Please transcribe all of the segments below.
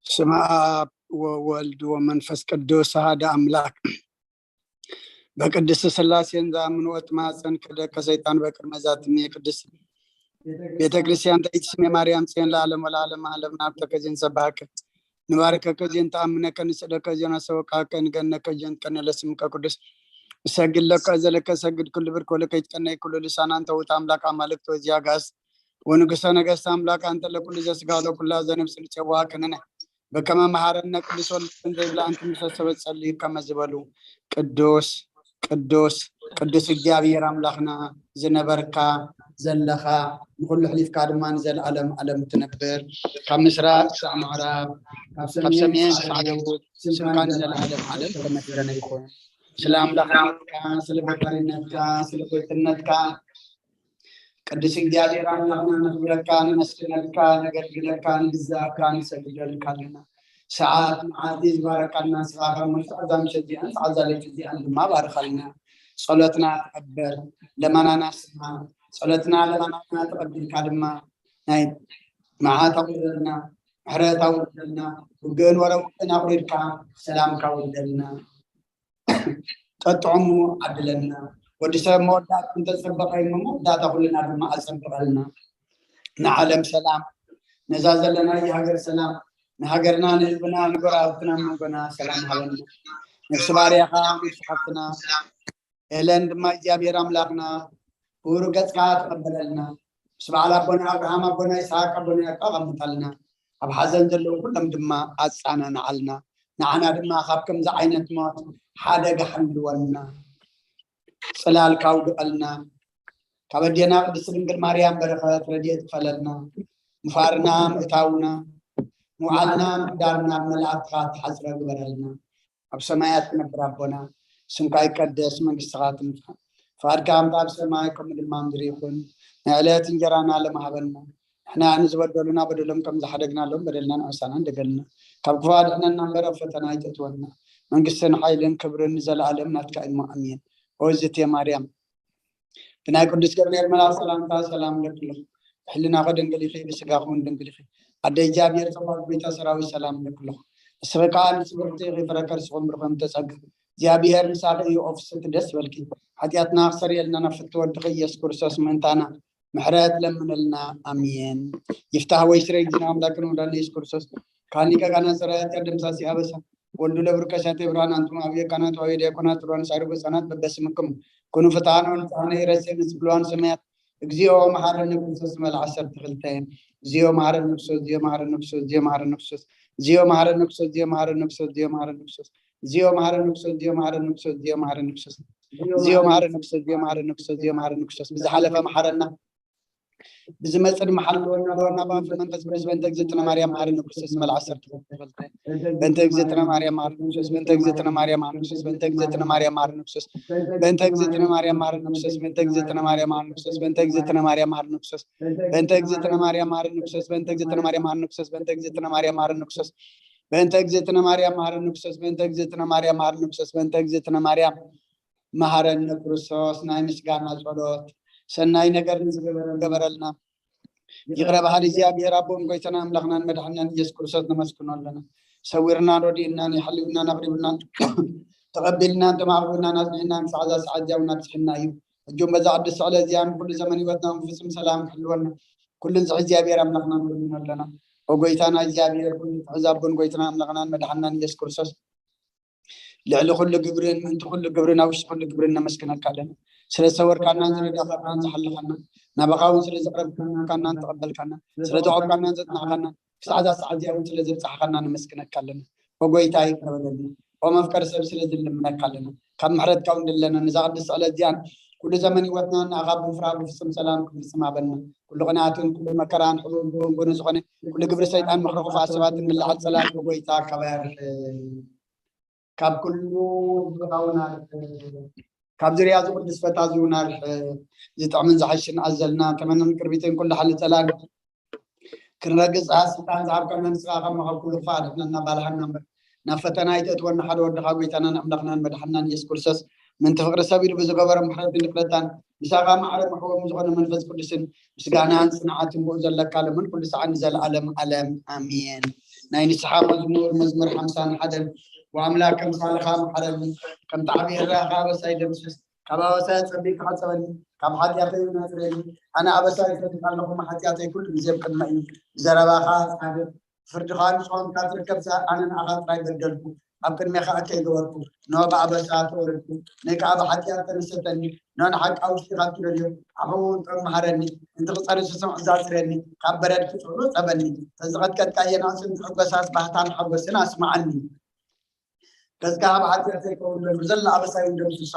ስመ ኣብ ወወልድ ወመንፈስ ቅዱስ ኣሃደ ኣምላክ። በቅድስት ስላሴን ዘኣምኑ ወጥማፀን ክደከ ሰይጣን በቅድመ ዛትሜ ቅድስት ቤተ ክርስቲያን ተይትስሜ ማርያም ጽዮን ለዓለም ወለዓለም ዓለም ናብ ተከዜን ሰባሃከ ንባርከከ ዜን ተኣምነከ ንስእለከ ዜን ኣሰወቃከ ንገነከ ዜን ቀነለ ስምከ ቅዱስ እሰግድ ለከ ዘለከ ሰግድ ኩሉ ብርክ ወለከ ይትቀነይ ኩሉ ልሳናን ተውት ኣምላክ ኣማልክት ወዚያ ጋስ ወንጉሰ ነገስት ኣምላክ ኣንተ ለኩሉ ዘስጋ ለኩላ ዘነብስ ልጨዋ ከነነ በከመ መሃረነ ቅዱስ ወልድ ዘይብላ ኣንቲ ምሰ ሰበት ጸልዩ ከመ ዝበሉ ቅዱስ ቅዱስ ቅዱስ እግዚኣብሔር ኣምላክና ዝነበርካ ዘለካ ንኩሉ ሕሊፍካ ድማ ንዘለኣለም ኣለም ትነብር ካብ ምስራቅ ክሳዕ ምዕራብ ካብ ሰሜን ክሳዕ ደቡብ ስምካ ንዘለኣለም ኣለም ተመስገነ ይኹን። ስለ ኣምላክነትካ ስለ ፈጣሪነትካ ስለ ጎይትነትካ ቅዱስ እግዚኣብሔር ኣምላክና ነኽብረካ ነመስግነልካ ነገልግለካ ንግዛእካ ንሰግደልካ ኣለና። ሰዓት መዓልቲ ዝባረካልና ንስኻ ካብ መልክዕ እዛ ምሸት እዚኣን ሰዓት እዛ ለይቲ እዚኣን ድማ ባርኻልና። ጸሎትና ተቐበል፣ ለማናና ስማ። ጸሎትና ለማናና ተቐቢልካ ድማ ናይ መዓት ኣውርደልና፣ ምሕረት ኣውርደልና፣ ውግእን ወረ ውግእን ኣቑሪድካ ሰላምካ ውርደልና። ጠጥዑሙ ዓድለና። ወዲ ሰብ መወዳእቱ እንተጸበቐ እሞ መወዳእታ ኩልና ድማ ኣጸብቐልና። ንዓለም ሰላም፣ ነዛ ዘለናያ ሃገር ሰላም፣ ንሃገርና ንህዝብና ንጎረባብትና መንጎና ሰላም ሃበና። ነፍሲ ባርያኻ ነፍሲ ሓፍትና ኤለን ድማ እግዚኣብሔር ኣምላኽና ክቡር ገጽካ ተቐበለልና። ምስ በዓል ኣቦና ኣብርሃም ኣቦና ይስሓቅ ኣቦና ያዕቆብ ኣቐምጠልና። ኣብ ሓዘን ዘለዉ ኩሎም ድማ ኣጻናንዓልና። ንዓና ድማ ካብ ከምዚ ዓይነት ሞት ሓደጋ ሓልወና። ጽላልካ ኣውድቐልና። ካብ ኣዴና ቅድስቲ ድንግል ማርያም በረኸት ረድኤት ክፈለልና። ምፋርና ምእታውና ምውዓልና ምሕዳርና ብመላእክትኻ ተሓጽረ ግበረልና። ኣብ ሰማያት ትነብር ኣቦና ስምካ ይቀደስ መንግስትኻ ትምጻእ ፍቓድካ ከምታ ኣብ ሰማይ ከምኡ ድማ ምድሪ ይኹን። ናይ ዕለት እንጀራና ሎም ሃበና። ንሕና ንዝበደሉና በደሎም ከም ዝሓደግናሎም በደልና ንዕሳና እንደገልና ካብ ክፉ ኣድሕነና እምበር ኣብ ፈተና ኣይተእትወና። መንግስትን ሓይልን ክብርን ንዘለኣለም ናትካ እሞ ኣሜን። ኦዝቴ ማርያም ብናይ ቅዱስ ገብርኤል መልኣኽ ሰላምታ ሰላም እብለኪ ኣለኹ። ብሕልናኺ ድንግል ኢኺ፣ ብስጋኺ እውን ድንግል ኢኺ። ኣደ እግዚኣብሔር ጸባኦት ጎይታ ሰራዊት ሰላም እብለኪ ኣለኹ። ንስኺ ከኣ ንጽብርቲ ኢኺ፣ ፍረ ከርስኺ እውን ብሩኽ እዩ፣ ተጸጋ እግዚኣብሔር ምሳኺ እዩ፣ ኦፍስቲ ደስ ይበልኪ። ሓጢኣትና ክሰርየልና ናብ ፍትወ ወድኺ ኢየሱስ ክርስቶስ ምእንታና ምሕረት ለምንልና። ኣሜን። ይፍታህ ወይ ስረ ጊዜና ኣምላክን ወዳን ኢየሱስ ክርስቶስ ካኒቀ ጋና ጽራያት ያደምሳሲ ኣበሳ ወልዱ ለብርከሻቴ ብርሃን ኣንቱም ኣብየ ካናት ዋየ ዲያቆናት ሩዋን ሳይሩ ህጻናት በበስምክም ኩኑ ፍትሃን ወንጽሃነ ይረሴ ንስብልዋን ሰማያት እግዚኦ መሐረነ ክርስቶስ መልዓ ዓሰርተ ክልተ። እግዚኦ መሐረነ ክርስቶስ፣ እግዚኦ መሐረነ ክርስቶስ፣ እግዚኦ መሐረነ ክርስቶስ፣ እግዚኦ መሐረነ ክርስቶስ፣ እግዚኦ መሐረነ ክርስቶስ፣ እግዚኦ መሐረነ ክርስቶስ፣ እግዚኦ መሐረነ ክርስቶስ፣ እግዚኦ መሐረነ ክርስቶስ፣ እግዚኦ መሐረነ ክርስቶስ፣ እግዚኦ መሐረነ ክርስቶስ፣ እግዚኦ መሐረነ ክርስቶስ፣ እግዚኦ መሐረነ ክርስቶስ፣ ብዝሓለፈ መሐረና። ብዝመጽእ ድማ ሓልወና ለወና ብኣንፈት መንፈስ ቅዱስ በእንተ እግዝእትነ ማርያም መሐረነ ክርስቶስ መልዓ ዓሰርተ ክልተ። በእንተ እግዝእትነ ማርያም መሐረነ ክርስቶስ፣ በእንተ እግዝእትነ ማርያም መሐረነ ክርስቶስ፣ በእንተ እግዝእትነ ማርያም መሐረነ ክርስቶስ፣ በእንተ እግዝእትነ ማርያም መሐረነ ክርስቶስ፣ በእንተ እግዝእትነ ማርያም መሐረነ ክርስቶስ፣ በእንተ እግዝእትነ ማርያም መሐረነ ክርስቶስ፣ በእንተ እግዝእትነ ማርያም መሐረነ ክርስቶስ፣ በእንተ እግዝእትነ ማርያም መሐረነ ክርስቶስ፣ በእንተ እግዝእትነ ማርያም መሐረነ ክርስቶስ፣ በእንተ እግዝእትነ ማርያም መሐረነ ክርስቶስ፣ በእንተ እግዝእትነ ማርያም መሐረነ ክርስቶስ፣ በእንተ እግዝእትነ ማርያም መሐረነ ክርስቶስ ናይ ምስጋና ጸሎት ሰናይ ነገር ንዝገበረ ገበረልና። ይቕረ በሃሊ እግዚኣብሔር ኣቦን ጎይታና ኣምላኽናን መድሓንናን ኢየሱስ ክርስቶስ ነመስግኖ ኣለና። ሰዊርናን ረዲእናን የሓልዩናን ኣቕሪቡናን ተቐቢልናን ተማዕቢሉናን ኣጽኒዕናን ክሳዕ እዛ ሰዓት እዚኣ እውን ኣብጽሕና እዩ። ሕጂ እውን በዛ ቅድስቲ ዕለት እዚኣ ንኩሉ ዘመን ህይወትና እውን ብፍጹም ሰላም ክሕልወና ኩሉ ዝሕዝ እግዚኣብሔር ኣምላኽና ንልምኖ ኣለና። ኦ ጎይታና እግዚኣብሔር ኩሉ ዝሕዝ ኣቦን ጎይታና ኣምላኽናን መድሓንናን ኢየሱስ ክርስቶስ ልዕሊ ኩሉ ግብርን ምእንቲ ኩሉ ግብርን ኣብ ውሽጢ ኩሉ ግብርን ነመስግነካ ኣለና። ስለ ዝሰወርካናን ዝረዳእካናን ዝሓለኻናን ናባኻ እውን ስለ ዘቕረብካናን ተቐበልካናን ስለ ዘቆምካናን ዘጽናዕካናን ክሳዕ እዛ ሰዓት እዚኣ እውን ስለ ዘብጻሕካና ነመስግነካ ኣለና። ኦ ጎይታ ይቅረ በለልና። ኦ መፍቀሪ ሰብ ስለ ዝልምነካ ኣለና። ካብ ምሕረትካ እውን ድለና ነዛ ቅድስቲ ዕለት እዚኣን ኩሉ ዘመን ህይወትና ንኣኻ ብምፍራህ ብፍጹም ሰላም ክንፍጽም ሃበና። ኩሉ ቅንኣትን ኩሉ መከራን ሕቡን ብውን ጎነ ዝኾነ ኩሉ ግብሪ ሰይጣን ምኽሪ ክፉኣት ሰባትን ምልዓል ጸላእቲ ጎይታ ካባይ ኣርሕቕ። ካብ ኩሉ ዝብኻውን ኣርሕቕ። ካብ ዝርያ ዝቅዱስ ፈታ ዝውን ኣርሕቕ። ዝጥዕምን ዝሓሽን ኣዘልና ተመነን ቅርቢትን ኩሉ ሓሊ ጸላን ክንረግጽ ስልጣን ዝሃብካና ንስኻ ካብ መኸብ ኩሉ ክፋእ ኣድሕነና ባልሃና እምበር ናብ ፈተና ኣይተእትወና ሓደ ወድኻ ጎይታናን ኣምላኽናን መድሓንናን ኢየሱስ ክርስቶስ ምንቲ ፍቅሪ ሰብ ኢሉ ብዝገበሮ ምሕረትን ይቕረታን ምሳኻ ማዕረ መሕወም ዝኾነ መንፈስ ቅዱስን ምስጋናን ጽንዓትን ብኡ ዘለካ ለምን ኩሉ ሰዓት ንዘለኣለም ኣለም ኣሜን። ናይ ንስሓ መዝሙር፣ መዝሙር ሓምሳን ሓደን። ወኣምላክ ከምሳልኻ መሓረኒ፣ ከምቲ ዓብዪ እራኻ ኣበሳይ ደምስስ። ካብ ኣበሳይ ጸቢብካ ሓጸበኒ፣ ካብ ሓጢኣተይ እውን ኣጽርየኒ። ኣነ ኣበሳይ እፈትካ ኣለኹ፣ ሓጢኣተይ ኩሉ ግዜ ኣብ ቅድመይ እዩ። ብዘረባኻ ጻድቕ፣ ብፍርድኻ ንጹህ ኾንካ ትርከብ፣ ኣነ ንዓኻ ጥራይ በደልኩ፣ ኣብ ቅድሜኻ ከይገበርኩ፣ እነሆ ብኣበሳ ተወረድኩ፣ ነይ ከኣ ብሓጢኣት ተነሰተኒ። እነሆ ንሓቂ ኣብ ውሽጢኻ ትደልዮ፣ ኣፉ እውን ጥዑም መሃረኒ። ነቲ ክጸሪ ዝስምዕ እዛ ኣጽርየኒ፣ ካብ በረድ ክጽዕሩ ጸበኒ። ተዝቐጥቀጥካዮ ናእስን ትሕጎሳስ ባህታን ሓጎስን ኣስምዓኒ። ገጽካ ካብ ሓጢኣተይ ከውርደሉ፣ ዘላ ኣበሳይ እውን ደምስሶ።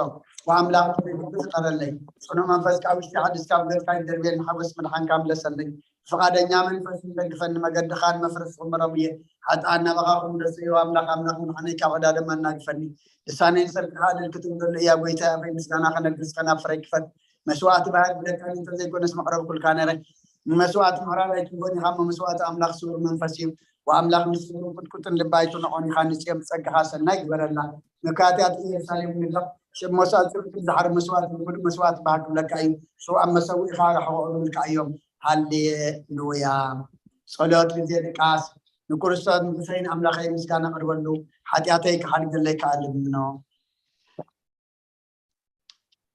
ወኣምላኽ ጥሪት ፍቕረለይ። ጽኑዕ መንፈስካ ኣብ ውሽጢ ሓድስካ፣ ኣብ ገጽካ ይደርብየኒ፣ ሓጎስ ምድሓንካ ምለሰለይ። ብፍቓደኛ መንፈስ ንደግፈኒ፣ መገድኻ ንመፍረስ ክምረም እየ። ሓጥኣን ናባኻ ክምለሱ እየ፣ ኣምላኽ፣ ኣምላኽ ምድሓነይ ካብ ዕዳ ደም ኣናግፈኒ። ልሳነይ ንስምካ ዕልል ክትብለሉ እያ፣ ጎይታይ፣ ኣፈይ ምስጋና ከነግስ፣ ከናፍረይ ክፈት። መስዋእቲ ባህር ብደቃኒ እንተዘይኮነስ መቕረብኩልካ ነይረ። ንመስዋእቲ ምቕራብ ኣይትንኮን ኢኻ እሞ፣ መስዋእቲ ኣምላኽ ስውር መንፈስ እዩ። ወኣምላኽ ንስውርን ቁጥቁጥን ልቢ ኣይትንዖን ኢኻ፣ ንጽዮን ብጸጋኻ ሰናይ ግበረላ። መካትያት ኢየሩሳሌም ንለቕ፣ ሽም መስዋእቲ ጽድቂ ዝሓር መስዋእቲ፣ ንብሉእ መስዋእቲ በሃር ክብለካ እዩ። ሽው ኣብ መሰውኢኻ ርሕቑ እብልካ እዮም። ሃሌሉያ። ጸሎት ግዜ ድቃስ። ንክርስቶስ ንጉሰይን ኣምላኸይ ምስጋና ኣቕርበሉ፣ ሓጢኣተይ ክሓድገለይ ከኣ ልምኖ።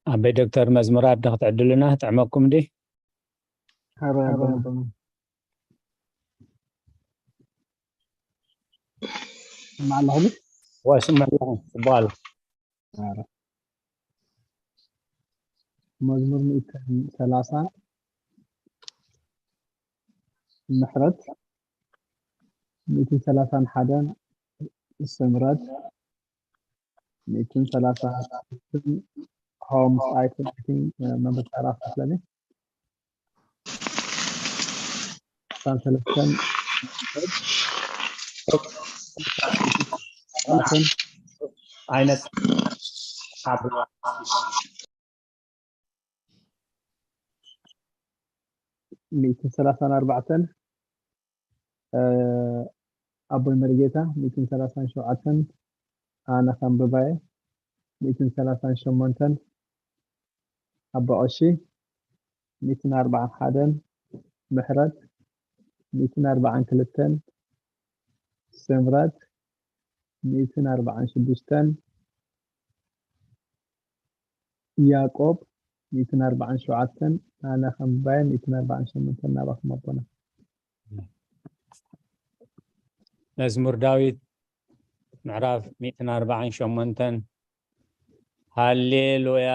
ኣበይ ዶክተር መዝሙራት ዶ ክትዕድሉና? ጥዕመኩም ዲ? ኣበይ ኣቦና? ስማዕ ኣለኹ። ወስምዕ ኣለኹ። ጽቡቕ ኣሎ። ኧረ። መዝሙር ሚእትን ሰላሳን ምሕረት፣ ሚእትን ሰላሳን ሓደን ስምረት፣ ሚእትን ሰላሳን ሆምስ ኣይኮን፣ I think፣ መምህር ታራ ክፍለኒ። ኣስራን ሰለስተን ዓይነት ሚእትን ሰላሳን ኣርባዕተን ኣቦይ መርጌታ፣ ሚእትን ሰላሳን ሸውዓተን ኣነ ከንብባየ፣ ሚእትን ሰላሳን ሸሞንተን ኣቦ ቀሺ፣ ሚእትን ኣርባዓን ሓደን ምሕረት፣ ሚእትን ኣርባዓን ክልተን ስምረት፣ ሚእትን ኣርባዓን ሽዱሽተን ያዕቆብ፣ ሚእትን ኣርባዓን ሸውዓተን ኣነ ከንብባየ፣ ሚእትን ኣርባዓን ሸሞንተን ናባኹም ኣቦና። መዝሙር ዳዊት ምዕራፍ ሚእትን ኣርባዓን ሸሞንተን። ሃሌሉያ፣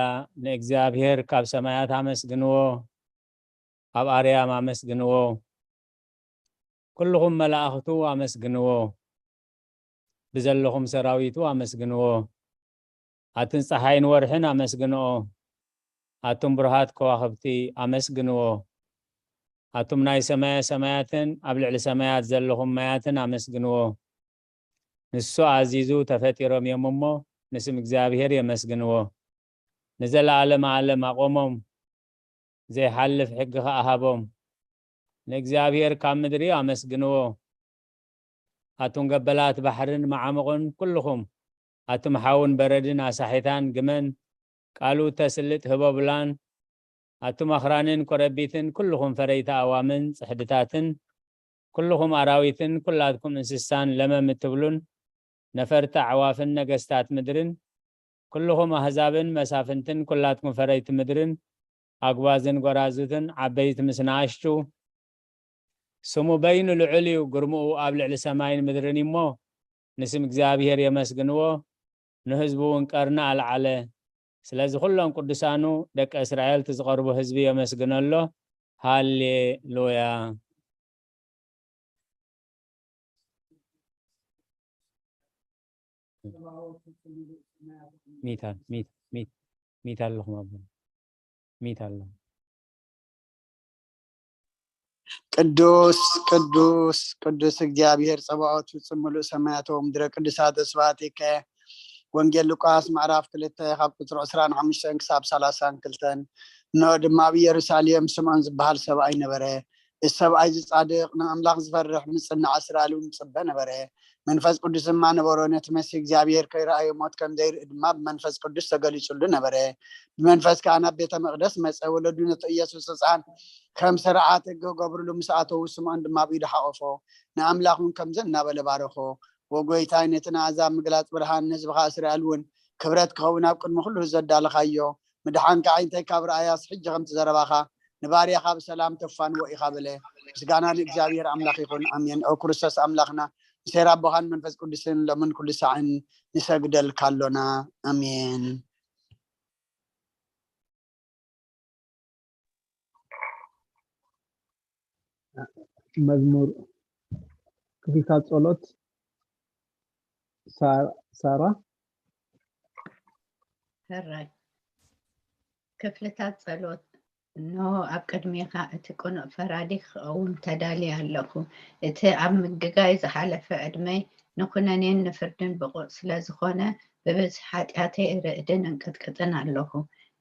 ንእግዚኣብሔር ካብ ሰማያት ኣመስግንዎ፣ ኣብ ኣርያም ኣመስግንዎ። ኩልኹም መላእኽቱ ኣመስግንዎ፣ ብዘለኹም ሰራዊቱ ኣመስግንዎ። ኣትን ጸሓይን ወርሕን ኣመስግንኦ፣ ኣቱም ብሩሃት ከዋኽብቲ ኣመስግንዎ። ኣቱም ናይ ሰማየ ሰማያትን ኣብ ልዕሊ ሰማያት ዘለኹም ማያትን ኣመስግንዎ። ንሱ ኣዚዙ ተፈጢሮም እዮም እሞ ንስም እግዚኣብሔር የመስግንዎ። ንዘለዓለመ ዓለም ኣቖሞም፣ ዘይሓልፍ ሕጊ ኸኣ ሃቦም። ንእግዚኣብሔር ካብ ምድሪ ኣመስግንዎ። ኣቱም ገበላት ባሕርን መዓሙቕን ኩልኹም፣ ኣቱም ሓውን በረድን ኣሳሒታን ግመን፣ ቃሉ እተስልጥ ህቦብላን፣ ኣቱም ኣኽራንን ኮረቢትን ኩልኹም ፈረይቲ ኣእዋምን ጽሕድታትን፣ ኩልኹም ኣራዊትን ኩላትኩም እንስሳን ለመም እትብሉን ነፈርቲ ኣዕዋፍን ነገስታት ምድርን፣ ኩልኹም ኣህዛብን መሳፍንትን ኩላትኩም ፈረይቲ ምድርን ኣጉባዝን ጎራዙትን ዓበይቲ ምስ ንኣሽቱ፣ ስሙ በይኑ ልዑል እዩ፣ ግርምኡ ኣብ ልዕሊ ሰማይን ምድርን እዩ እሞ፣ ንስም እግዚኣብሔር የመስግንዎ፣ ንህዝቡ እውን ቀርኒ ኣልዓለ። ስለዚ ኩሎም ቅዱሳኑ ደቂ እስራኤል እቲ ዝቐርቡ ህዝቢ የመስግኖ ኣሎ። ሃሌሉያ። ሚት ኣል- ሚት- ሚት- ሚት ኣለኹም ኣቦ። ሚት ኣለኹም። ቅዱስ ቅዱስ ቅዱስ እግዚኣብሔር ጸባኦት ፍጹም ምሉእ ሰማያት ወምድረ ቅዱሳት ስብሐቲከ። ወንጌል ሉቃስ ምዕራፍ ክልተ ካብ ቁጽሪ ዕስራን ሓሙሽተን ክሳብ ሰላሳን ክልተን። እንሆ ድማ ኣብ ኢየሩሳሌም ስምዖን ዝበሃል ሰብኣይ ነበረ። እዚ ሰብኣይ እዚ ጻድቕ፣ ንኣምላኽ ዝፈርሕ፣ ምጽናዕ እስራኤል እውን ይጽበ ነበረ። መንፈስ ቅዱስ ድማ ነበሮ። ነቲ መሲህ እግዚኣብሔር ከይረኣዮ ሞት ከም ዘይርኢ ድማ ብመንፈስ ቅዱስ ተገሊጹሉ ነበረ። ብመንፈስ ከኣ ናብ ቤተ መቕደስ መጸ። ወለዱ ነቲ ኢየሱስ ህጻን ከም ስርዓት ሕጊ ክገብርሉ ምስ ኣተዉ፣ ስምዖን ድማ ብኢዱ ሓቖፎ፣ ንኣምላኽ እውን ከምዚ እናበለ ባረኾ። ወጎይታይ ነቲ ንኣሕዛብ ምግላጽ ብርሃን ንህዝብኻ እስራኤል እውን ክብረት ክኸውን ኣብ ቅድሚ ኩሉ ዘዳለኻዮ ምድሓን ከዓይንተይ ካብ ረኣያስ ሕጂ ከምቲ ዘረባኻ ንባርያኻ ብሰላም ተፋንዎ ኢኻ በለ። ምስጋና ንእግዚኣብሔር ኣምላኽ ይኹን፣ ኣሜን። ኦ ክርስቶስ ኣምላኽና፣ ምሴር ኣቦኻን መንፈስ ቅዱስን ሎምን ኩሉ ሳዕን ንሰግደልካ ኣሎና፣ ኣሜን። መዝሙር ክፍልታት ጸሎት። ሳራ። ሕራይ ክፍልታት ጸሎት። እንሆ፣ ኣብ ቅድሜኻ እቲ ቅኑዕ ፈራዲ ክኸውን ተዳልየ ኣለኹ። እቲ ኣብ ምግጋይ ዝሓለፈ ዕድመይ ንኹነኔን ንፍርድን ብቑዕ ስለ ዝኾነ፣ ብብዝሒ ሓጢኣተይ ርዕድን እንቅጥቅጥን ኣለኹ።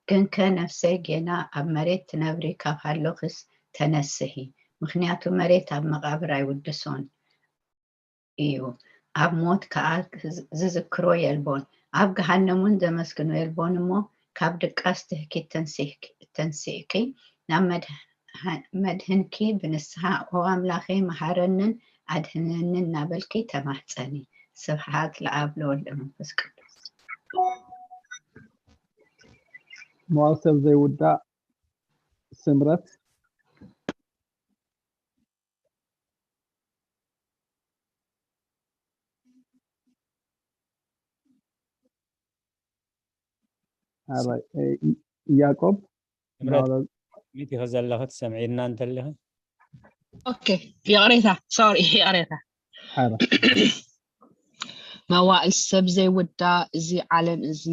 ግንከ ነፍሰይ ጌና ኣብ መሬት ትነብሪ ካብ ሃሎኽስ ተነስሂ፣ ምኽንያቱ መሬት ኣብ መቓብር ኣይውድሶን እዩ፣ ኣብ ሞት ከኣ ዝዝክሮ የልቦን፣ ኣብ ገሃነም እውን ዘመስግኖ የልቦን እሞ፣ ካብ ድቃስ ትህኪት ተንሲእኪ ናብ መድህንኪ ብንስሓ ኦ ኣምላኸይ መሃረንን ኣድህነንን እናበልኪ ተማሕፀኒ። ስብሓት ለኣብ ለወልድ መንፈስ ቅዱስ። መዋል ሰብ ዘይውዳእ ስምረት። ያዕቆብ ሚት ኢኸ ዘለኸ ትሰምዒና እንተለኸ? ኦኬ፣ ይቕሬታ፣ ሶሪ፣ ይቕሬታ። መዋእል ሰብ ዘይውዳእ፣ እዚ ዓለም እዚ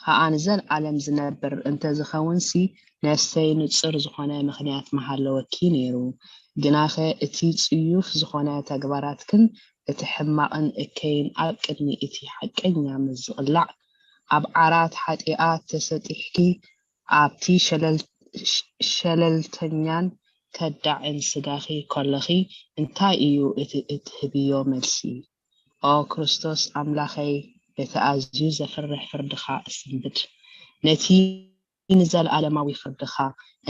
ኸኣ ንዘለኣለም ዝነብር እንተዝኸውንሲ፣ ነፍሰይ ንጹር ዝኾነ ምኽንያት ምሃለወኪ ነይሩ። ግናኸ እቲ ጽዩፍ ዝኾነ ተግባራትክን እቲ ሕማቕን እከይን ኣብ ቅድሚ እቲ ሓቀኛ ምስ ዝቕላዕ፣ ኣብ ዓራት ሓጢኣት ተሰጢሕኪ ኣብቲ ሸለልተኛን ከዳዕን ስጋኺ ከለኺ እንታይ እዩ እቲ እትህብዮ መልሲ? ኦ ክርስቶስ ኣምላኸይ፣ በቲ ኣዝዩ ዘፍርሕ ፍርድኻ እስንብድ፣ ነቲ ንዘለኣለማዊ ፍርድኻ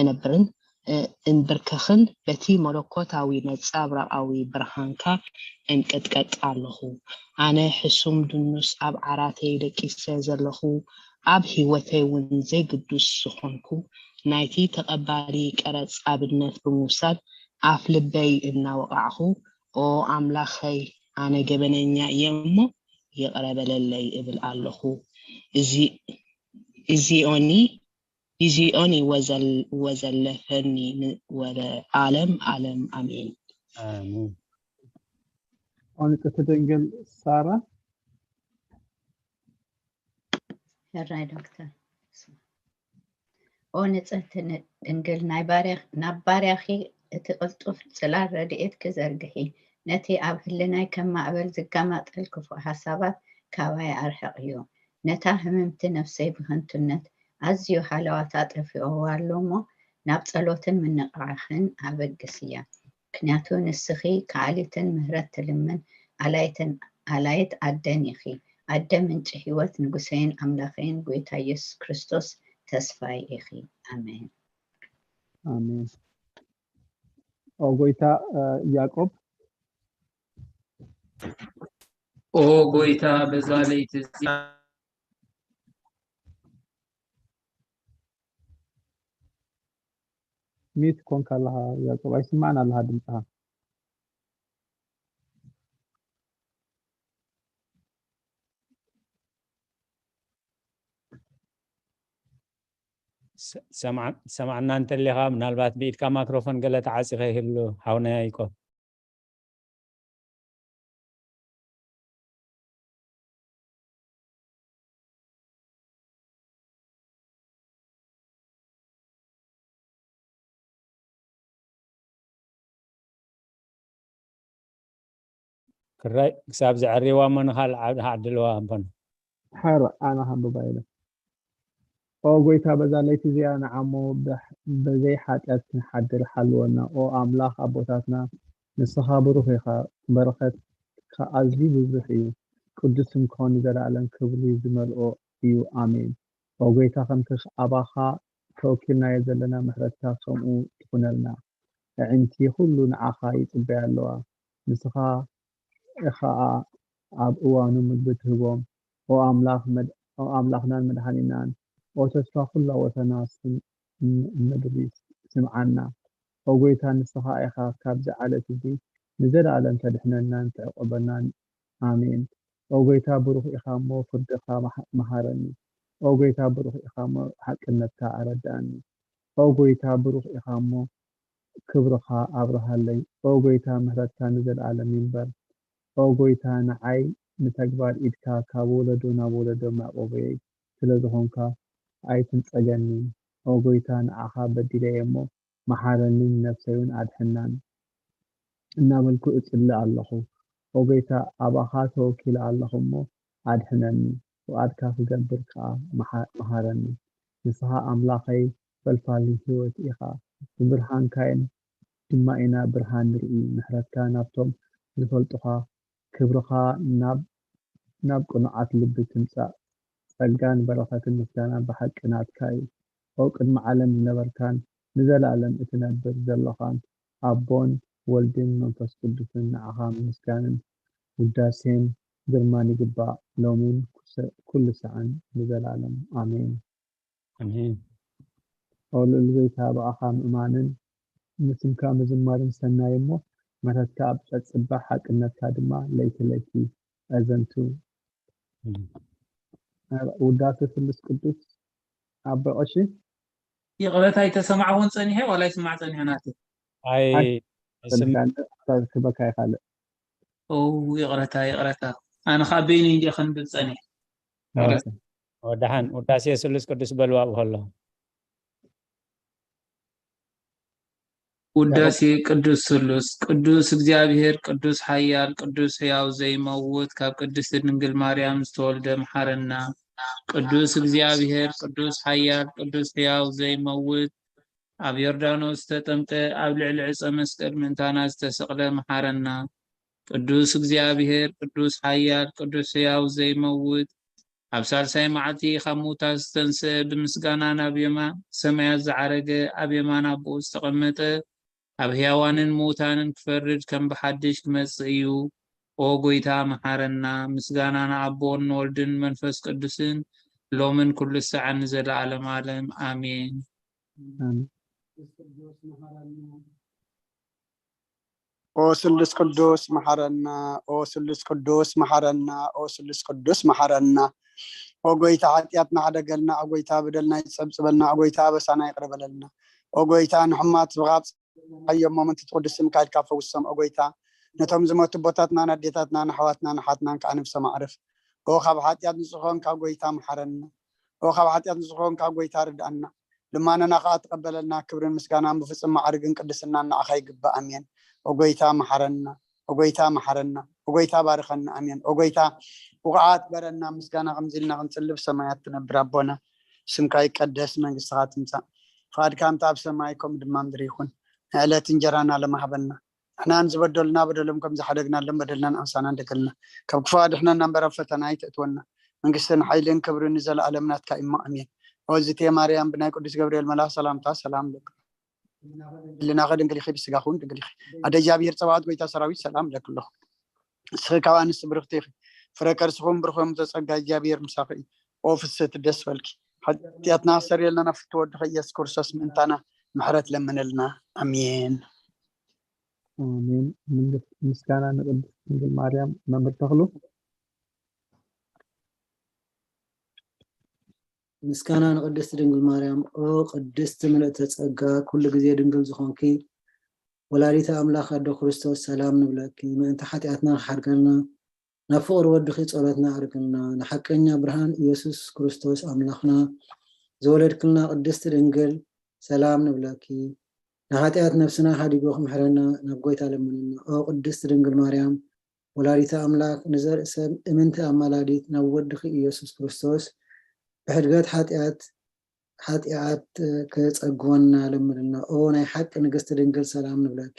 እነብርን እንብርከኽን በቲ መለኮታዊ ነጸብራቓዊ ብርሃንካ እንቅጥቀጥ ኣለኹ። ኣነ ሕሱም ድኑስ ኣብ ዓራተይ ደቂሰ ዘለኹ፣ ኣብ ህይወተይ እውን ዘይግዱስ ዝኾንኩ፣ ናይቲ ተቐባሊ ቀረጽ ኣብነት ብምውሳድ ኣፍ ልበይ እናወቓዕኹ፣ ኦ ኣምላኸይ፣ ኣነ ገበነኛ እየ እሞ ይቕረ በለለይ እብል ኣለኹ። እዚኦኒ እዚኦኒ ወዘለፈኒ ወለ ዓለም ዓለም ኣሜን። ኦ ንጽሕቲ ድንግል ሳራ። ሕራይ ዶክተር። ኦ ንጽሕቲ ድንግል፣ ናብ ባርያኺ እቲ ቅልጡፍ ጽላል ረድኤትኪ ዘርግሒ፣ ነቲ ኣብ ህልናይ ከም ማዕበል ዝጋማጠል ክፉእ ሓሳባት ካባይ ኣርሕቕዮ። ነታ ህምምቲ ነፍሰይ ብኸንቱነት ኣዝዩ ሃለዋታ ጠፊኦዋ ኣሎ እሞ፣ ናብ ጸሎትን ምንቕቓሕን ኣበግስያ። ምኽንያቱ ንስኺ ከኣሊትን ምህረት ትልምን ኣላይት ኣደን ኢኺ። ኣደ ምንጪ ህይወት፣ ንጉሰይን ኣምላኸይን ጐይታ ኢየሱስ ክርስቶስ ተስፋይ ኢኺ። ኣሜን። ኣሜን። ኦ ጐይታ ያዕቆብ። ኦ ጐይታ በዛ ለይቲ እዚኣ ሚት ኮንካ ኣለኻ ያዕቆብ፣ ኣይስማዕን ኣለኻ ድምፅኻ። ሰማዕና እንተሊኻ ምናልባት ብኢድካ ማክሮፎን ገለ ተዓፂኸ ይህሉ ሓውና ያዕቆብ። ክራይ ክሳብ ዘዕሪዋ እሞ ንኻልእ ዓዲ ክዓድልዋ ኣቦና። ሓር ኣነ ከንብባ ኢለ። ኦ ጐይታ በዛ ለይቲ እዚኣ ንዓሞ በዘይ ሓጢኣት ክንሓድር ሓልወና። ኦ ኣምላኽ ኣቦታትና ንስኻ ብሩኽ ኢኻ፣ በረኸትካ ኣዝዩ ብዙሕ እዩ። ቅዱስ ስምካ ንዘለኣለም ክብሪ ዝመልኦ እዩ። ኣሜን። ኦ ጎይታ፣ ከምቲ ኣባኻ ተወኪልናዮ ዘለና ምሕረትካ ከምኡ ትኹነልና። ኣዒንቲ ኩሉ ንዓኻ ይጽበያ ኣለዋ። ንስኻ ኸኣ ኣብ እዋኑ ምግቢ ትህቦም። ኦ ኣምላኽ መድ-፣ ኦ ኣምላኽናን መድሓኒናን፣ ኦ ተስፋ ኩላ ወሰና ስም-፣ ም-፣ ምድሪ ስምዓና። ኦ ጎይታ ንስኻ ኢኻ ካብዚ ዓለት እዚ ንዘለኣለም ተድሕነናን ትዕቆበናን። ኣሜን። ኦ ጎይታ ብሩኽ ኢኻ እሞ ፍርድኻ መሓ-፣ መሃረኒ። ኦ ጎይታ ብሩኽ ኢኻ እሞ ሓቅነትካ ኣረድኣኒ። ኦ ጎይታ ብሩኽ ኢኻ እሞ ክብርኻ ኣብርሃለይ። ኦ ጎይታ ምሕረትካ ንዘለኣለም ይንበር። ኦ ጎይታ ንዓይ ንተግባር ኢድካ ካብ ወለዶ ናብ ወለዶ መዕቆበየይ ስለ ዝኾንካ ኣይትንጸገኒ። ኦ ጎይታ ንዓኻ በዲለየ እሞ መሓረንን ነብሰይ እውን ኣድሕናን እናበልኩ እጽሊ ኣለኹ። ኦ ጎይታ ኣባኻ ተወኪለ ኣለኹ እሞ ኣድሕነኒ፣ ፍቓድካ ክገብር ከኣ መሓ-፣ መሃረኒ። ንስኻ ኣምላኸይ ፈልፋሊ ህይወት ኢኻ፣ ብብርሃንካን ድማ ኢና ብርሃን ንርኢ። ምሕረትካ ናብቶም ዝፈልጡኻ፣ ክብርኻ ናብ፣ ናብ ቅኑዓት ልቢ ትምጻእ። ጸጋን በረኸትን ምስጋናን ብሓቂ ናትካ እዩ። ኦ ቅድሚ ዓለም ዝነበርካን ንዘለኣለም እትነብር ዘለኻን ኣቦን ወልድን መንፈስ ቅዱስን ንዓኻ ምስጋንን ውዳሴን ግርማን ይግባእ፣ ሎሚን ኩሰ-፣ ኩሉ ሰዓን ንዘለኣለም። ኣሜን። ኣሜን። ኦ ልዑል ጎይታ፣ ብኣኻ ምእማንን ንስምካ ምዝማርን ሰናይ እሞ፣ ምሕረትካ ኣብ ጸጽባ፣ ሓቅነትካ ድማ ለይቲ ለይቲ ኣዘንቱ። እም። ውዳሴ ስሉስ ቅዱስ ኣቦ ቀሺ። ይቕረታ፣ ኣይተሰማዕኩን ጸኒሐ፣ ዋላ ይስማዕ ጸኒሐ ናተይ። ኣይ፣ ኣይ፣ ኣይስማዕ። ክበካ ይኻልእ። ኦ፣ ይቕረታ፣ ይቕረታ። ኣነ ኸኣ በይነይ እንድየ ከንብብ ጸኒሐ። ይቕረታ። ኦኬ። ወደሓን፣ ውዳሴ ስሉስ ቅዱስ በልዋ ብኸሎ። ውዳሴ ቅዱስ ስሉስ። ቅዱስ እግዚኣብሔር፣ ቅዱስ ኃያል፣ ቅዱስ ሕያው ዘይመውት፣ ካብ ቅድስት ድንግል ማርያም ዝተወልደ መሓረና። ቅዱስ እግዚኣብሔር፣ ቅዱስ ኃያል፣ ቅዱስ ሕያው ዘይመውት፣ ኣብ ዮርዳኖስ ዝተጠምቀ፣ ኣብ ልዕሊ ዕፀ መስቀል ምእንታና ዝተሰቕለ መሓረና። ቅዱስ እግዚኣብሔር፣ ቅዱስ ኃያል፣ ቅዱስ ሕያው ዘይመውት፣ ኣብ ሳልሳይ መዓልቲ ካብ ምዉታት ዝተንስአ፣ ብምስጋና ናብ የማ-፣ ሰማያት ዝዓረገ፣ ኣብ የማን ኣቦኡ ዝተቐመጠ፣ ኣብ ሕያዋንን ምዉታንን ክፈርድ ከም ብሓድሽ ክመጽእ እዩ። ኦ ጐይታ፣ መሓረና። ምስጋና ንኣቦን ንወልድን መንፈስ ቅዱስን፣ ሎምን ኩሉ ሰዓን ንዘለዓለም ዓለም። ኣሜን። ኣሜን። ኦ ስሉስ ቅዱስ መሓረና፣ ኦ ስሉስ ቅዱስ መሓረና፣ ኦ ስሉስ ቅዱስ መሓረና። ኦ ጐይታ፣ ሓጢኣትና ሕደገልና፣ ኦ ጐይታ፣ በደልና ይጸብጽበልና፣ ኦ ጐይታ፣ ኣበሳና ይቕረ በለልና። ኦ ጐይታ፣ ንሕሙማት ብኻብ ሓዮም እሞ ምእንቲ እቲ ቅዱስ ስምካ ኢልካ ፈውሶም። ኦ ጐይታ፣ ነቶም ዝሞቱ ኣቦታትናን ኣዴታትናን ኣሕዋትናን ኣሓትናን ከኣ ነብሶም ኣዕርፍ። ኦ ካብ ሓጢኣት ንጹህ ኾንካ ጐይታ፣ መሓረና። ኦ ካብ ሓጢኣት ንጹህ ኾንካ ጐይታ፣ ርድኣና። ልማናና ኸኣ ተቐበለልና። ክብርን ምስጋናን ብፍጹም ማዕርግን ቅድስናን ንዓኻ ይግባእ። ኣሜን። ኦ ጐይታ፣ መሓረና። ኦ ጐይታ፣ መሓረና። ኦ ጐይታ፣ ባርኸና። ኣሜን። ኦ ጐይታ፣ ብቑዓት ግበረና። ምስጋና ከምዚ ኢልና ክንጽሊ፣ ብሰማያት ትነብር ኣቦና፣ ስምካ ይቀደስ፣ መንግስትኻ ትምጻእ፣ ፍቓድካ ከምቲ ኣብ ሰማይ ከምኡ ድማ ምድሪ ይኹን። ንዕለት እንጀራና ሎሚ ሃበና። ንሕና ንዝበደሉና በደሎም ከም ዝሓደግናሎም በደልና ንኣምሳና እንደገልና። ካብ ክፉእ ኣድሕነና እምበር ኣብ ፈተና ኣይተእትወና። መንግስትን ሓይልን ክብርን ንዘለኣለም ናትካ እዩ እሞ ኣሜን። ኦ እግዝእትየ ማርያም ብናይ ቅዱስ ገብርኤል መልኣኽ ሰላምታ ሰላም እብለኪ። ህልናኺ ድንግል ኢኺ፣ ብስጋኺ እውን ድንግል ኢኺ። ኣደ እግዚኣብሔር ጸባኦት ጎይታ ሰራዊት ሰላም እብለኪ ኣለኹ። ንስኺ ካብ ኣንስቲ ብርኽቲ ኢኺ። ፍረ ከርስኺ እውን ብሩኽ እዩ። እመ ጸጋ እግዚኣብሔር ምሳኺ እዩ። ኦ ፍስሕቲ ደስ በልኪ። ሓጢኣትና ኣስተሰርየልና ናብ ፍትወ ወድኺ ኢየሱስ ክርስቶስ ምእንታና ምሕረት ለምነልና። ኣሜን። ኣሜን። መንግስት ምስጋና ንቅድስት ድንግል ማርያም። መምህር ተኽሉ። ምስጋና ንቅድስት ድንግል ማርያም። ኦ ቅድስት ምልእተ ጸጋ፣ ኩሉ ግዜ ድንግል ዝኾንኪ ወላዲተ ኣምላኽ ኣዶ ክርስቶስ፣ ሰላም ንብለኪ። ምእንቲ ሓጢኣትና ክሓድገልና ናብ ፍቕሪ ወድኺ ጸሎትና ኣዕርግልና። ንሓቀኛ ብርሃን ኢየሱስ ክርስቶስ ኣምላኽና ዝወለድክልና ቅድስት ድንግል፣ ሰላም ንብለኪ። ንሓጢኣት ነፍስና ሓዲጉ ክምሕረና ናብ ጎይታ ለምንና። ኦ ቅድስት ድንግል ማርያም፣ ወላዲተ ኣምላኽ፣ ንዘርኢ ሰብ እምንቲ ኣማላዲት ናብ ወድኺ ኢየሱስ ክርስቶስ፣ ብሕድገት ሓጢኣት፣ ሓጢኣት ክጸግወና ለምንና። ኦ ናይ ሓቂ ንግስቲ ድንግል፣ ሰላም ንብለኪ።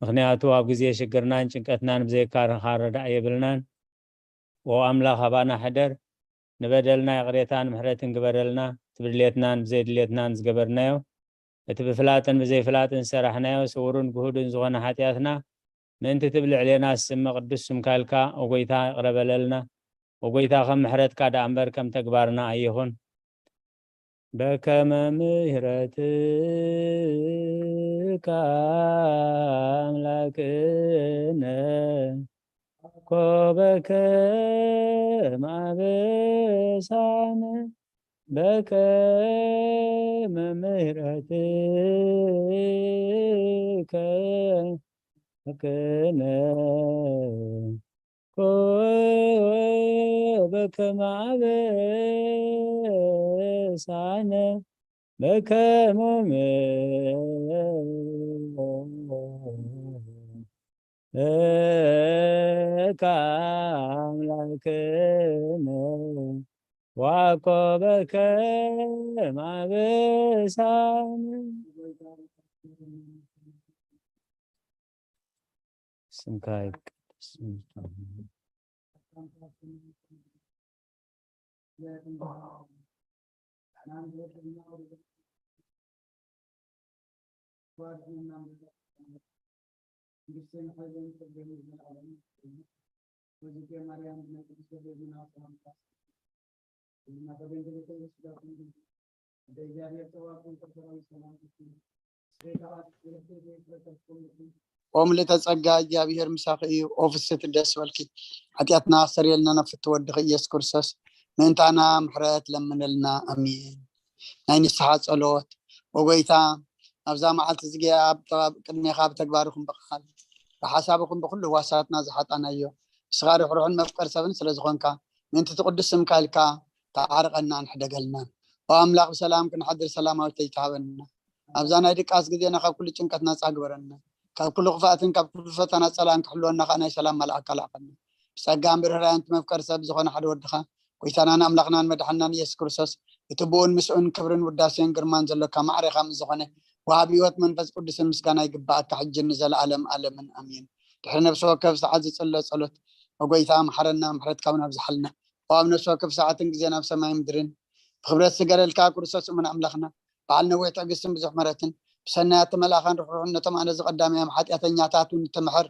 ምኽንያቱ ኣብ ግዜ ሽግርናን ጭንቀትናን ብዘይካ ረዳእ የብልናን። ኦ ኣምላኽ ኣባና ሕደር፣ ንበደልና ይቕሬታን ምሕረትን ግበረልና፣ እቲ ብድሌትናን ብዘይድሌትናን ዝገበርናዮ፣ እቲ ብፍላጥን ብዘይፍላጥን ዝሰራሕናዮ ስውርን ግሁድን ዝኾነ ሓጢኣትና ምእንቲ እቲ ብልዕሌና ዝስመ ቅዱስ ስምካ ኢልካ፣ ኦ ጎይታ፣ ይቕረ በለልና። ኦ ጎይታ፣ ከም ምሕረትካ ደኣ እምበር ከም ተግባርና ኣይኹን። በከመ ምሕረትካ ኣምላክነ፣ ኮበከ ማበሳነ፣ በከመ ምሕረትከ ክነ፣ ኮበከመ አበሳነ፣ በከመ ምሕረትከ አምላክነ፣ ዋኮ በከመ አበሳነ። ስምካ ይቀደስ። ኦ ምልእተ ጸጋ፣ እግዚኣብሔር ምሳኺ እዩ። ኦ ፍስሕቲ ደስ በልኪ፣ ሓጢኣትና ኣስተርየልና፣ ናብ ፍትው ወድኺ ኢየሱስ ክርስቶስ ምእንታና ምሕረት ለምነልና። ኣሜን። ናይ ንስሓ ጸሎት። ኦ ጎይታ፣ ኣብዛ መዓልቲ እዚኣ ኣብ ቅድሜኻ ብተግባርኹም ብቓል ብሓሳብኹም ብኹሉ ህዋሳትና ዝሓጣናዮ፣ ንስኻ ርሕሩሕን መፍቀር ሰብን ስለ ዝኾንካ፣ ምእንቲ እቲ ቅዱስ ስምካ ኢልካ ተዓርቐናን ሕደገልናን። ኦ ኣምላኽ፣ ብሰላም ክንሓድር ሰላማዊት ለይቲ ሃበና። ኣብዛ ናይ ድቃስ ግዜና ካብ ኩሉ ጭንቀት ነጻ ግበረና። ካብ ኩሉ ክፍኣትን ካብ ኩሉ ፈተና ጸላእን ክሕልወና ከኣ ናይ ሰላም መልኣክ ኣላእኸና። ብጸጋን ብርህራን መፍቀር ሰብ ዝኾነ ሓደ ወድኻ፣ ጎይታናን ኣምላኽናን መድሓንናን ኢየሱስ ክርስቶስ፣ እቲ ብኡን ምስኡን ክብርን ውዳሴን ግርማን ዘሎካ ማዕሬኻ ምስ ዝኾነ፣ ወሃቢ ህይወት መንፈስ ቅዱስን ምስጋና ይግብኣካ፣ ሕጂ ንዘለኣለም ኣለምን ኣሜን። ድሕሪ ነፍሲ ወከፍ ሰዓት ዝጽለ ጸሎት፣ ኦ ጎይታ፣ መሓረና፣ ምሕረትካ እውን ኣብዝሓልና። ኦ ኣብ ነፍሲ ወከፍ ሰዓትን ግዜን ኣብ ሰማይ ምድርን ብክብረት ዝገለልካ ክርስቶስ እሙን ኣምላኽና፣ በዓል ነዊሕ ትዕግስትን ብዙሕ ምሕረትን፣ ብሰናያት መልኣኻን ርሕሩሕነቶም ኣነ ዝቐዳማዮም ሓጢኣተኛታት እውን ትምሕር።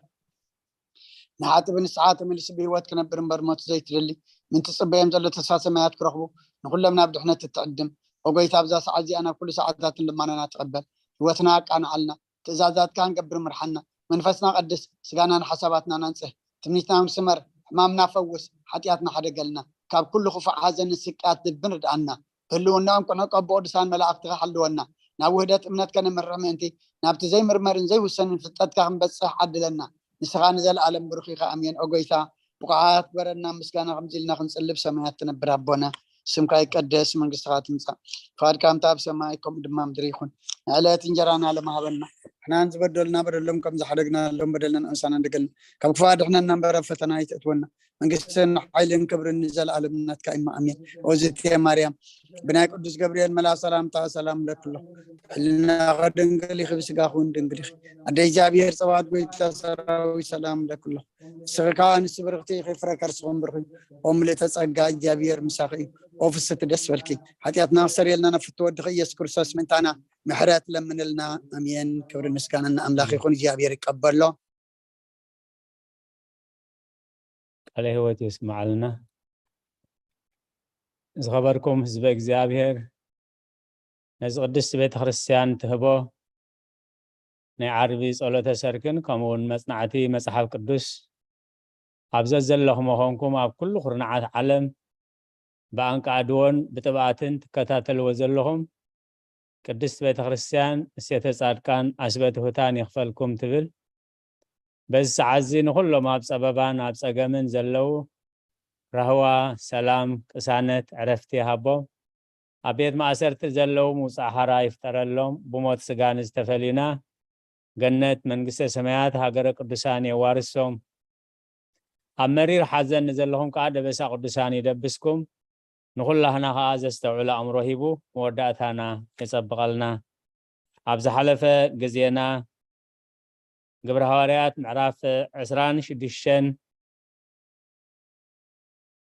ንሓጥእ ብንስሓ ተመሊሱ ብህይወት ክነብር እምበር ሞት ዘይትደሊ፣ ምእንቲ ዝጽበዮም ዘሎ ተስፋ ሰማያት ክረኽቡ፣ ንኹሎም ናብ ድሕነት እትዕድም። ኦ ጎይታ፣ ኣብዛ ሰዓት እዚኣ ናብ ኩሉ ሰዓታትን ልማናና ተቐበል። ህይወትና ኣቃንዓልና፣ ትእዛዛትካ ክንገብር ምርሓና። መንፈስና ቀድስ፣ ስጋናን ሓሳባትናን ኣንጽህ። ትምኒትና እውን ስመር፣ ሕማምና ፈውስ፣ ሓጢኣትና ሓደገልና። ካብ ኩሉ ክፉእ ሓዘንን ስቅያት ልብን ርድኣና። ብህልውናኦም ቅኑዕ ቀቦ ቅዱሳን መላእኽትኻ ሓልወና። ናብ ውህደት እምነት ከነምርሕ ምእንቲ፣ ናብቲ ዘይምርመርን ዘይውሰንን ፍልጠትካ ክንበጽሕ ዓድለና። ንስኻ ንዘለኣለም ብሩኽ ኢኻ። ኣሜን። ኦ ጎይታ፣ ብቑዓት ግበረና፣ ምስጋና ከምዚ ኢልና ክንጽልብ ሰማያት ትነብር ኣቦና። ስምካ ይቀደስ፣ መንግስትኻ ትምጻእ፣ ፍቓድካ ከምታ ኣብ ሰማይ ከምኡ ድማ ምድሪ ይኹን። ንዕለት እንጀራና ሎሚ ሃበና። ንሕናን ዝበደሉና በደሎም ከም ዝሓደግናሎም በደልና ንእንሳና እንደገልና። ካብ ክፉእ ኣድሕነና እምበር ኣብ ፈተና ኣይተእትወና። መንግስትን ሓይልን ክብርን ንዘለኣለም ናትካ እዩ። ኣሜን። ኦዝቴ ማርያም፣ ብናይ ቅዱስ ገብርኤል መልኣክ ሰላምታ ሰላም እለኪ ኣለኹ። ሕልናኺ ድንግል ኢኺ፣ ብስጋኺ እውን ድንግል ኢኺ። ኣደ እግዚኣብሔር ጸባኦት፣ ጎይታ ሰራዊት፣ ሰላም እለኪ ኣለኹ። ንስኺ ከኣ ኣንስቲ ብርኽቲ ኢኺ፣ ፍረ ከርስኺ እውን ብሩኽ እዩ። ኦ ምልእተ ጸጋ፣ እግዚኣብሔር ምሳኺ እዩ። ኦ ፍስሕቲ ደስ በልኪ፣ ሓጢኣትና ክሰርየልና ናብ ፍትው ወድኺ ኢየሱስ ክርስቶስ ምእንታና ምሕረት ለምንልና። ኣሜን። ክብሪ ምስጋና ንኣምላኽ ይኹን፣ እግዚኣብሔር ይቀበሎ። ቃለ ሕይወት የስምዓልና። ዝኸበርኩም ህዝበ እግዚኣብሔር፣ ነዚ ቅድስቲ ቤተ ክርስቲያን ትህቦ ናይ ዓርቢ ጸሎተ ሰርክን ከምኡ እውን መጽናዕቲ መጽሓፍ ቅዱስ ኣብ ዘዘለኹም ኮንኩም ኣብ ኩሉ ኩርናዓት ዓለም ብኣንቃዕድዎን ብጥብኣትን ትከታተልዎ ዘለኹም ቅድስት ቤተ ክርስቲያን እሴተ ጻድቃን ኣስበ ትሑታን ይኽፈልኩም ትብል። በዚ ሰዓት እዚ ንኹሎም ኣብ ጸበባን ኣብ ጸገምን ዘለዉ ራህዋ፣ ሰላም፣ ቅሳነት፣ ዕረፍቲ ይሃቦም። ኣብ ቤት ማእሰርቲ ዘለዉ ምውጻእ ሓራ ይፍጠረሎም። ብሞት ስጋ ንዝተፈልዩና ገነት መንግስተ ሰማያት ሃገረ ቅዱሳን የዋርሶም። ኣብ መሪር ሓዘን ንዘለኹም ከኣ ደበሳ ቅዱሳን ይደብስኩም። ንኹላህና ከኣ ዘስተውዕል ኣእምሮ ሂቡ መወዳእታና የጸብቐልና። ኣብ ዝሓለፈ ግዜና ግብረ ሃዋርያት ምዕራፍ ዕስራን ሽዱሽተን፣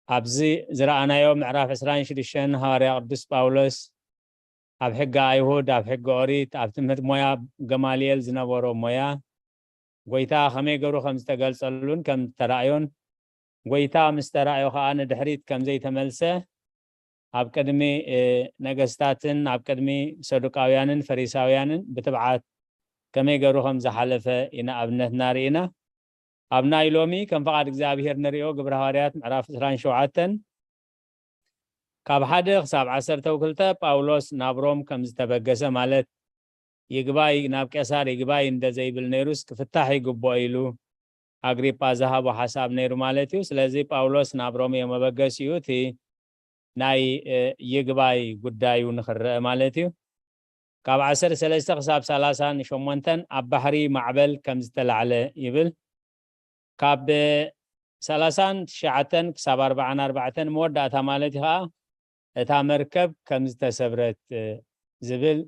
ኣብዚ ዝረኣናዮ ምዕራፍ ዕስራን ሽዱሽተን ሃዋርያ ቅዱስ ጳውሎስ ኣብ ሕጊ ኣይሁድ፣ ኣብ ሕጊ ኦሪት፣ ኣብ ትምህርት ሞያ ገማልኤል ዝነበሮ ሞያ፣ ጎይታ ከመይ ገይሩ ከም ዝተገልጸሉን ከም ዝተራእዮን፣ ጎይታ ምስ ተራእዮ ከኣ ንድሕሪት ከም ዘይተመልሰ፣ ኣብ ቅድሚ፣ እ፣ ነገስታትን ኣብ ቅድሚ ሰዱቃውያንን ፈሪሳውያንን ብትብዓት ከመይ ገይሩ ከም ዝሓለፈ ኢና ኣብነትና ርኢና። ኣብ ናይ ሎሚ ከም ፍቓድ እግዚኣብሔር ንሪኦ ግብረ ሃዋርያት ምዕራፍ ዕስራን ሸውዓተን ካብ ሓደ ክሳብ ዓሰርተ ክልተ ጳውሎስ ናብ ሮም ከም ዝተበገሰ፣ ማለት ይግባይ ናብ ቄሳር ይግባይ እንደ ዘይብል ነይሩስ ክፍታሕ ይግብኦ ኢሉ ኣግሪጳ ዝሃቦ ሓሳብ ነይሩ ማለት እዩ። ስለዚ ጳውሎስ ናብ ሮሜ መበገሲኡ እቲ ናይ፣ እ፣ ይግባይ ጉዳዩ ንኽረአ ማለት እዩ። ካብ ዓሰርተ ሰለስተ ክሳብ ሰላሳን ሸሞንተን ኣብ ባሕሪ ማዕበል ከም ዝተላዕለ ይብል። ካብ ሰላሳን ትሽዓተን ክሳብ ኣርባዓን ኣርባዕተን መወዳእታ ማለት እዩ ኸዓ እታ መርከብ ከም ዝተሰብረት፣ እ፣ ዝብል፣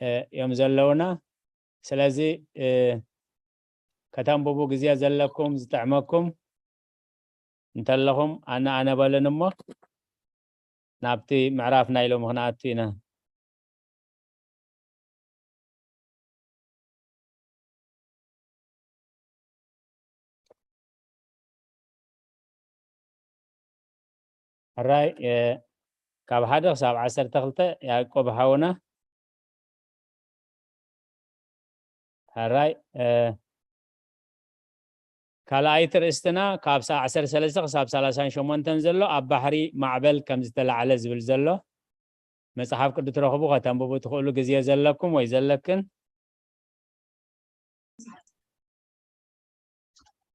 እ፣ እዮም ዘለውና። ስለዚ፣ እ፣ ከተንብቡ ግዜ ዘለኩም ዝጥዕመኩም እንተለኹም ኣነ ኣነ በሉን እሞ ናብቲ ምዕራፍ ናይ ሎሚ ክንኣቱ ኢና። ሕራይ፣ እ፣ ካብ ሓደ ክሳብ ዓሰርተ ክልተ ያዕቆብ ሓውና። ሕራይ፣ እ፣ ካልኣይቲ ርእስትና ካብ ዓሰርተ ሰለስተ ክሳብ ሰላሳን ሸሞንተን ዘሎ ኣብ ባሕሪ ማዕበል ከም ዝተላዕለ ዝብል ዘሎ መጽሓፍ ቅዱስ ትረኽቡ ከተንብቡ ትኽእሉ ግዜ ዘለኩም ወይ ዘለክን።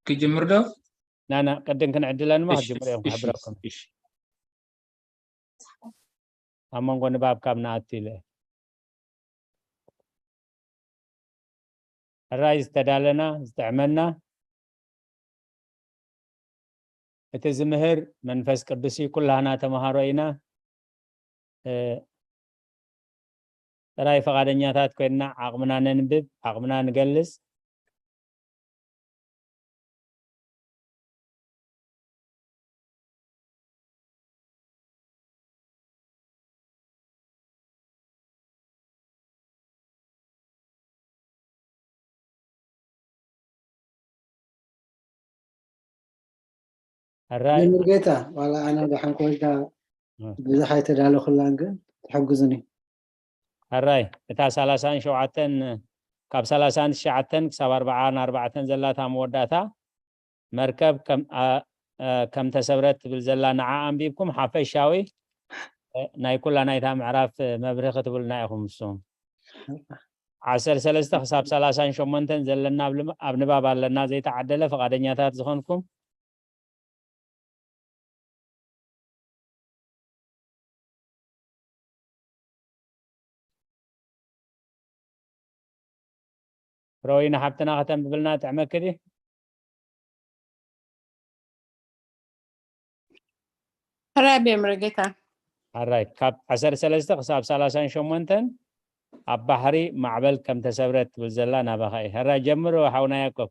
ክጅምር ዶ? ናና ቅድም ክንዕድለንማ እሺ፣ ክጅምር እዮም እሺ፣ ክሕብረኩም። እሺ። ኣብ መንጎ ንባብ ካብ ንኣቱ ኢለ። ሕራይ ዝተዳለና ዝጥዕመና እቲ ዝምህር መንፈስ ቅዱስ እዩ። ኩላህና ተምሃሮ ኢና። እ፣ ጥራይ ፈቓደኛታት ኮይንና ዓቕምና ነንብብ፣ ዓቕምና ንገልጽ። ሕራይ መምህር ጌታ፣ ዋላ ኣነ ደሓን ኮይንካ እ። ብዙሕ ኣይተዳለኹላን፣ ግን ትሕግዙኒ። ሕራይ እታ ሰላሳን ሸውዓተን፣ ካብ ሰላሳን ትሽዓተን ክሳብ ኣርባዓን ኣርባዕተን ዘላታ መወዳእታ መርከብ ከም፣ ኣ፣ እ፣ ከም ተሰብረት ትብል ዘላ ንዓ ኣንቢብኩም ሓፈሻዊ፣ እ፣ ናይ ኩላ ናይታ ምዕራፍ መብርሂ ክትብሉና ኢኹም። ንሱ ዓሰርተ ሰለስተ ክሳብ ሰላሳን ሸሞንተን ዘለና ኣብ ልም-፣ ኣብ ንባብ ኣለና። ዘይተዓደለ ፈቓደኛታት ዝኾንኩም ሮይና ሓብትና ከተንብብልና ጥዕመኪ ድዩ? ሕራይ ብየምረ ጌታ። ሕራይ ካብ ዓሰርተ ሰለስተ ክሳብ ሰላሳን ሸሞንተን ኣብ ባሕሪ ማዕበል ከም ተሰብረት ትብል ዘላ ናባኻ እዩ። ሕራይ ጀምር ሓውና ያዕቆብ።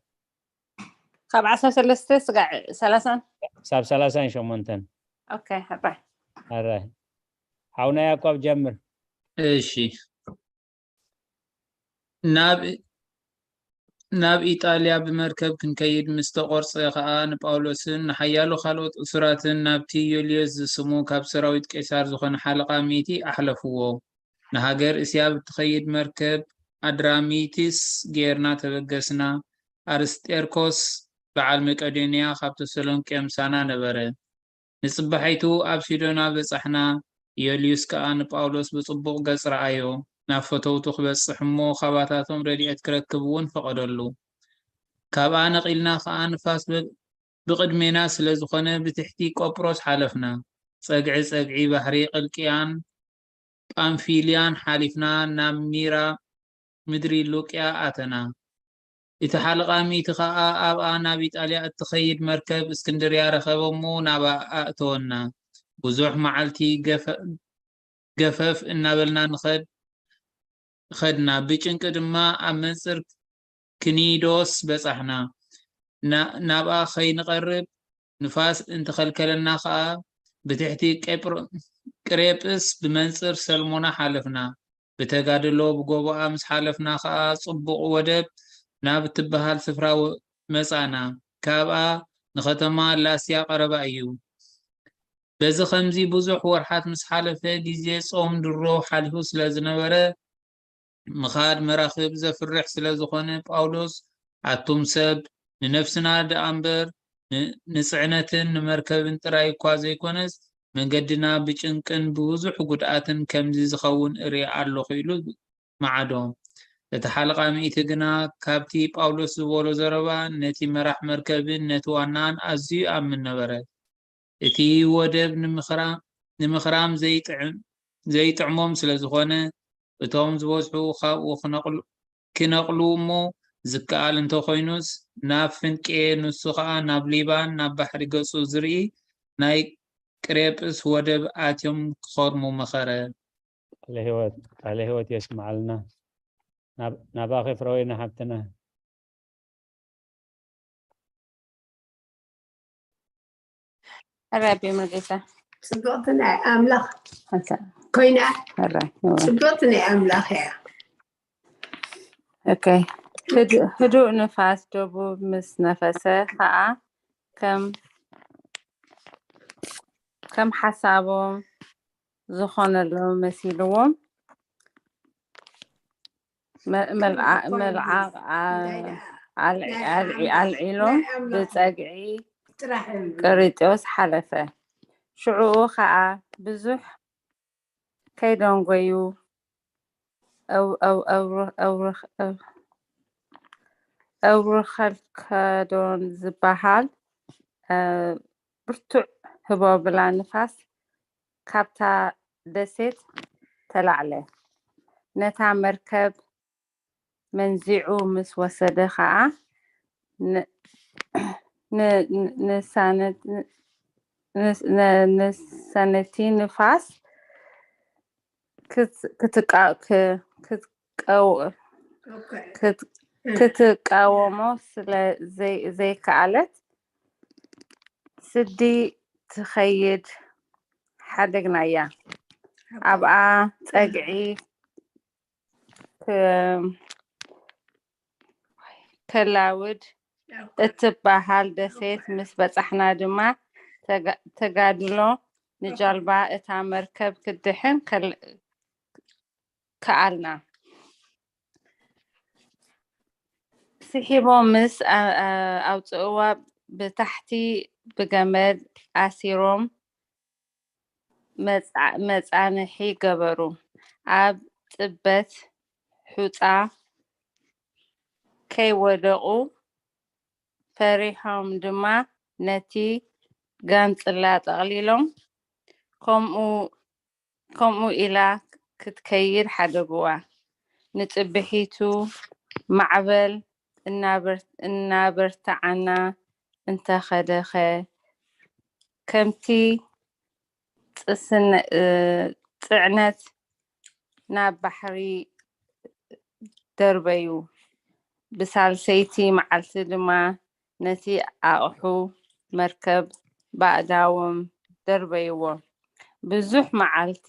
ካብ ዓሰርተ ሰለስተ ስጋዕ ሰላሳን ክሳብ ሰላሳን ሸሞንተን። ኦኬ። ሕራይ ሕራይ ሓውና ያዕቆብ ጀምር። እሺ። ናብ ናብ ኢጣልያ ብመርከብ ክንከይድ ምስ ተቖርጸ ከኣ ንጳውሎስን ንሓያሎ ካልኦት እሱራትን ናብቲ ዮልዮስ ዝስሙ ካብ ሰራዊት ቄሳር ዝኾነ ሓለቓ ሚእቲ ኣሕለፍዎ። ንሃገር እስያ ብትኸይድ መርከብ ኣድራሚትስ ጌርና ተበገስና። ኣርስጤርኮስ በዓል መቄዶንያ ካብ ተሰሎንቄ ምሳና ነበረ። ንጽባሒቱ ኣብ ሲዶና በጻሕና። ዮልዩስ ከኣ ንጳውሎስ ብጽቡቕ ገጽ ረኣዮ፣ ናብ ፈተውቱ ክበጽሕ እሞ ካባታቶም ረድኤት ክረክብ እውን ፈቐደሉ። ካብኣ ነቒልና ከኣ ንፋስ ብ-፣ ብቕድሜና ስለ ዝኾነ ብትሕቲ ቆጵሮስ ሓለፍና። ጸግዒ ጸግዒ ባሕሪ ቅልቅያን ጳምፊልያን ሓሊፍና ናብ ሚራ ምድሪ ሉቅያ ኣተና። እቲ ሓለቓ ሚእቲ ኸኣ ኣብኣ ናብ ኢጣልያ እትኸይድ መርከብ እስክንድርያ ረኸበ እሞ ናብኣ ኣእተወና። ብዙሕ መዓልቲ ገፈ-፣ ገፈፍ እናበልና ንኸድ ኸድና። ብጭንቂ ድማ ኣብ መንጽር ክኒዶስ በጻሕና። ናብኣ ከይንቐርብ ንፋስ እንተኸልከለና ኸኣ፣ ብትሕቲ ቅሬጵስ ብመንጽር ሰልሞና ሓለፍና። ብተጋድሎ ብጎቦኣ ምስ ሓለፍና ኸኣ፣ ጽቡቕ ወደብ ናብ እትበሃል ስፍራ መጻእና። ካብኣ ንኸተማ ላስያ ቀረባ እዩ። በዚ ኸምዚ ብዙሕ ወርሓት ምስ ሓለፈ፣ ግዜ ጾም ድሮ ሓሊፉ ስለ ዝነበረ፣ ምኻድ መራኽብ ዘፍርሕ ስለ ዝኾነ፣ ጳውሎስ፣ ኣቱም ሰብ፣ ንነፍስና ደኣ እምበር ንጽዕነትን ንመርከብን ጥራይ እኳ ዘይኮነስ፣ መንገድና ብጭንቅን ብብዙሕ ጉድኣትን ከምዚ ዝኸውን እርኢ ኣለኹ ኢሉ መዓዶ። እቲ ሓለቓ ሚእቲ ግና ካብቲ ጳውሎስ ዝበሎ ዘረባ ነቲ መራሕ መርከብን ነቲ ዋናኣን ኣዝዩ ይኣምን ነበረ። እቲ ወደብ ንምኽራም ዘይጥዕሞም ስለ ዝኾነ፣ እቶም ዝበዝሑ ካብኡ ክነቕሉ እሞ ዝከኣል እንተኾይኑስ፣ ናብ ፍንቄ፣ ንሱ ኸኣ ናብ ሊባን፣ ናብ ባሕሪ ገጹ ዝርኢ ናይ ቅሬጵስ ወደብ ኣትዮም ክኸርሙ መኸረ። ቃለ ህይወት የስምዓልና። ናባኺ ፍረወይኒ ሓብትና። ኣራቢ መጌታ ጽብቕቲ ናይ ኣምላኽ ኮይና ጽብቕቲ ናይ ኣምላኽ እያ። ኦኬ። ህዱእ ንፋስ ደቡብ ምስ ነፈሰ ኸኣ ከም ከም ሓሳቦም ዝኾነሎም መሲልዎም መልዓቕ ኣልዒሎም ብጸግዒ ቅሪጢዎስ ሓለፈ። ሽዑኡ ኸኣ ብዙሕ ከይደንጎዩ ኣውሪ ኸልከዶን ዝበሃል ብርቱዕ ህቦብላ ንፋስ ካብታ ደሴት ተላዕለ። ነታ መርከብ መንዚዑ ምስ ወሰደ ኸኣ ንሰነቲ ንፋስ ክትቃወሞ ስለ ዘይከኣለት ስዲ ትኸይድ ሓደግናያ። ኣብኣ ጸግዒ ከላውድ እትበሃል ደሴት ምስ በጻሕና ድማ ተጋድሎ ንጃልባ እታ መርከብ ክድሕን ከኣልና። ስሒቦም ምስ ኣውፅእዋ ብታሕቲ ብገመድ ኣሲሮም መፃንሒ ገበሩ። ኣብ ፅበት ሑፃ ከይወደቑ ፈሪሖም ድማ ነቲ ጋንፅላ ጠቕሊሎም ከምኡ ኢላ ክትከይድ ሓደግዋ። ንፅብሒቱ ማዕበል እናበርትዓና እንተኸደኸ ከምቲ ፅዕነት ናብ ባሕሪ ደርበዩ። ብሳልሰይቲ መዓልቲ ድማ ነቲ ኣቕሑ መርከብ ባእዳዎም ደርበይዎ። ብዙሕ መዓልቲ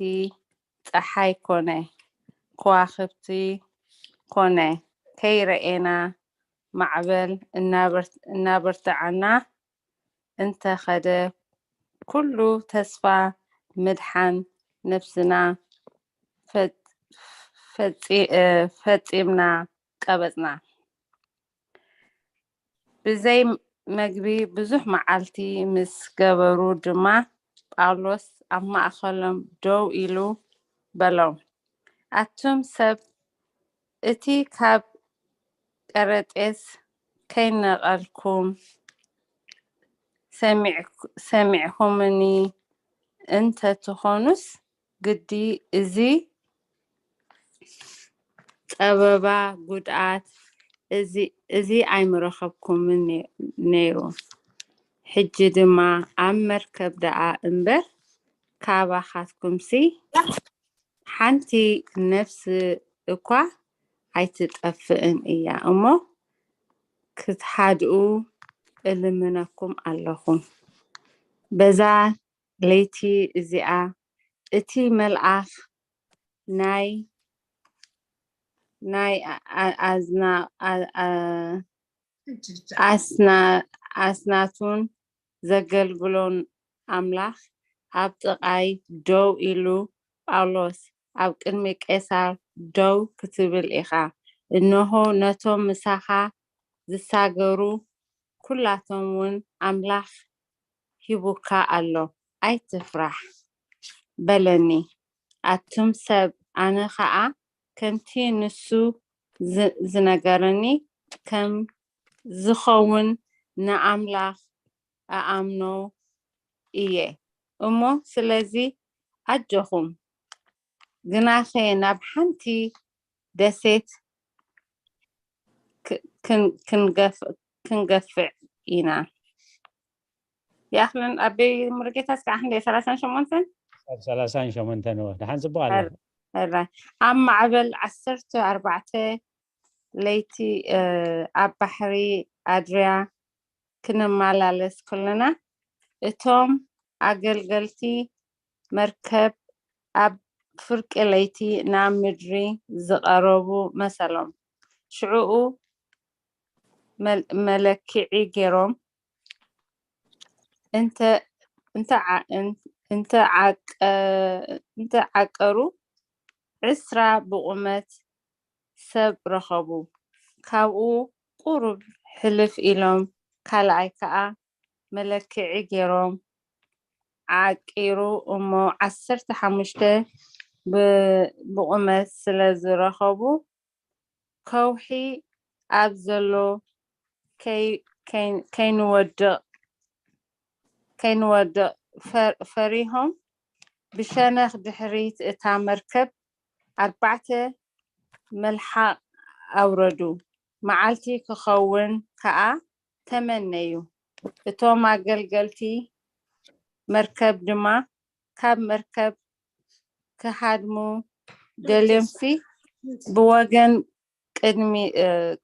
ጸሓይ ኮነ፣ ከዋኽብቲ ኮነ ከይረኤና ማዕበል እናበርትዓና እንተኸደ ኩሉ ተስፋ ምድሓን ነብስና ፈጺምና ቀበጽና። ብዘይ መግቢ ብዙሕ መዓልቲ ምስ ገበሩ ድማ ጳውሎስ ኣብ ማእከሎም ደው ኢሉ በሎም፣ ኣቱም ሰብ፣ እቲ ካብ ቀረጤስ ከይነቐልኩም ሰሚዕኩምኒ እንተትኾኑስ፣ ግዲ እዚ ጸበባ ጉድኣት እዚ ኣይምረኸብኩምን ነይሩ። ሕጂ ድማ ኣብ መርከብ ደኣ እምበር ካባኻትኩምሲ ሓንቲ ነፍሲ እኳ ኣይትጠፍእን እያ እሞ ክትሓድኡ እልምነኩም ኣለኹ። በዛ ለይቲ እዚኣ እቲ መልኣኽ ናይ ናይ ኣዝና ኣስናቱን ዘገልግሎን ኣምላኽ ኣብ ጥቓይ ደው ኢሉ፣ ጳውሎስ፣ ኣብ ቅድሚ ቄሳር ደው ክትብል ኢኻ። እንሆ፣ ነቶም ምሳኻ ዝሳገሩ ኩላቶም እውን ኣምላኽ ሂቡካ ኣሎ። ኣይትፍራሕ፣ በለኒ። ኣቱም ሰብ፣ ኣነ ኸኣ ከምቲ ንሱ ዝነገረኒ ከም ዝኸውን ንኣምላኽ እኣምኖ እየ እሞ፣ ስለዚ ኣጆኹም፣ ግናኸ ናብ ሓንቲ ደሴት ክንገፍዕ ኢና። ይኣኽለን ኣበይ ሙሉጌታ? እስከ ሓንደ ሰላሳን ሸሞንተን ኣብ ሰላሳን ሸሞንተን እወ። ደሓን ጽቡቕ ኣለ። ኣብ ማዕበል ዓሰርተ ኣርባዕተ ለይቲ ኣብ ባሕሪ ኣድርያ ክንመላለስ ከለና፣ እቶም ኣገልገልቲ መርከብ ኣብ ፍርቂ ለይቲ ናብ ምድሪ ዝቐረቡ መሰሎም። ሽዑኡ መለክዒ ገይሮም እንተ ዓቀሩ፣ ዕስራ ብቑመት ሰብ ረኸቡ። ካብኡ ቁሩብ ሕልፍ ኢሎም ካልኣይ ከኣ መለክዒ ገይሮም ዓቂሩ እሞ ዓሰርተ ሓሙሽተ ብቑመት ስለ ዝረኸቡ ከውሒ ኣብ ዘሎ ከይንወድቕ ከይንወድቕ ፈሪሆም ብሸነኽ ድሕሪት እታ መርከብ ኣርባዕተ መልሓቕ ኣውረዱ። መዓልቲ ክኸውን ከኣ ተመነዩ። እቶም ኣገልገልቲ መርከብ ድማ ካብ መርከብ ክሃድሙ ደልዮምሲ ብወገን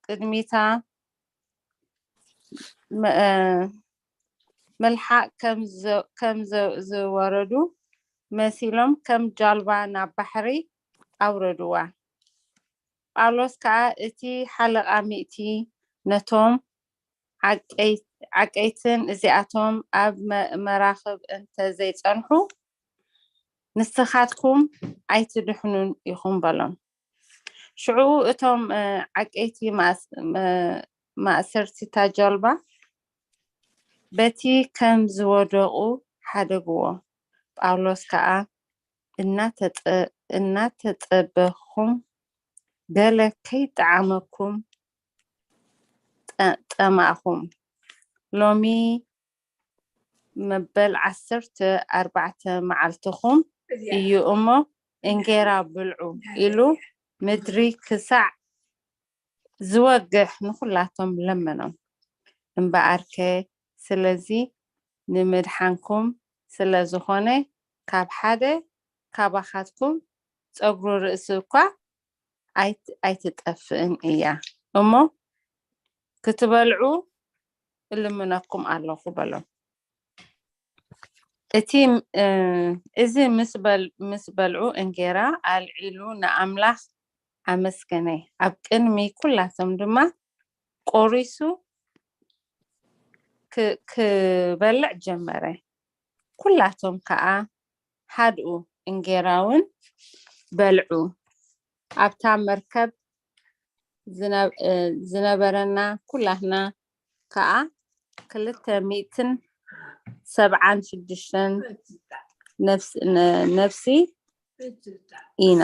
ቅድሚታ መልሓቕ ከም ዝወረዱ መሲሎም ከም ጃልባ ናብ ባሕሪ ኣውረድዋ። ጳውሎስ ከኣ እቲ ሓለቓ ሚእቲ ነቶም ዓቀይትን እዚኣቶም ኣብ መራኽብ እንተ ዘይጸንሑ ንስኻትኩም ኣይትድሕኑን ኢኹም በሎም። ሽዑ እቶም ዓቀይቲ ማእሰርቲ እታ ጃልባ በቲ ከም ዝወደቑ ሓደግዎ። ጳውሎስ ከኣ እናተጸበኹም ገለ ከይጠዓመኩም ጠማእኹም። ሎሚ መበል ዓሰርተ ኣርባዕተ መዓልትኹም እዩ እሞ እንጌራ ብልዑ ኢሉ ምድሪ ክሳዕ ዝወግሕ ንኹላቶም ለመኖም። እምበኣርከ ስለዚ ንምድሓንኩም ስለ ዝኾነ ካብ ሓደ ካባኻትኩም ጸጉሪ ርእሲ እኳ ኣይትጠፍእን እያ እሞ ክትበልዑ እልምነኩም ኣለኹ በሎም። እቲ እዚ ምስ በልዑ እንጌራ ኣልዒሉ ንኣምላኽ ኣመስገነ፣ ኣብ ቅድሚ ኩላቶም ድማ ቆሪሱ ክበልዕ ጀመረ። ኩላቶም ከኣ ሃድኡ፣ እንጌራውን በልዑ። ኣብታ መርከብ ዝነበረና ኩላትና ከኣ ክልተ ሚእትን ሰብዓን ሽዱሽተን ነፍሲ ኢና።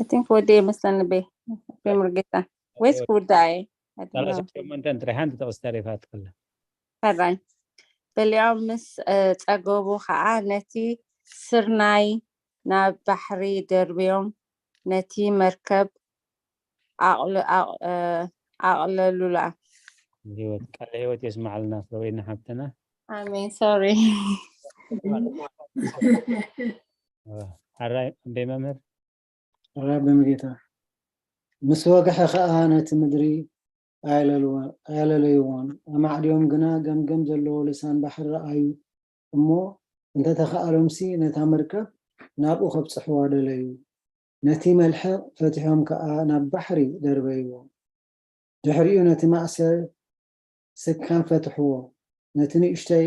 I think ወዲ ይመስለኒ ቤ ሙርጌታ ወይስ ክውዳእ እየ? ሰላሳ ሸሞንተን ጥራይ ሓንቲ ጥቕሲ ተሪፋ ትክለ ሕራይ በሊዖም ምስ ጸገቡ ኸዓ ነቲ ስርናይ ናብ ባሕሪ ደርብዮም ነቲ መርከብ ኣቕለሉላ። ህይወት ቃለ ህይወት የስማዓልና ፍረወይና ሓብትና። ኣሜን። ሶሪ ሕራይ እምበይ መምህር ራቢ ምጌታ። ምስ ወግሐ ኸኣ ነቲ ምድሪ ኣየለልዎ-፣ ኣየለለይዎን። ኣማዕድዮም ግና ገምገም ዘለዎ ልሳን ባሕሪ ረኣዩ። እሞ እንተ ተኻእሎምሲ ነታ መርከብ ናብኡ ከብጽሕዋ ደለዩ። ነቲ መልሕቕ ፈቲሖም ከኣ ናብ ባሕሪ ደርበይዎ። ድሕሪኡ ነቲ ማእሰር ስካን ፈትሕዎ። ነቲ ንእሽተይ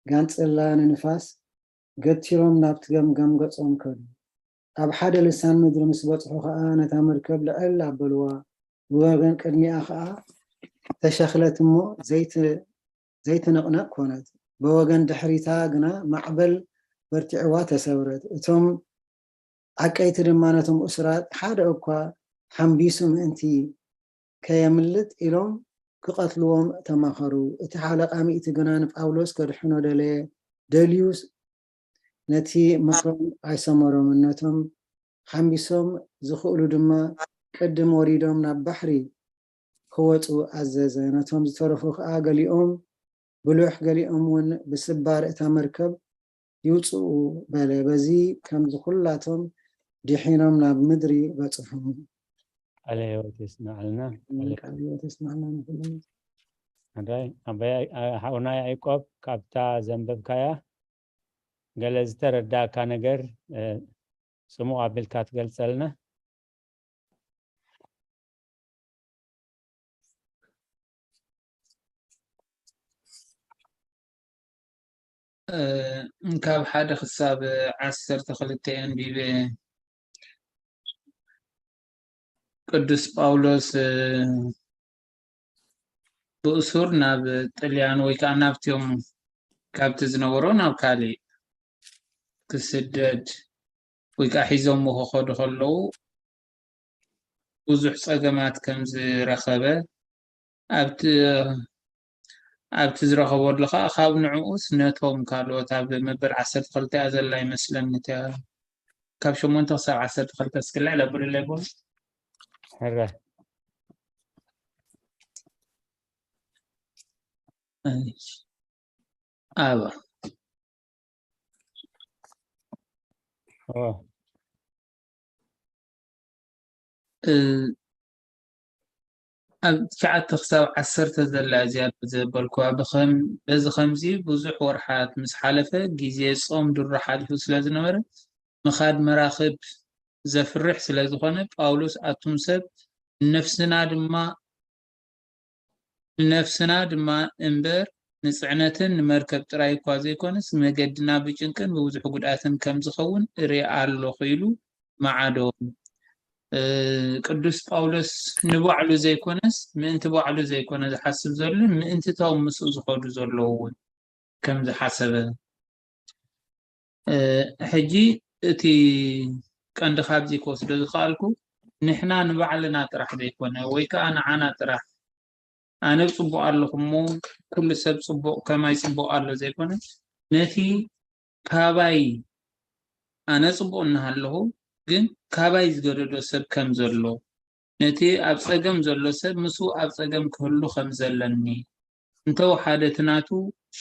ጋንጽላ ንንፋስ ገቲሮም ናብቲ ገምገም ገጾም ከዱ። ኣብ ሓደ ልሳን ምድሪ ምስ በጽሑ ኸኣ ነታ መርከብ ልዕል ኣበልዋ። ብወገን ቅድሚኣ ኸኣ ተሸኽለት እሞ ዘይት-፣ ዘይትንቕነቕ ኮነት። ብወገን ድሕሪታ ግና ማዕበል በርቲዕዋ ተሰብረት። እቶም ዓቀይቲ ድማ ነቶም እሱራት ሓደ እኳ ሓምቢሱ ምእንቲ ከየምልጥ ኢሎም ክቐትልዎም ተማኸሩ። እቲ ሓለቓ ሚእቲ ግና ንጳውሎስ ከድሕኖ ደለየ፣ ደልዩ ነቲ ምኽሮም ኣይሰመሮምን። ነቶም ሓምቢሶም ዝኽእሉ ድማ ቅድም ወሪዶም ናብ ባሕሪ ክወጹ ኣዘዘ። ነቶም ዝተረፉ ከኣ ገሊኦም ብሉሕ ገሊኦም እውን ብስባር እታ መርከብ ይውጽኡ በለ። በዚ ከምዚ ኩላቶም ድሒኖም ናብ ምድሪ በጽሑ። ቃለ ሕይወት የስምዓልና። ቃለ ቃለ ሕይወት የስምዓልና ንኹልና። ኣዳይ፣ ኣባይ፣ ኣ-፣ ሓውና ያዕቆብ፣ ካብታ ዘንበብካያ ገለ ዝተረዳእካ ነገር፣ እ፣ ጽሙቕ ኣቢልካ ትገልጸልና? እ፣ ካብ ሓደ ክሳብ ዓሰርተ ክልተ ኣንቢበ። ቅዱስ ጳውሎስ፣ እ፣ ብእሱር ናብ ጥልያን ወይ ከዓ ናብቲኦም ካብቲ ዝነበሮ ናብ ካሊእ ክስደድ ወይ ከዓ ሒዞምዎ ክኸዱ ከለዉ ብዙሕ ጸገማት ከም ዝረኸበ ኣብቲ፣ ኣብቲ ዝረኸበሉ ከዓ ካብ ንዕኡስ ነቶም ካልኦት ኣብ መበል ዓሰርተ ክልተ እያ ዘላ ይመስለኒ እቲያ ካብ ሸሞንተ ክሳብ ዓሰርተ ክልተ እስኪ ልዕል ኣብሉለይ ቦል። ሕረ። እሺ። ኣበ። ኦ። እ፣ ኣብ ትሽዓተ ክሳብ ዓሰርተ ዘላ እዚኣ ዘበልኩዋ ብኸም-፣ በዚ ኸምዚ ብዙሕ ወርሓት ምስ ሓለፈ፣ ግዜ ጾም ድሮ ሓሊፉ ስለ ዝነበረ፣ ምኻድ መራኽብ ዘፍርሕ ስለ ዝኾነ፣ ጳውሎስ፣ ኣቱም ሰብ፣ ንነፍስና ድማ፣ ንነፍስና ድማ እምበር፣ ንጽዕነትን ንመርከብ ጥራይ እኳ ዘይኮነስ፣ መገድና ብጭንቅን ብብዙሕ ጉድኣትን ከም ዝኸውን እርኢ ኣለኹ ኢሉ መዓዶም። እ፣ ቅዱስ ጳውሎስ ንባዕሉ ዘይኮነስ፣ ምእንቲ ባዕሉ ዘይኮነ ዝሓስብ ዘሎ፣ ምእንቲ እቶም ምስኡ ዝኸዱ ዘለዉ እውን ከም ዝሓሰበ። እ፣ ሕጂ እቲ ቀንዲ ካብዚ ክወስዶ ዝኸኣልኩ፣ ንሕና ንባዕልና ጥራሕ ዘይኮነ፣ ወይ ከኣ ንዓና ጥራሕ፣ ኣነ ጽቡቕ ኣለኹ እሞ፣ ኩሉ ሰብ ጽቡቕ፣ ከማይ ጽቡቕ ኣሎ ዘይኮነ፣ ነቲ ካባይ ኣነ ጽቡቕ እናሃለኹ፣ ግን ካባይ ዝገደዶ ሰብ ከም ዘሎ፣ ነቲ ኣብ ጸገም ዘሎ ሰብ ምስኡ ኣብ ጸገም ክህሉ ከም ዘለኒ፣ እንተወሓደ እቲ ናቱ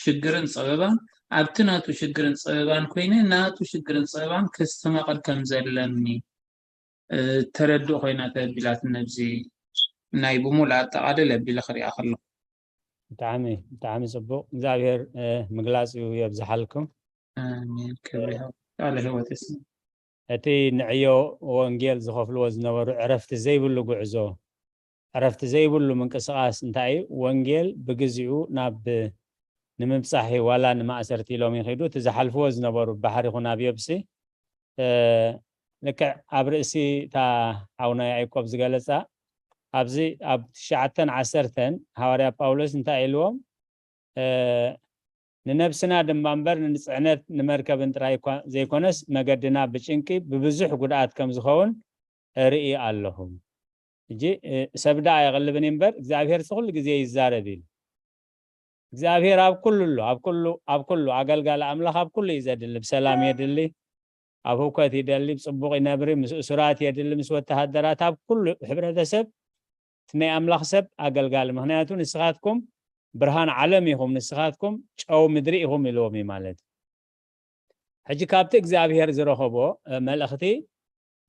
ሽግርን ጸበባን፣ ኣብቲ ናቱ ሽግርን ጸበባን ኮይነ፣ ናቱ ሽግርን ጸበባን ከስተማቕር ከም ዘለኒ፣ እ፣ ተረድእ ኮይና ተቢላትኒ። ነብዚ ናይ ብሙሉ ኣጠቓልል ኣቢለ ክሪኣ ከለኹ። ብጣዕሚ፣ ብጣዕሚ ጽቡቕ። እግዚኣብሔር፣ እ፣ ምግላጽ እዩ የብዝሓልኩም። ኣሜን። ክብሪ ይሃብ። ቃለ ህይወት ይስማ። እቲ ንዕዮ ወንጌል ዝኸፍልዎ ዝነበሩ ዕረፍቲ ዘይብሉ ጉዕዞ፣ ዕረፍቲ ዘይብሉ ምንቅስቓስ እንታይ እዩ? ወንጌል ብግዚኡ ናብ ንምብጻሕ እዩ፣ ዋላ ንማእሰርቲ ኢሎም ይኸዱ። እቲ ዝሓልፍዎ ዝነበሩ ባሕሪ ይኹን ኣብ የብሲ፣ እ፣ ልክዕ ኣብ ርእሲ እታ ሓውና ያዕቆብ ዝገለጻ፣ ኣብዚ ኣብ ትሽዓተን ዓሰርተን ሃዋርያ ጳውሎስ እንታይ ኢልዎም? እ፣ ንነብስና ድማ እምበር ንጽዕነት ንመርከብን ጥራይ እኳ ዘይኮነስ፣ መገድና ብጭንቂ ብብዙሕ ጉድኣት ከም ዝኸውን እርኢ ኣለኹ። ሕጂ፣ እ፣ ሰብ ደኣ ኣይቕልብን እዩ እምበር፣ እግዚኣብሔር ኩሉ ግዜ ይዛረብ ኢሉ። እግዚኣብሔር ኣብ ኩሉ ኣሎ፣ ኣብ ኩሉ፣ ኣብ ኩሉ ኣገልጋሊ ኣምላኽ ኣብ ኩሉ እዩ ዘድሊ። ብሰላም የድሊ፣ ኣብ ህውከት ይደሊ፣ ብጽቡቕ ይነብሪ፣ ምስ እሱራት የድሊ፣ ምስ ወተሃደራት፣ ኣብ ኩሉ ሕብረተሰብ እቲ ናይ ኣምላኽ ሰብ ኣገልጋሊ። ምኽንያቱ ንስኻትኩም ብርሃን ዓለም ኢኹም፣ ንስኻትኩም ጨው ምድሪ ኢኹም ኢልዎም እዩ ማለት እዩ። ሕጂ ካብቲ እግዚኣብሔር ዝረኸቦ፣ እ፣ መልእኽቲ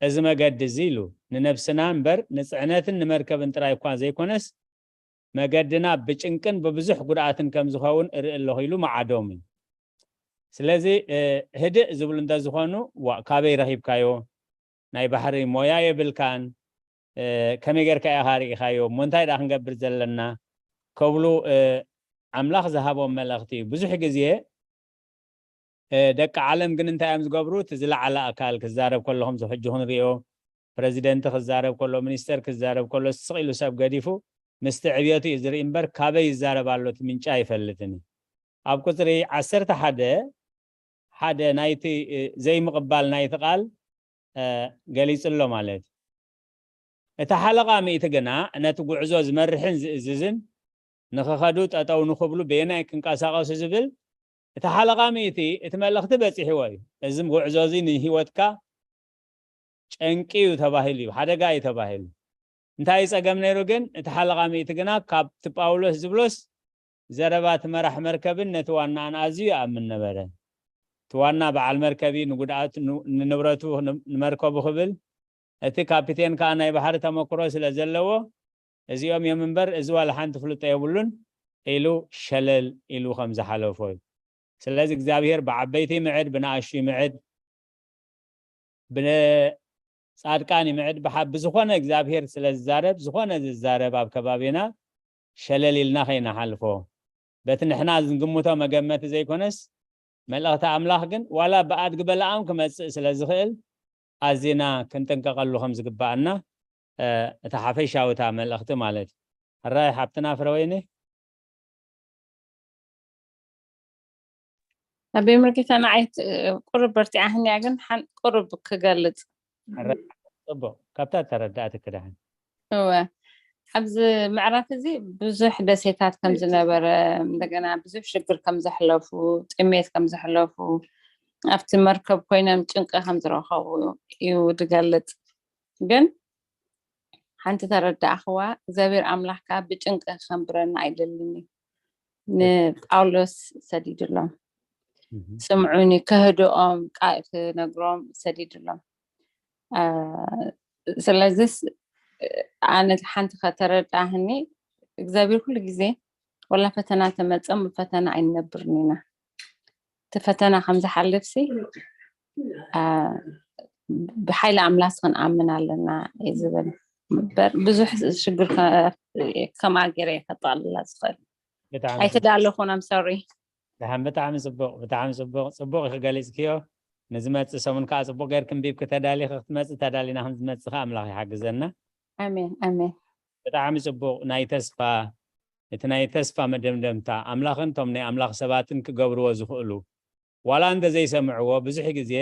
እዚ መገዲ እዚ ኢሉ ንነብስና እምበር ንፅዕነትን ንመርከብን ጥራይ እኳ ዘይኮነስ መገድና ብጭንቅን ብብዙሕ ጉድኣትን ከም ዝኸውን እርኢ ኣለኹ ኢሉ መዓዶም እዩ። ስለዚ ህድእ ዝብሉ እንተዝኾኑ፣ ዋ ካበይ ረኺብካዮ? ናይ ባሕሪ ሞያ የብልካን፣ ከመይ ጌርካ ኢኻ ርኢኻዮ? እሞ እንታይ ደኣ ክንገብር ዘለና? ከብሉ ኣምላኽ ዝሃቦም መልእኽቲ እዩ። ብዙሕ ግዜ ደቂ ዓለም ግን እንታይ እዮም ዝገብሩ? እቲ ዝለዓለ ኣካል ክዛረብ ከሎ ከምዚ ሕጂ ክንሪኦ፣ ፕረዚደንቲ ክዛረብ ከሎ፣ ሚኒስተር ክዛረብ ከሎ ስቕ ኢሉ ሰብ ገዲፉ ምስቲ ዕብየቱ እዩ ዝርኢ እምበር ካበይ ይዛረብ ኣሎ እቲ ምንጪ ኣይፈልጥን እዩ። ኣብ ቁፅሪ ዓሰርተ ሓደ ሓደ ናይቲ ዘይምቕባል ናይቲ ቃል ገሊጹ ኣሎ ማለት እዩ። እቲ ሓለቓ ሚእቲ ግና ነቲ ጉዕዞ ዝመርሕን ዝእዝዝን ንኽኸዱ ጠጠው ንኽብሉ በየናይ ክንቀሳቐሱ ዝብል እቲ ሓለቓ ሚእቲ እቲ መልእኽቲ በፂሕዎ እዩ። እዚ ጉዕዞ እዚ ንህይወትካ ጨንቂ እዩ ተባሂሉ እዩ፣ ሓደጋ እዩ ተባሂሉ። እንታይ እዩ ጸገም ነይሩ ግን? እቲ ሓለቓ ሚእቲ ግና ካብቲ ጳውሎስ ዝብሎስ ዘረባ እቲ መራሕ መርከብን ነቲ ዋናኣን ኣዝዩ ይኣምን ነበረ። እቲ ዋና በዓል መርከቢ ንጉድኣት ንንብረቱ ንመርከቡ ክብል፣ እቲ ካፒቴን ከኣ ናይ ባሕሪ ተመክሮ ስለ ዘለዎ እዚኦም እዮም እምበር እዚ ዋላ ሓንቲ ፍልጦ የብሉን ኢሉ ሸለል ኢሉ ከም ዝሓለፎ እዩ። ስለዚ እግዚኣብሔር ብዓበይቲ ይምዕድ፣ ብንኣሽቱ ይምዕድ፣ ብጻድቃን ይምዕድ፣ ብሓ- ብዝኾነ እግዚኣብሔር ስለ ዝዛረብ፣ ዝኾነ ዝዛረብ ኣብ ከባቢና ሸለል ኢልና ከይንሓልፎ፣ በቲ ንሕና ዝንግምቶ መገመቲ ዘይኮነስ፣ መልእኽቲ ኣምላኽ ግን ዋላ ብኣድጊ በለኣም ክመጽእ ስለ ዝኽእል፣ ኣዚና ክንጥንቀቐሉ ከም ዝግባኣና፣ እ፣ እታ ሓፈሻዊ እታ መልእኽቲ ማለት እዩ። ሕራይ ሓብትና ፍረወይኒ። ኣቤ ሙሉጌታ ንዓይ ቁሩብ በርቲዓ ህንያ ግን ሓን ቁሩብ ክገልጽ ጽቡቅ ካብታ ተረዳእቲ ክዳሕን እወ ኣብዚ ምዕራፍ እዚ ብዙሕ ደሴታት ከም ዝነበረ እንደገና ብዙሕ ሽግር ከም ዘሕለፉ ጥሜት ከም ዘሕለፉ ኣብቲ መርከብ ኮይኖም ጭንቂ ከም ዝረኸቡ እዩ ዝገልጽ ግን ሓንቲ ተረዳእኽዋ እግዚኣብሔር ኣምላኽ ከዓ ብጭንቂ ከንብረና ኣይደልን እዩ ንጳውሎስ ሰዲድሎም ስምዑኒ ከህድኦም ቃል ክነግሮም ሰዲድሎም ስለዚስ ኣነ ሓንቲ ከተረዳህኒ እግዚኣብሔር ኩሉ ግዜ ወላ ፈተና ተመፀም ብፈተና ኣይንነብርን ኢና እቲ ፈተና ከም ዝሓልፍ ሲ ብሓይሊ ኣምላስ ክንኣምን ኣለና እዩ ዝብል እምበር ብዙሕ ሽግር ከምኣ ገይረ እየ ከጠቕልላ ዝኽእል ኣይተዳለኹን ኣም ሶሪ ደሓን ብጣዕሚ ፅቡቕ ብጣዕሚ ፅቡቕ ፅቡቕ ኢኺ ገሊፅክዮ ንዝመፅእ ሰሙን ከዓ ፅቡቕ ገይር ክንቢብ ክተዳሊ ክትመፅእ ተዳሊና ክንዝመፅእ ከዓ ኣምላኽ ይሓግዘና ኣሜን ኣሜን ብጣዕሚ ፅቡቕ ናይ ተስፋ እቲ ናይ ተስፋ መደምደምታ ኣምላኽን እቶም ናይ ኣምላኽ ሰባትን ክገብርዎ ዝኽእሉ ዋላ እንተዘይሰምዕዎ ብዙሕ ግዜ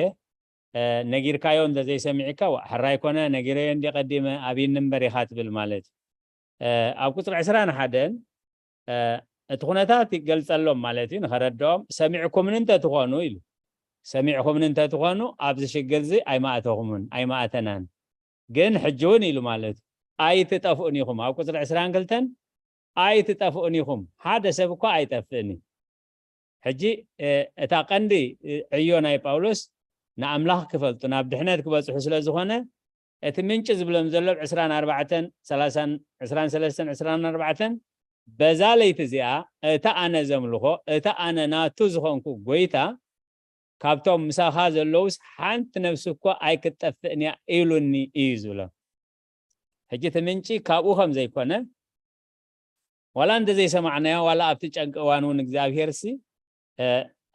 ነጊርካዮ እንተዘይሰሚዕካ ሕራይ ኮነ ነጊረዮ እንዲ ቀዲመ ኣብይኒ እምበር ኢኻ ትብል ማለት ኣብ ቁፅሪ ዕስራን ሓደን እቲ ኩነታት ይገልፀሎም ማለት እዩ ንኸረድኦም ሰሚዕኩምኒ እንተትኾኑ ኢሉ ሰሚዕኩምኒ እንተትኾኑ ኣብዚ ሽግር እዚ ኣይማእተኹምን ኣይማእተናን ግን ሕጂ እውን ኢሉ ማለት እዩ ኣይትጠፍኡን ኢኹም ኣብ ቁፅሪ ዕስራን ክልተን ኣይትጠፍኡን ኢኹም ሓደ ሰብ እኳ ኣይጠፍእን እዩ ሕጂ እታ ቀንዲ ዕዮ ናይ ጳውሎስ ንኣምላኽ ክፈልጡ ናብ ድሕነት ክበፅሑ ስለ ዝኾነ እቲ ምንጪ ዝብሎም ዘሎ ብ ዕስራን ኣርባዕተን ሰላሳን ዕስራን ሰለስተን ዕስራን ኣርባዕተን በዛ ለይቲ እዚኣ እቲ ኣነ ዘምልኾ እቲ ኣነ ናቱ ዝኾንኩ ጎይታ ካብቶም ምሳኻ ዘለውስ ሓንቲ ነፍሲ እኳ ኣይክትጠፍእን እያ ኢሉኒ እዩ ዝብሎ ሕጂ እቲ ምንጪ ካብኡ ከም ዘይኮነ ዋላ እንተዘይሰማዕናዮ ዋላ ኣብቲ ጨንቂ እዋን እውን እግዚኣብሄር ሲ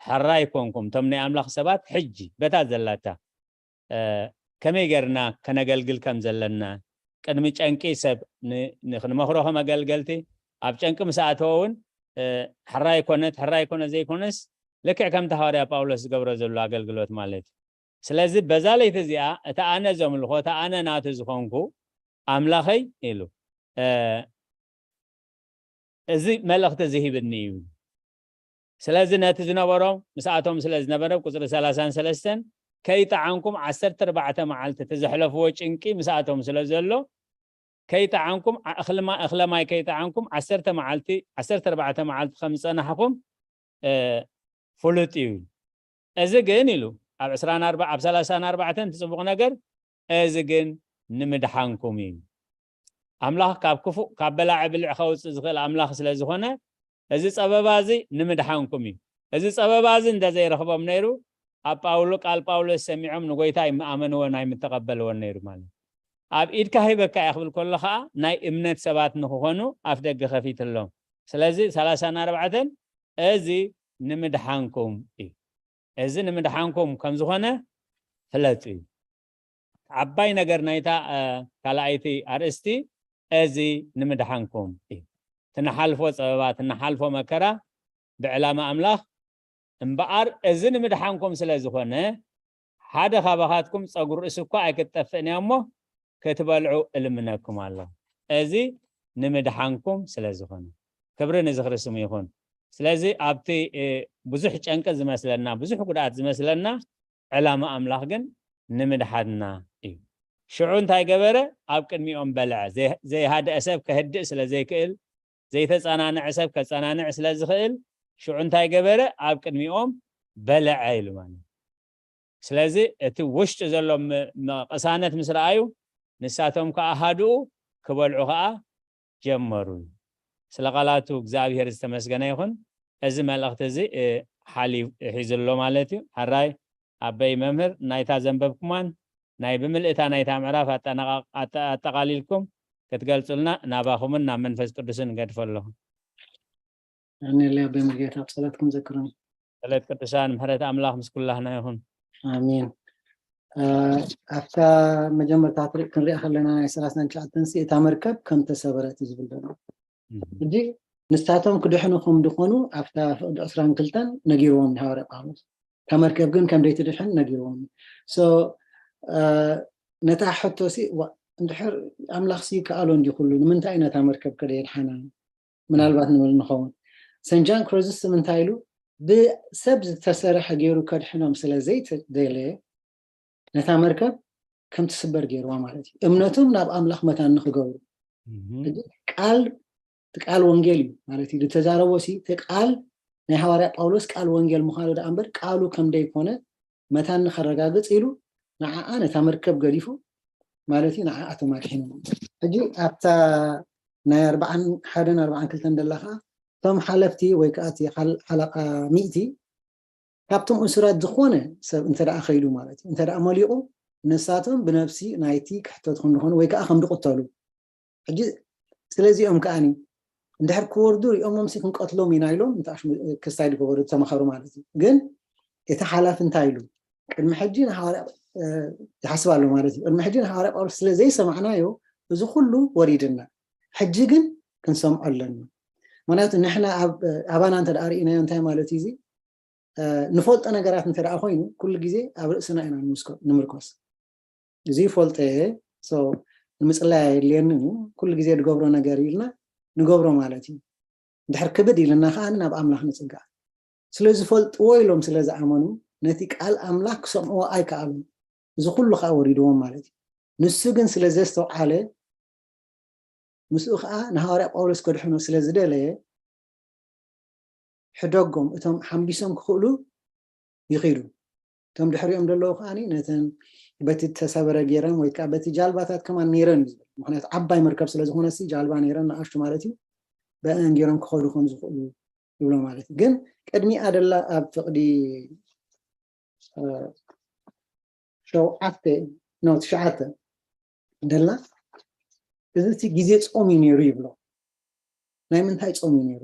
ሕራይ ኮንኩም እቶም ናይ ኣምላኽ ሰባት ሕጂ በታ ዘላታ ከመይ ገርና ከነገልግል ከም ዘለና ቅድሚ ጨንቂ ሰብ ንክንመኽሮ ከም ኣገልገልቲ ኣብ ጨንቂ ምስ ኣተወ እውን ሕራይ ኮነት ሕራይ ኮነ ዘይኮነስ ልክዕ ከምቲ ሃዋርያ ጳውሎስ ዝገብሮ ዘሎ ኣገልግሎት ማለት እዩ ስለዚ በዛ ለይቲ እዚኣ እቲ ኣነ ዘምልኾ እቲ ኣነ ናቱ ዝኾንኩ ኣምላኸይ ኢሉ እዚ መልእኽቲ እዚ ሂብኒ እዩ ስለዚ ነቲ ዝነበሮም ምስኣቶም ስለ ዝነበረ ቁፅሪ ሰላሳን ሰለስተን ከይጠዓንኩም ዓሰርተ ኣርባዕተ መዓልቲ እቲ ዘሕለፍዎ ጭንቂ ምስኣቶም ስለ ዘሎ ከይጠዓንኩም እኽለማይ ከይጠዓንኩም ዓሰርተ መዓልቲ ዓሰርተ ኣርባዕተ መዓልቲ ከም ዝፀናሕኹም ፍሉጥ እዩ እዚ ግን ኢሉ ኣብ ዕስራን ኣርባ ኣብ ሰላሳን ኣርባዕተን እቲ ፅቡቕ ነገር እዚ ግን ንምድሓንኩም እዩ። ኣምላኽ ካብ ክፉእ ካብ በላዒ ብልዒ ከውፅእ ዝኽእል ኣምላኽ ስለ ዝኾነ፣ እዚ ፀበባ እዚ ንምድሓንኩም እዩ። እዚ ፀበባ እዚ እንተዘይረኽቦም ነይሩ፣ ኣብ ጳውሎ ቃል ጳውሎስ ሰሚዖም ንጎይታ ኣይምኣመንዎን ኣይምተቐበልዎን ነይሩ ማለት እዩ። ኣብ ኢድካ ሂበካ እየ ክብል ከሎ ከዓ ናይ እምነት ሰባት ንክኾኑ ኣፍ ደገ ከፊትሎም። ስለዚ ሰላሳን ኣርባዕተን እዚ ንምድሓንኩም እዩ። እዚ ንምድሓንኩም ከም ዝኾነ ፍለጡ እዩ። ዓባይ ነገር ናይታ ካልኣይቲ ኣርእስቲ እዚ ንምድሓንኩም እዩ። ትንሓልፎ ፀበባ ትንሓልፎ መከራ ብዕላማ ኣምላኽ እምበኣር እዚ ንምድሓንኩም ስለ ዝኾነ ሓደ ካባኻትኩም ፀጉሪ ርእሲ እኳ ኣይክትጠፍእን እያ እሞ ክትበልዑ እልምነኩም ኣሎ። እዚ ንምድሓንኩም ስለ ዝኾነ ክብሪ ንዝኽሪ ስሙ ይኹን። ስለዚ ኣብቲ ብዙሕ ጨንቂ ዝመስለና ብዙሕ ጉድኣት ዝመስለና ዕላማ ኣምላኽ ግን ንምድሓንና እዩ። ሽዑ እንታይ ገበረ? ኣብ ቅድሚኦም በልዐ። ዘይሃደአ ሰብ ከህድእ ስለ ዘይክእል፣ ዘይተጸናንዐ ሰብ ከጸናንዕ ስለ ዝኽእል፣ ሽዑ እንታይ ገበረ? ኣብ ቅድሚኦም በልዐ ኢሉ ማለት። ስለዚ እቲ ውሽጢ ዘሎ ቅሳነት ምስ ረኣዩ፣ ንሳቶም ከኣ ሃድኡ፣ ክበልዑ ከኣ ጀመሩ። ስለ ቃላቱ እግዚኣብሔር ዝተመስገነ ይኹን። እዚ መልእኽቲ እዚ ሓሊፍ ሒዙ ኣሎ ማለት እዩ። ሕራይ ኣበይ መምህር ናይታ ዘንበብኩማን ናይ ብምልእታ ናይታ ምዕራፍ ኣጠቓሊልኩም ክትገልጹልና ናባኹምን ናብ መንፈስ ቅዱስን እገድፎ ኣለኹ። ኣነለ ኣበይ ሙልጌታ ጸሎትኩም ዘክሩኒ። ጸሎት ቅዱሳን ምሕረት ኣምላኽ ምስ ኩላህና ይኹን። ኣሜን። ኣብታ መጀመርታ ትርኢ ክንሪኣ ከለና ናይ ሰላሳን ትሽዓተን ሲ እታ መርከብ ከም ተሰበረት እዩ ዝብል ዘሎ። ሕጂ ንሳቶም ክድሕኑ ከም ድኾኑ ኣብታ ፍቕዲ ዕስራን ክልተን ነጊርዎም ንሃዋርያ ጳውሎስ። እታ መርከብ ግን ከም ደይትድሕን ነጊርዎም። So ነታ ሕቶ ሲ እንድሕር ኣምላኽ ሲ ይከኣሎ እንዲ ኩሉ ንምንታይ ነታ መርከብ ከደየድሓና ምናልባት ንብል ንኸውን። ሰንት ጃን ክሮዝስ እንታይ ኢሉ ብሰብ ዝተሰርሐ ገይሩ ከድሕኖም ስለ ዘይተደለየ ነታ መርከብ ከም ትስበር ገይርዋ ማለት እዩ። እምነቶም ናብ ኣምላኽ መታን ንክገብሩ ቃል ቃል ወንጌል እዩ ማለት እዩ ዝተዛረቦ ሲ እቲ ቃል ናይ ሃዋርያ ጳውሎስ ቃል ወንጌል ምዃኑ ደኣ እምበር ቃሉ ከም ደይኮነ መታን ንኸረጋግጽ ኢሉ ንዓኣ ነታ መርከብ ገዲፉ ማለት እዩ ንዓኣ ተማድሒኑ። ሕጂ ኣብታ ናይ ኣርባዓን ሓደን ኣርባዓን ክልተን ደላ ከዓ እቶም ሓለፍቲ ወይ ከዓ እቲ ሓለቃ ሚእቲ ካብቶም እሱራት ዝኾነ ሰብ እንተ ደኣ ኸይዱ ማለት እዩ እንተ ደኣ መሊቑ ንሳቶም ብነብሲ ናይቲ ክሕተቱ ከም ዝኾኑ ወይ ከዓ ከም ዝቕተሉ ሕጂ ስለዚኦም ከዓኒ እንድሕር ክወርዱ ሪኦሞም ሲ ክንቀትሎም ኢና ኢሎም ክስታይ ዝገበሩ ዝተመኸሩ ማለት እዩ። ግን እቲ ሓላፊ እንታይ ኢሉ ቅድሚ ሕጂ ንሃዋርያ ይሓስብ ኣሎ ማለት እዩ። ቅድሚ ሕጂ ንሃዋርያ ጳውሎስ ስለ ዘይሰማዕናዮ እዚ ኩሉ ወሪድና፣ ሕጂ ግን ክንሰምዖ ኣለና። ምክንያቱ ንሕና ኣባና እንተ ርኢናዮ እንታይ ማለት እዩ? ንፈልጦ ነገራት እንተ ኮይኑ ኩሉ ግዜ ኣብ ርእስና ኢና ንምርኮስ። እዚ ይፈልጦ እየ ንምፅላይ ኣየድልየንን እዩ ኩሉ ግዜ ዝገብሮ ነገር ኢልና ንገብሮ ማለት እዩ። እንድሕር ክብድ ኢልና ከዓ ናብ ኣምላኽ ንፅጋዕ። ስለ ዝፈልጥዎ ኢሎም ስለ ዝኣመኑ ነቲ ቃል ኣምላኽ ክሰምዕዎ ኣይከኣሉን። እዚ ኩሉ ከዓ ወሪድዎም ማለት እዩ። ንሱ ግን ስለ ዘስተውዓለ ምስኡ ከዓ ንሃዋርያ ጳውሎስ ከድሕኖ ስለ ዝደለየ ሕደጎም እቶም ሓምቢሶም ክኽእሉ ይኽእሉ። እቶም ድሕሪኦም ዘለዉ ከዓ ነተን በቲ ተሰበረ ገይረን ወይ ከዓ በቲ ጃልባታት ከማን ነይረን እዩ ዝብል። ምክንያቱ ዓባይ መርከብ ስለ ዝኾነ ሲ ጃልባ ነይረን ንኣሽቱ ማለት እዩ። በአን ገይሮም ክኸዱ ከም ዝኽእሉ ይብሎ ማለት እዩ። ግን ቅድሚኣ ደላ ኣብ ፍቕዲ ሸውዓተ ነው ትሽዓተ ደላ እዚ እቲ ግዜ ጾም እዩ ነይሩ ይብሎ። ናይ ምንታይ ጾም እዩ ነይሩ?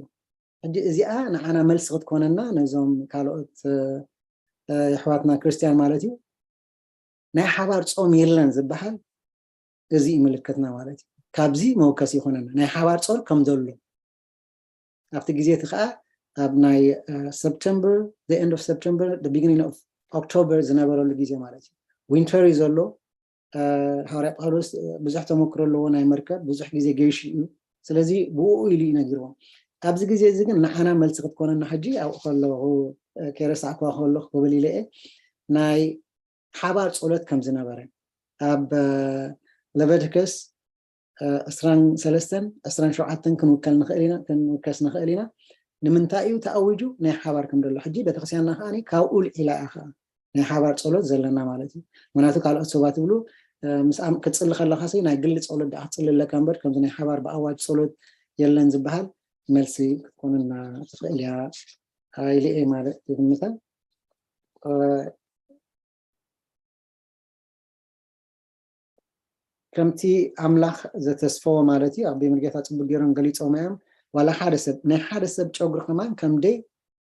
ሕጂ እዚኣ ንዓና መልሲ ክትኮነና ነዞም ካልኦት የሕዋትና ክርስትያን ማለት እዩ ናይ ሓባር ጾም የለን ዝበሃል እዚ እዩ ምልክትና ማለት እዩ። ካብዚ መወከሲ ይኾነና ናይ ሓባር ጾል ከም ዘሎ ኣብቲ ግዜ እቲ ከዓ ኣብ ናይ ሰፕተምበር the end of September the beginning of October ዝነበረሉ ግዜ ማለት እዩ። ዊንተር እዩ ዘሎ። ሃዋርያ ጳውሎስ ብዙሕ ተመክሮ ኣለዎ ናይ መርከብ ብዙሕ ግዜ ገይሹ እዩ። ስለዚ ብኡ ኢሉ እዩ ነጊርዎም። ኣብዚ ግዜ እዚ ግን ንዓና መልሲ ክትኮነና ሕጂ ኣብኡ ከለኹ ከይረሳዕክዋ ከለኹ ክብል ኢለ እየ ናይ ሓባር ጸሎት ከም ዝነበረ ኣብ ለቨቲከስ ዕስራን ሰለስተን ዕስራን ሸውዓተን ክንውከል ንኽእል ኢና ክንውከስ ንኽእል ኢና። ንምንታይ እዩ ተኣዊጁ ናይ ሓባር ከም ዘሎ ሕጂ ቤተክርስትያንና ከዓ ካብኡ ልዒላ እያ ከዓ ናይ ሓባር ጸሎት ዘለና ማለት እዩ። ምክንያቱ ካልኦት ሰባት ይብሉ ምስ ኣም- ክትጽሊ ከለኻ ሲ ናይ ግሊ ጸሎት ደኣ ክትጽሊ ኣለካ እምበር፣ ከምዚ ናይ ሓባር ብኣዋጅ ጸሎት የለን ዝበሃል መልሲ ክትኮነና ትኽእል እያ። ሃይሊ እየ ማለት ይግምታ። ከምቲ ኣምላኽ ዘተስፈዎ ማለት እዩ። ኣቦይ ሙሉጌታ ጽቡቅ ገይሮም ገሊጾም እዮም። ዋላ ሓደ ሰብ ናይ ሓደ ሰብ ጨጉሪ ከማን ከምደይ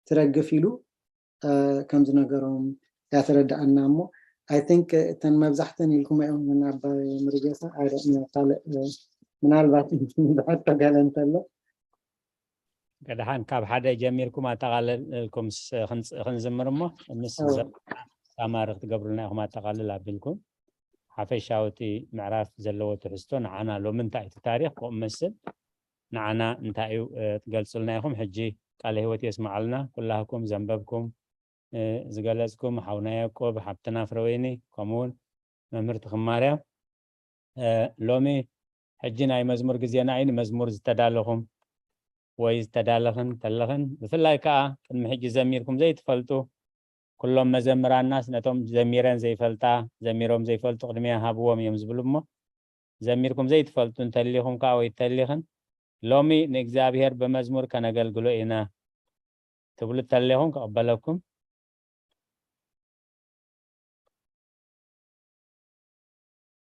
ትረግፍ ኢሉ ከም ዝነገሮም ያተረዳኣና። እሞ I think እተን መብዛሕተን ኢልኩም እዮም። ኣባይ ሙሉጌታ ካልእ ምናልባት ዝሕቶ ገለ እንተሎ። ቀድሓን ካብ ሓደ ጀሚርኩም ኣጠቓለልኩም ክንዝምር እሞ ምስ ሳማሪ ክትገብሩልና ኢኹም ኣጠቓልል ኣቢልኩም። ሓፈሻዊ እቲ ምዕራፍ ዘለዎ ትሕዝቶ ንዓና ሎሚ እንታይ እቲ ታሪኽ ከምኡ መስል ንዓና እንታይ እዩ ትገልጹልና ኢኹም። ሕጂ ቃለ ህይወት የስምዓልና። ኩላህኩም ዘንበብኩም ዝገለጽኩም ሓውና ያዕቆብ፣ ሓብትና ፍረወይኒ፣ ከምኡውን መምህር ትኽማርያ። ሎሚ ሕጂ ናይ መዝሙር ግዜና እዩ። ንመዝሙር ዝተዳለኹም ወይ ዝተዳለኽን ተለኽን፣ ብፍላይ ከዓ ቅድሚ ሕጂ ዘሚርኩም ዘይትፈልጡ፣ ኩሎም መዘምራናስ ነቶም ዘሚረን ዘይፈልጣ፣ ዘሚሮም ዘይፈልጡ ቅድሚያ ሃብዎም እዮም ዝብሉ። እሞ ዘሚርኩም ዘይትፈልጡ እንተሊኹም ከዓ ወይ ተሊኽን፣ ሎሚ ንእግዚኣብሔር ብመዝሙር ከነገልግሎ ኢና ትብሉ ተሌኹም ክቕበለኩም።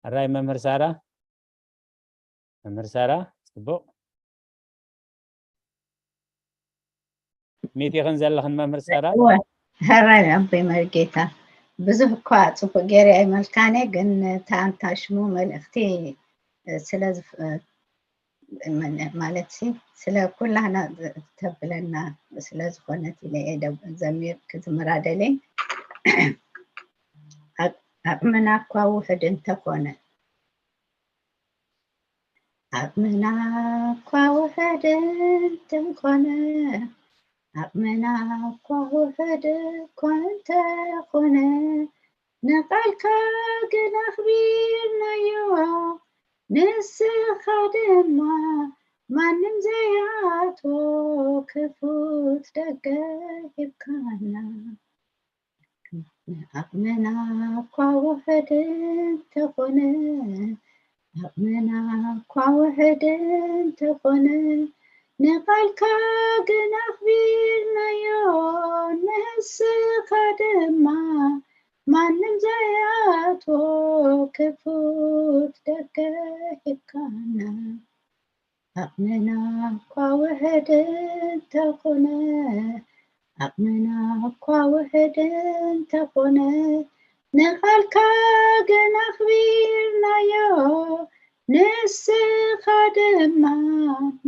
ሕራይ መምህር ሳራ፣ መምህር ሳራ ጽቡቕ ሚት ኢኽን ዘለኽን መምህር ሳራ። ሕራይ ኣቦይ መርጌታ፣ ብዙሕ እኳ ጽቡቕ ገይረ ኣይመልካነ፣ ግን እታ ኣንታ ሽሙ መልእኽቲ ስለ ማለት ሲ ስለ ኩላህና ተብለና ስለ ዝኾነት ኢለ እየ ዘሚር ክዝምራ ደልየ። ዓቕምና እኳ ውሕድ እንተኾነ ዓቕምና እኳ ውሕድ እንተኾነ ዓቕምና እኳ ውሕድ እኳ እንተኾነ ንቓልካ ግን ኣኽቢርናዮ ንስኻ ድማ ማንም ዘይኣትዎ ክፉት ደገ ሂብካና። ዓቕምና እኳ ውሕድ እንተኾነ ዓቕምና እኳ ውሕድ እንተኾነ ንቓልካ ግን ኣኽቢርናዮ ንስኻ ድማ ማንም ዘይኣትዎ ክፉት ደገ ሂብካና። ዓቕምና እኳ ውሕድ እንተኾነ ዓቕምና እኳ ውሕድ እንተኾነ ንቓልካ ግን ኣኽቢርናዮ ንስኻ ድማ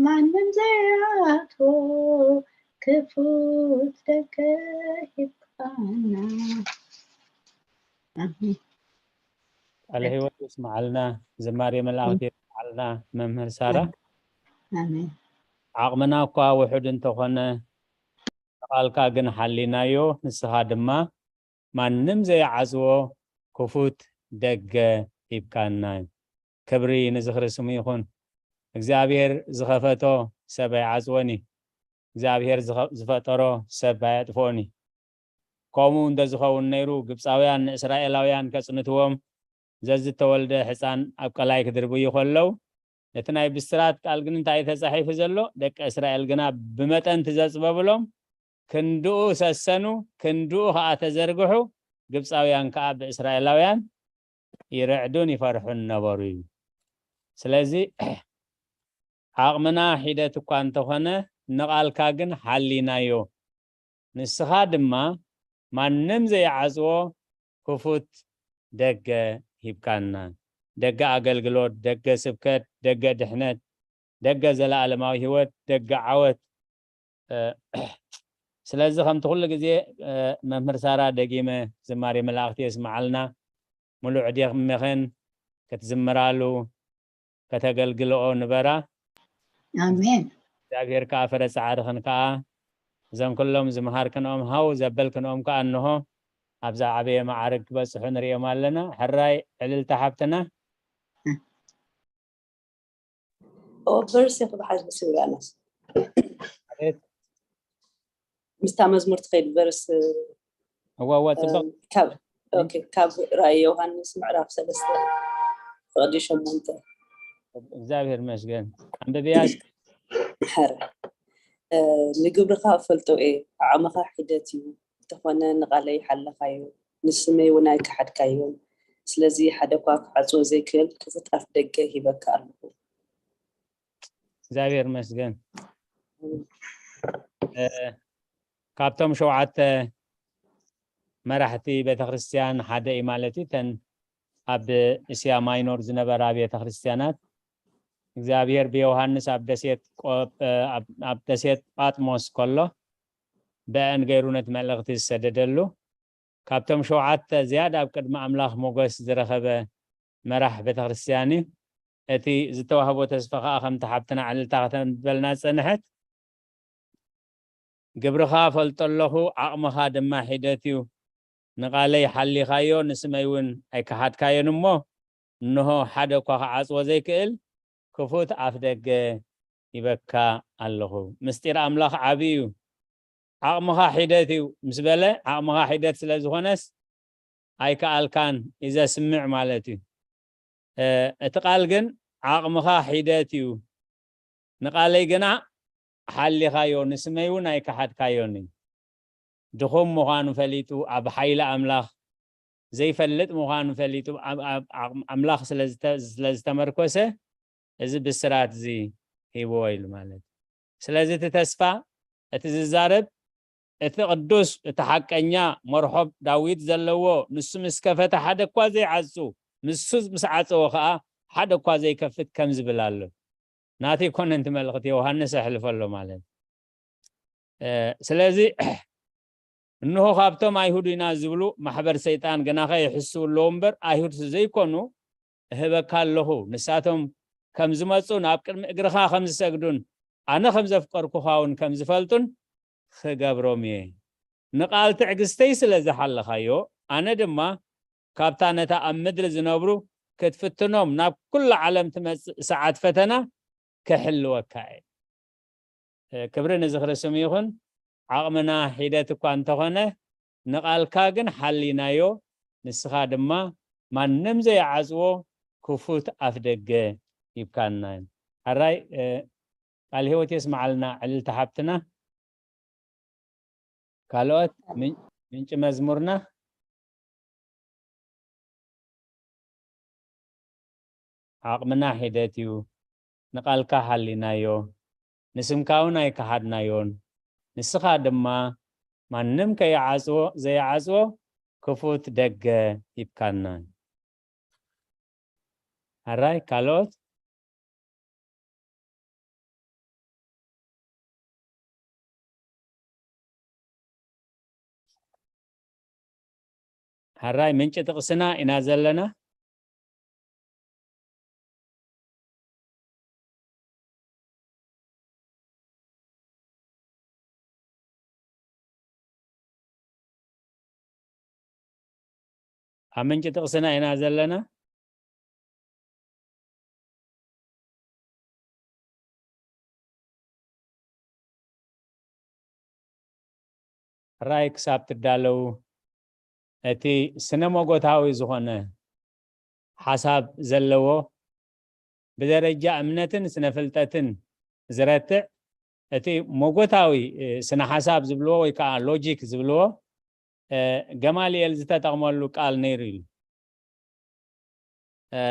ማንም ዘይኣትዎ ክፉት ደገ ሂብካና። ኣሜን። ቃለ ህይወት የስምዓልና፣ ዝማሬ መላእኽቲ የስምዓልና። መምህር ሳራ ኣሜን። ዓቕምና እኳ ውሑድ እንተኾነ ንቓልካ ግን ሓሊናዮ፣ ንስኻ ድማ ማንም ዘይዓጽዎ ክፉት ደገ ሂብካና። ክብሪ ንዝኽሪ ስሙ ይኹን። እግዚኣብሔር ዝኸፈቶ ሰብ ኣይዓጽዎን እዩ። እግዚኣብሔር ዝኸ- ዝፈጠሮ ሰብ ኣየጥፍኦን እዩ። ከምኡ እንተዝኸውን ነይሩ ግብፃውያን ንእስራኤላውያን ከጽንትዎም ዘዝተወልደ ሕፃን ኣብ ቀላይ ክድርብዩ ከለዉ ነቲ ናይ ብስራት ቃል ግን እንታይ ተጻሒፉ ዘሎ? ደቂ እስራኤል ግና ብመጠን ትዘጽበብሎም ክንድኡ ሰሰኑ፣ ክንድኡ ኸዓ ተዘርግሑ፣ ግብፃውያን ከኣ ብእስራኤላውያን ይርዕዱን ይፈርሑን ነበሩ እዩ። ስለዚ ዓቕምና ሒደት እኳ እንተኾነ ንቓልካ ግን ሓሊናዮ። ንስኻ ድማ ማንም ዘይዓጽዎ ክፉት ደገ ሂብካና። ደገ ኣገልግሎት፣ ደገ ስብከት፣ ደገ ድሕነት፣ ደገ ዘለኣለማዊ ህይወት፣ ደገ ዓወት። ስለዚ ከምቲ ኩሉ ግዜ መምህር ሳራ ደጊመ ዝማሬ መላእኽቲ የስምዓልና። ሙሉእ ዕድሜኽን ክትዝምራሉ ከተገልግልኦ ንበራ። ኣሜን። እግዚኣብሔር ከዓ ፍረ ፃዕርኽን ከዓ እዞም ኩሎም ዝምሃርክንኦም ሃው ዘበልክንኦም ከዓ እንሆ ኣብዛ ዓበየ መዓርግ ክበፅሑ ንሪኦም ኣለና። ሕራይ ዕልልታ ሓብትና። ኦ ቨርስ ክበሓዝ ስውራናስ ኣቤት ምስታ መዝሙር ትኸይድ ቨርስ እዋ እዋ ፅቡቅ ካብ ኦኬ ካብ ራእይ ዮሃንስ ምዕራፍ ሰለስተ ፍቕዲ ሸሞንተ። እግዚኣብሔር ይመስገን። ኣንብብያ እስኪ። ሕረ፣ እ፣ ንግብርኻ እፈልጦ እየ፣ ዓቕምኻ ሒደት እዩ፣ እንተኾነ ንቓለይ ሓለኻዮ፣ ንስመይ እውን ኣይከሓድካዮን። ስለዚ ሓደ እኳ ክዓጽዎ ዘይክእል ክፉት ኣፍ ደገ ሂበካ ኣለኹ። እግዚኣብሔር ይመስገን። እ፣ ካብቶም ሸውዓተ መራሕቲ ቤተክርስትያን ሓደ እዩ ማለት እዩ። እተን ኣብ እስያ ማይኖር ዝነበራ ቤተክርስትያናት እግዚኣብሔር ብዮሃንስ ኣብ ደሴት ቆ-፣ ኣብ፣ ኣብ ደሴት ጳጥሞስ ከሎ ብአን ገይሩ ነቲ መልእኽቲ ዝሰደደሉ፣ ካብቶም ሸውዓተ ዝያዳ ኣብ ቅድሚ ኣምላኽ ሞገስ ዝረኸበ መራሕ ቤተክርስትያን እዩ። እቲ ዝተዋህቦ ተስፋ ኸዓ ከምቲ ሓብትና ዕልልታ ከተንብበልና ዝጸንሐት፣ ግብርኻ ፈልጦ ኣለኹ፣ ዓቕምኻ ድማ ሒደት እዩ። ንቓለይ ሓሊኻዮ፣ ንስመይ እውን ኣይከሓድካዮን እሞ፣ እንሆ ሓደ እኳ ክዓጽዎ ዘይክእል ክፉት ኣፍ ደገ ይበካ ኣለኹ። ምስጢር ኣምላኽ ዓቢ እዩ። ዓቕምኻ ሒደት እዩ ምስ በለ፣ ዓቕምኻ ሒደት ስለ ዝኾነስ ኣይከኣልካን እዩ ዘስምዕ ማለት እዩ። እ፣ እቲ ቃል ግን ዓቕምኻ ሒደት እዩ፣ ንቓለይ ግና ሓሊኻዮ፣ ንስመይ እውን ኣይከሓድካዮን እዩ። ድኹም ምዃኑ ፈሊጡ፣ ኣብ ሓይሊ ኣምላኽ ዘይፈልጥ ምዃኑ ፈሊጡ፣ ኣብ፣ ኣብ ዓቕሚ ኣምላኽ ስለ ዝተ-፣ ስለ ዝተመርኮሰ፣ እዚ ብስራት እዚ ሂብዎ ኢሉ ማለት እዩ። ስለዚ እቲ ተስፋ፣ እቲ ዝዛረብ፣ እቲ ቅዱስ፣ እቲ ሓቀኛ መርሖብ ዳዊት ዘለዎ፣ ንሱ ምስ ከፈተ ሓደ እኳ ዘይዓጹ፣ ንሱ ምስ ዓጸወ ኸዓ ሓደ እኳ ዘይከፍት ከም ዝብል ኣሎ። ናተይ ኮነ ነቲ መልእኽቲ ዮሃንስ ኣሕልፎ ኣሎ ማለት እዩ። እ፣ ስለዚ እንሆ ካብቶም ኣይሁድ ኢና ዝብሉ ማሕበር ሰይጣን ግናኸ ይሕስው ኣለዉ እምበር ኣይሁድ ዘይኮኑ እህበካ ኣለኹ። ንሳቶም ከም ዝመጹ ናብ ቅድሚ እግርኻ ከም ዝሰግዱን ኣነ ከም ዘፍቀርኩኻ እውን ከም ዝፈልጡን ክገብሮም እየ። ንቓል ትዕግስተይ ስለ ዝሓለኻዮ ኣነ ድማ ካብታ ነታ ኣብ ምድሪ ዝነብሩ ክትፍትኖም ናብ ኩሉ ዓለም ትመጽእ ሰዓት ፈተና ክሕልወካ እየ። እ፣ ክብሪ ንዝኽሪ ስም ይኹን። ዓቕምና ሒደት እኳ እንተኾነ ንቓልካ ግን ሓሊናዮ፣ ንስኻ ድማ ማንም ዘይዓጽዎ ክፉት ኣፍ ደገ ሂብካና። ሕራይ፣ እ፣ ቃል ህይወት የስምዓልና ዕልልቲ ሓብትና። ካልኦት ምን-፣ ምንጪ መዝሙርና ዓቕምና ሒደት እዩ፣ ንቓልካ ሓሊናዮ፣ ንስምካ እውን ኣይከሓድናዮን፣ ንስኻ ድማ ማንም ከይዓጽዎ፣ ዘይዓጽዎ ክፉት ደገ ሂብካና። ሕራይ ካልኦት? ሕራይ ምንጪ ጥቕስና ኢና ዘለና። ኣብ ምንጪ ጥቕስና ኢና ዘለና። ሕራይ ክሳብ ትዳለዉ፣ እቲ ስነ መጎታዊ ዝኾነ ሓሳብ ዘለዎ፣ ብደረጃ እምነትን ስነ ፍልጠትን ዝረትዕ፣ እቲ መጎታዊ፣ እ፣ ስነ ሓሳብ ዝብልዎ ወይ ከዓ ሎጂክ ዝብልዎ፣ እ፣ ገማልኤል ዝተጠቕመሉ ቃል ነይሩ ኢሉ። እ፣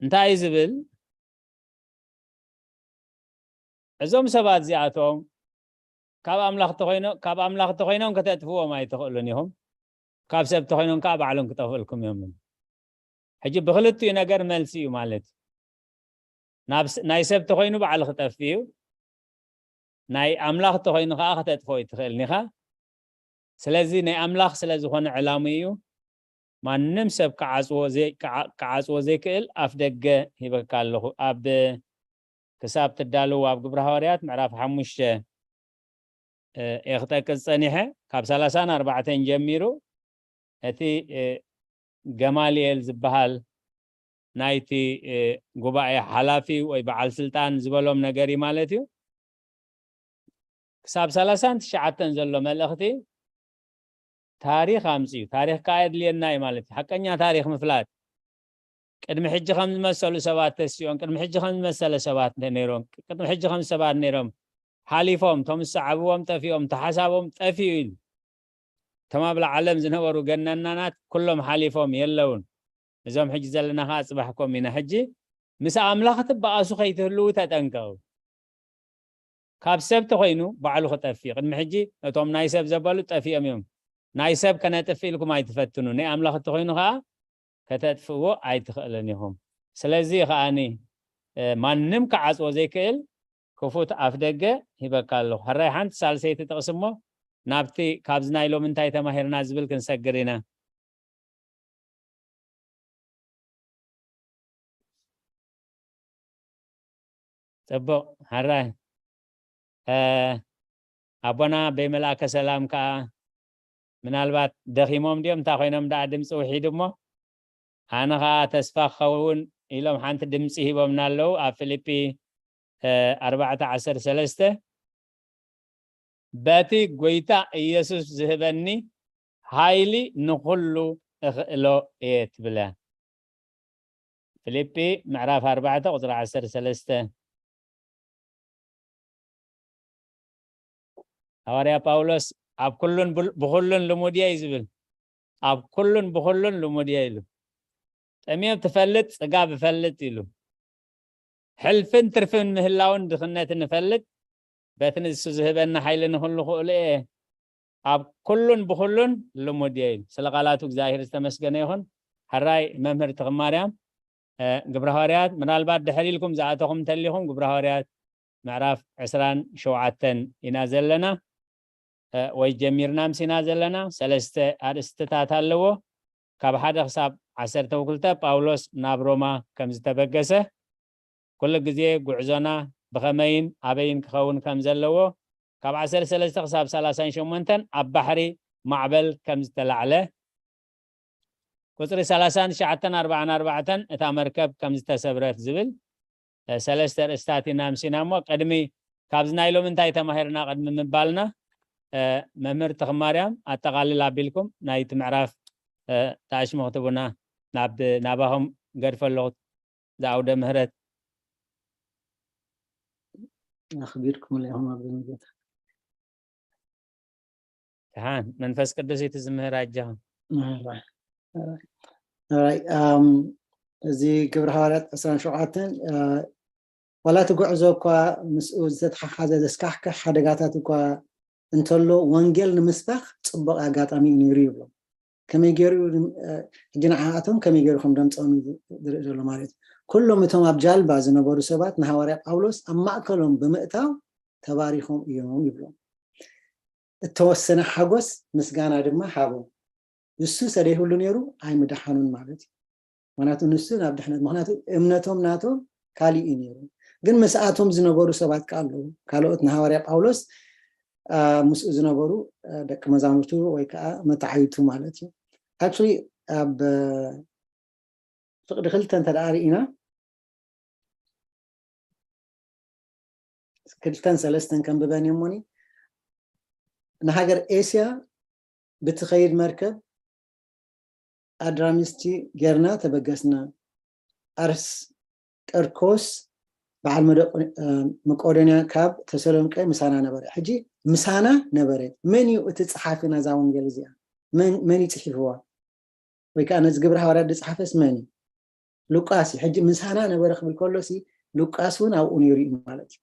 እንታይ እዩ ዝብል? እዞም ሰባት እዚኣቶም ካብ ኣምላኽ ተኾይኖ-፣ ካብ ኣምላኽ ተኾይኖም ከተጥፍዎም ኣይትኽእሉን ኢኹም። ካብ ሰብ ተኾይኖም ከዓ ባዕሎም ክጠፍእልኩም እዮም። ሕጂ ብኽልቲኡ ነገር መልሲ እዩ ማለት እዩ። ናብ ስ-፣ ናይ ሰብ ተኾይኑ ባዕሉ ክጠፍእ እዩ። ናይ ኣምላኽ ተኾይኑ ከዓ ከተጥፍኦ ኣይትኽእልን ኢኻ። ስለዚ ናይ ኣምላኽ ስለ ዝኾነ ዕላምኡ እዩ። ማንም ሰብ ክዓጽዎ ዘይ-፣ ክዓ-፣ ክዓጽዎ ዘይክእል ኣፍ ደገ ሂበካ ኣለኹ። ኣብ ክሳብ ትዳለዉ ኣብ ግብረ ሃዋርያት ምዕራፍ ሓሙሽተ፣ እ፣ እየ ክጠቅስ ጸኒሐ። ካብ ሰላሳን ኣርባዕተን ጀሚሩ እቲ፣ እ፣ ገማልኤል ዝበሃል ናይቲ፣ እ፣ ጉባኤ ሓላፊ ወይ በዓል ስልጣን ዝበሎም ነገር እዩ ማለት እዩ። ክሳብ ሰላሳን ትሽዓተን ዘሎ መልእኽቲ ታሪኽ ኣምጽኡ። ታሪኽ ከኣ የድልየና እዩ ማለት እዩ። ሓቀኛ ታሪኽ ምፍላጥ። ቅድሚ ሕጂ ከም ዝመሰሉ ሰባት ተሲኦም፣ ቅድሚ ሕጂ ከም ዝመሰለ ሰባት ነይሮም፣ ቅድሚ ሕጂ ከም ሰባት ነይሮም ሓሊፎም፣ እቶም ዝሰዓብዎም ጠፊኦም፣ ተሓሳቦም ጠፊኡ ኢሉ። እቶም ኣብ ዓለም ዝነበሩ ገነናናት ኩሎም ሓሊፎም የለውን። እዞም ሕጂ ዘለና ከዓ ጽባሕ ኮም ኢና። ሕጂ ምስ ኣምላኽ ትበኣሱ ከይትህልዉ ተጠንቀቑ። ካብ ሰብ ተኾይኑ ባዕሉ ክጠፍእ። ቅድሚ ሕጂ እቶም ናይ ሰብ ዘበሉ ጠፊኦም እዮም። ናይ ሰብ ከነጥፍእ ኢልኩም ኣይትፈትኑ። ናይ ኣምላኽ እተኾይኑ ከዓ ከተጥፍእዎ ኣይትኽእልን ኢኹም። ስለዚ ከዓኒ ማንም ክዓጽዎ ዘይክእል ክፉት ኣፍ ደገ ሂበካ ኣለኹ። ሕራይ ሓንቲ ሳልሰይቲ ጥቕሲ እሞ ናብቲ ካብዚ ናይ ሎም እንታይ ተማሂርና ዝብል ክንሰግር ኢና። ጽቡቕ ሕራይ ኣቦና በይመልኣከ ሰላም ከዓ ምናልባት ደኺሞም ድዮም እንታይ ኮይኖም ደኣ ድምፂ ውሒዱ እሞ ኣነ ከዓ ተስፋ ክኸውን ኢሎም ሓንቲ ድምፂ ሂቦምና ኣለዉ ኣብ ፊልጲ ኣርባዕተ ዓሰርተ ሰለስተ በቲ ጎይታ ኢየሱስ ዝህበኒ ሓይሊ ንኹሉ እኽእሎ እየ ትብለ ፊልጲ ምዕራፍ ኣርባዕተ ቁፅሪ ዓሰርተ ሰለስተ ሃዋርያ ጳውሎስ ኣብ ኩሉን ብኩሉን ልሙድ እየ እዩ ዝብል ኣብ ኩሉን ብኩሉን ልሙድ እየ ኢሉ ጠሚዮም ትፈልጥ ጽጋብ እፈልጥ ኢሉ ሕልፍን ትርፍን ምህላውን ድኽነትን እፈልጥ በቲ ንሱ ዝህበኒ ሓይሊ ንኹሉ ክእሉ እየ ኣብ ኩሉን ብኩሉን ልሙድ እየ ኢሉ ስለ ቃላቱ እግዚኣብሔር ዝተመስገነ ይኹን ሕራይ መምህር ትኽማርያም ግብረ ሃዋርያት ምናልባት ድሕር ኢልኩም ዝኣተኹም እንተሊኹም ግብረ ሃዋርያት ምዕራፍ ዕስራን ሸውዓተን ኢና ዘለና ወይ ጀሚርና ምሲና ዘለና ሰለስተ ኣርእስትታት ኣለዎ ካብ ሓደ ክሳብ ዓሰርተ ክልተ ጳውሎስ ናብ ሮማ ከም ዝተበገሰ ኩሉ ግዜ ጉዕዞና ብኸመይን ኣበይን ክኸውን ከም ዘለዎ ካብ ዓሰርተ ሰለስተ ክሳብ ሰላሳን ሸሞንተን ኣብ ባሕሪ ማዕበል ከም ዝተላዕለ ቁፅሪ ሰላሳን ትሽዓተን ኣርባዓን ኣርባዕተን እታ መርከብ ከም ዝተሰብረት ዝብል ሰለስተ ርእስታት ኢና ኣምሲና እሞ ቅድሚ ካብዚ ናይ ሎም እንታይ ተማሂርና ቅድሚ ምባልና መምህር ተኽማርያም ኣጠቓልል ኣቢልኩም ናይቲ ምዕራፍ ተኣሽሙ ክትቡና ናብ ናባኹም ገድፈ ኣለኹ ዝኣውደ ምህረት ኣኽቢርኩም ኢኹም ኣብዚ መገታ ደሓን መንፈስ ቅዱስ እዩ ዝምህር ኣጃኹም እዚ ግብረ ሃዋርያት ዕስራን ሸውዓተን ዋላ እቲ ጉዕዞ እኳ ምስኡ ዝተተሓሓዘ ዘስካሕክሕ ሓደጋታት እኳ እንተሎ ወንጌል ንምስባኽ ፅቡቕ ኣጋጣሚ እዩ ነይሩ ይብሎም ከመይ ገይሩ ሕጂ ንዓኣቶም ከመይ ገይሩ ከም ደምፀኦም ዝርኢ ዘሎ ማለት እዩ ኩሎም እቶም ኣብ ጃልባ ዝነበሩ ሰባት ንሃዋርያ ጳውሎስ ኣብ ማእከሎም ብምእታው ተባሪኾም እዮም ይብሎም እተወሰነ ሓጎስ ምስጋና ድማ ሃቦም ንሱ ሰደይህሉ ነይሩ ኣይምድሓኑን ማለት እዩ ምክንያቱ ንሱ ናብ ድሕነት ምክንያቱ እምነቶም ናቶም ካሊእ እዩ ነይሩ ግን ምስኣቶም ዝነበሩ ሰባት ከዓ ኣለዉ ካልኦት ንሃዋርያ ጳውሎስ ምስኡ ዝነበሩ ደቂ መዛሙርቱ ወይ ከዓ መተዓይቱ ማለት እዩ actually ኣብ ፍቅዲ ክልተ እንተ ርኢና ክልተን ሰለስተን ከንብበን እየሞኒ ንሃገር ኤስያ ብትኸይድ መርከብ ኣድራሚስቲ ጌርና ተበገስና ኣርስ ጠርኮስ በዓል መቄዶንያ ካብ ተሰሎንቄ ምሳና ነበረ ሕጂ ምሳና ነበረ መን እዩ እቲ ፀሓፊ ናዛ ወንጌል እዚኣ መን እዩ ፅሒፍዋ ወይ ከዓ ነዚ ግብረ ሃዋርያት ዝፀሓፈስ መን እዩ ሉቃስ እዩ ሕጂ ምሳና ነበረ ክብል ከሎ ሲ ሉቃስ እውን ኣብኡ ነይሩ እዩ ማለት እዩ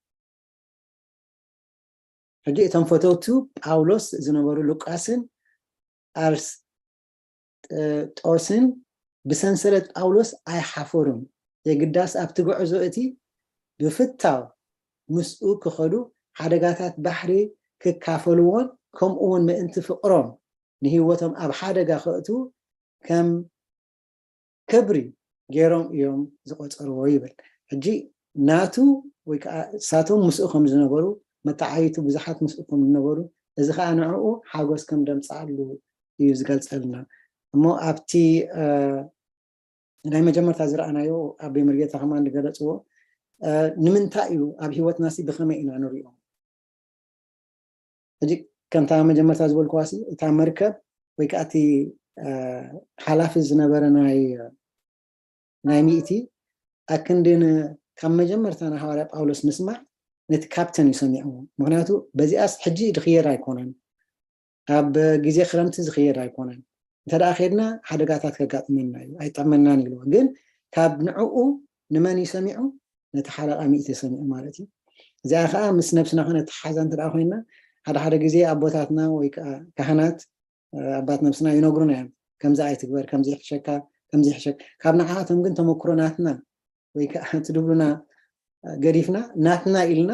ሕጂ እቶም ፈተውቱ ጳውሎስ ዝነበሩ ሉቃስን ኣርስጦስን ብሰንሰለት ጳውሎስ ኣይሓፈሩን የግዳስ ኣብቲ ጉዕዞ እቲ ብፍታው ምስኡ ክኸዱ ሓደጋታት ባሕሪ ክካፈልዎን ከምኡ እውን ምእንቲ ፍቕሮም ንህይወቶም ኣብ ሓደጋ ከእትዉ ከም ክብሪ ገይሮም እዮም ዝቆፀርዎ ይብል። ሕጂ ናቱ ወይ ከዓ እሳቶም ምስኡ ከም ዝነበሩ መተዓይቱ ብዙሓት ምስኡ ከም ዝነበሩ እዚ ከዓ ንዕኡ ሓጎስ ከም ደምፅኣሉ እዩ ዝገልፀልና። እሞ ኣብቲ ናይ መጀመርታ ዝረኣናዮ ኣቦይ መርጌታ ከማን ዝገለፅዎ ንምንታይ እዩ ኣብ ሂወትና ሲ ብኸመይ ኢና ንሪኦ? ሕጂ ከምታ መጀመርታ ዝበልክዋ ሲ እታ መርከብ ወይ ከዓ እቲ ሓላፊ ዝነበረ ናይ ናይ ሚእቲ ኣክንዲ ን-፣ ካብ መጀመርታ ንሃዋርያ ጳውሎስ ምስማዕ ነቲ ካፕተን እዩ ሰሚዕዎ። ምኽንያቱ በዚኣስ ሕጂ ድኽየድ ኣይኮነን፣ ኣብ ግዜ ክረምቲ ዝኽየድ ኣይኮነን። እንተ ደኣ ኬድና ሓደጋታት ከጋጥመና እዩ፣ ኣይጠቕመናን ኢልዎ። ግን ካብ ንዕኡ ንመን እዩ ሰሚዑ? ነቲ ሓለቓ ሚእቲ ሰሚዑ ማለት እዩ። እዚኣ ኸዓ ምስ ነብስና ክነተሓሓዛ እንተ ደኣ ኮይና፣ ሓደ ሓደ ግዜ ኣቦታትና ወይ ከዓ ካህናት፣ እ፣ ኣባት ነብስና ይነግሩና እዮም። ከምዚ ኣይትግበር፣ ከምዚ ይሕሸካ፣ ከምዚ ይሕሸካ። ካብ ንዓኣቶም ግን ተመክሮ ናትና ወይ ከዓ ትድብሉና ገዲፍና ናትና ኢልና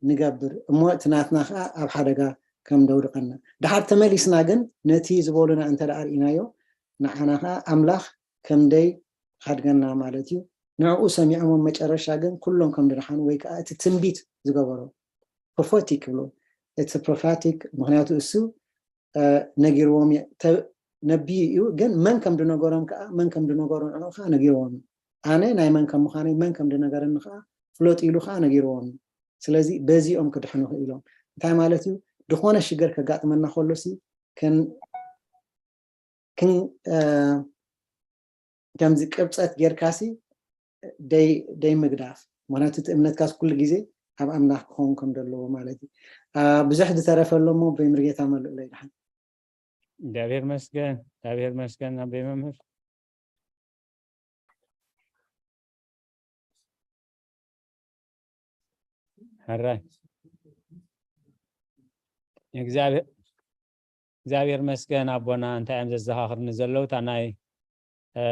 ንገብር እሞ እቲ ናትና ከዓ ኣብ ሓደጋ ከም ደውድቀና። ድሓር ተመሊስና ግን ነቲ ዝበሉና እንተ ደኣ ርኢናዮ ንዓና ከዓ ኣምላኽ ከምደይ ሓድገና ማለት እዩ። ንዕኡ ሰሚዖም ኣብ መጨረሻ ግን ኩሎም ከም ድድሓኑ ወይ ከዓ እቲ ትንቢት ዝገበሮ ፕሮፌቲክ ይብሉ። እቲ ፕሮፌቲክ ምክንያቱ እሱ እ፣ ነጊርዎም እዩ። ተ-፣ ነቢዩ እዩ፣ ግን መን ከም ድነገሮም ከዓ፣ መን ከም ድነገሮ ንዕኡ ከዓ ነጊርዎም እዩ። ኣነ ናይ መን ከም ምዃነይ፣ መን ከም ድነገረኒ ከዓ ፍለጡ ኢሉ ከዓ ነጊርዎም እዩ። ስለዚ በዚኦም ክድሕኑ ክኢሎም። እንታይ ማለት እዩ? ድኾነ ሽግር ከጋጥመና ከሎ ሲ ክን-፣ ክን-፣ እ፣ ከምዚ ቅብጸት ጌርካሲ ደይ-፣ ደይ ምግዳፍ። ምክንያቱ እቲ እምነትካስ ኩሉ ግዜ ኣብ ኣምላኽ ክኸውን ከም ዘለዎ ማለት እዩ። አ፣ ብዙሕ ዝተረፈ ኣሎ እሞ ብመርጌታ መልእለይ ድሓን። እግዚኣብሔር መስገን፣ እግዚኣብሔር መስገን ኣቦይ መምህር። ሕራይ። እግዚኣብሔር፣ እግዚኣብሔር መስገን ኣቦና፣ እንታይ እዮም ዘዘኻኽርኒ ዘለዉ? እታ ናይ፣ እ፣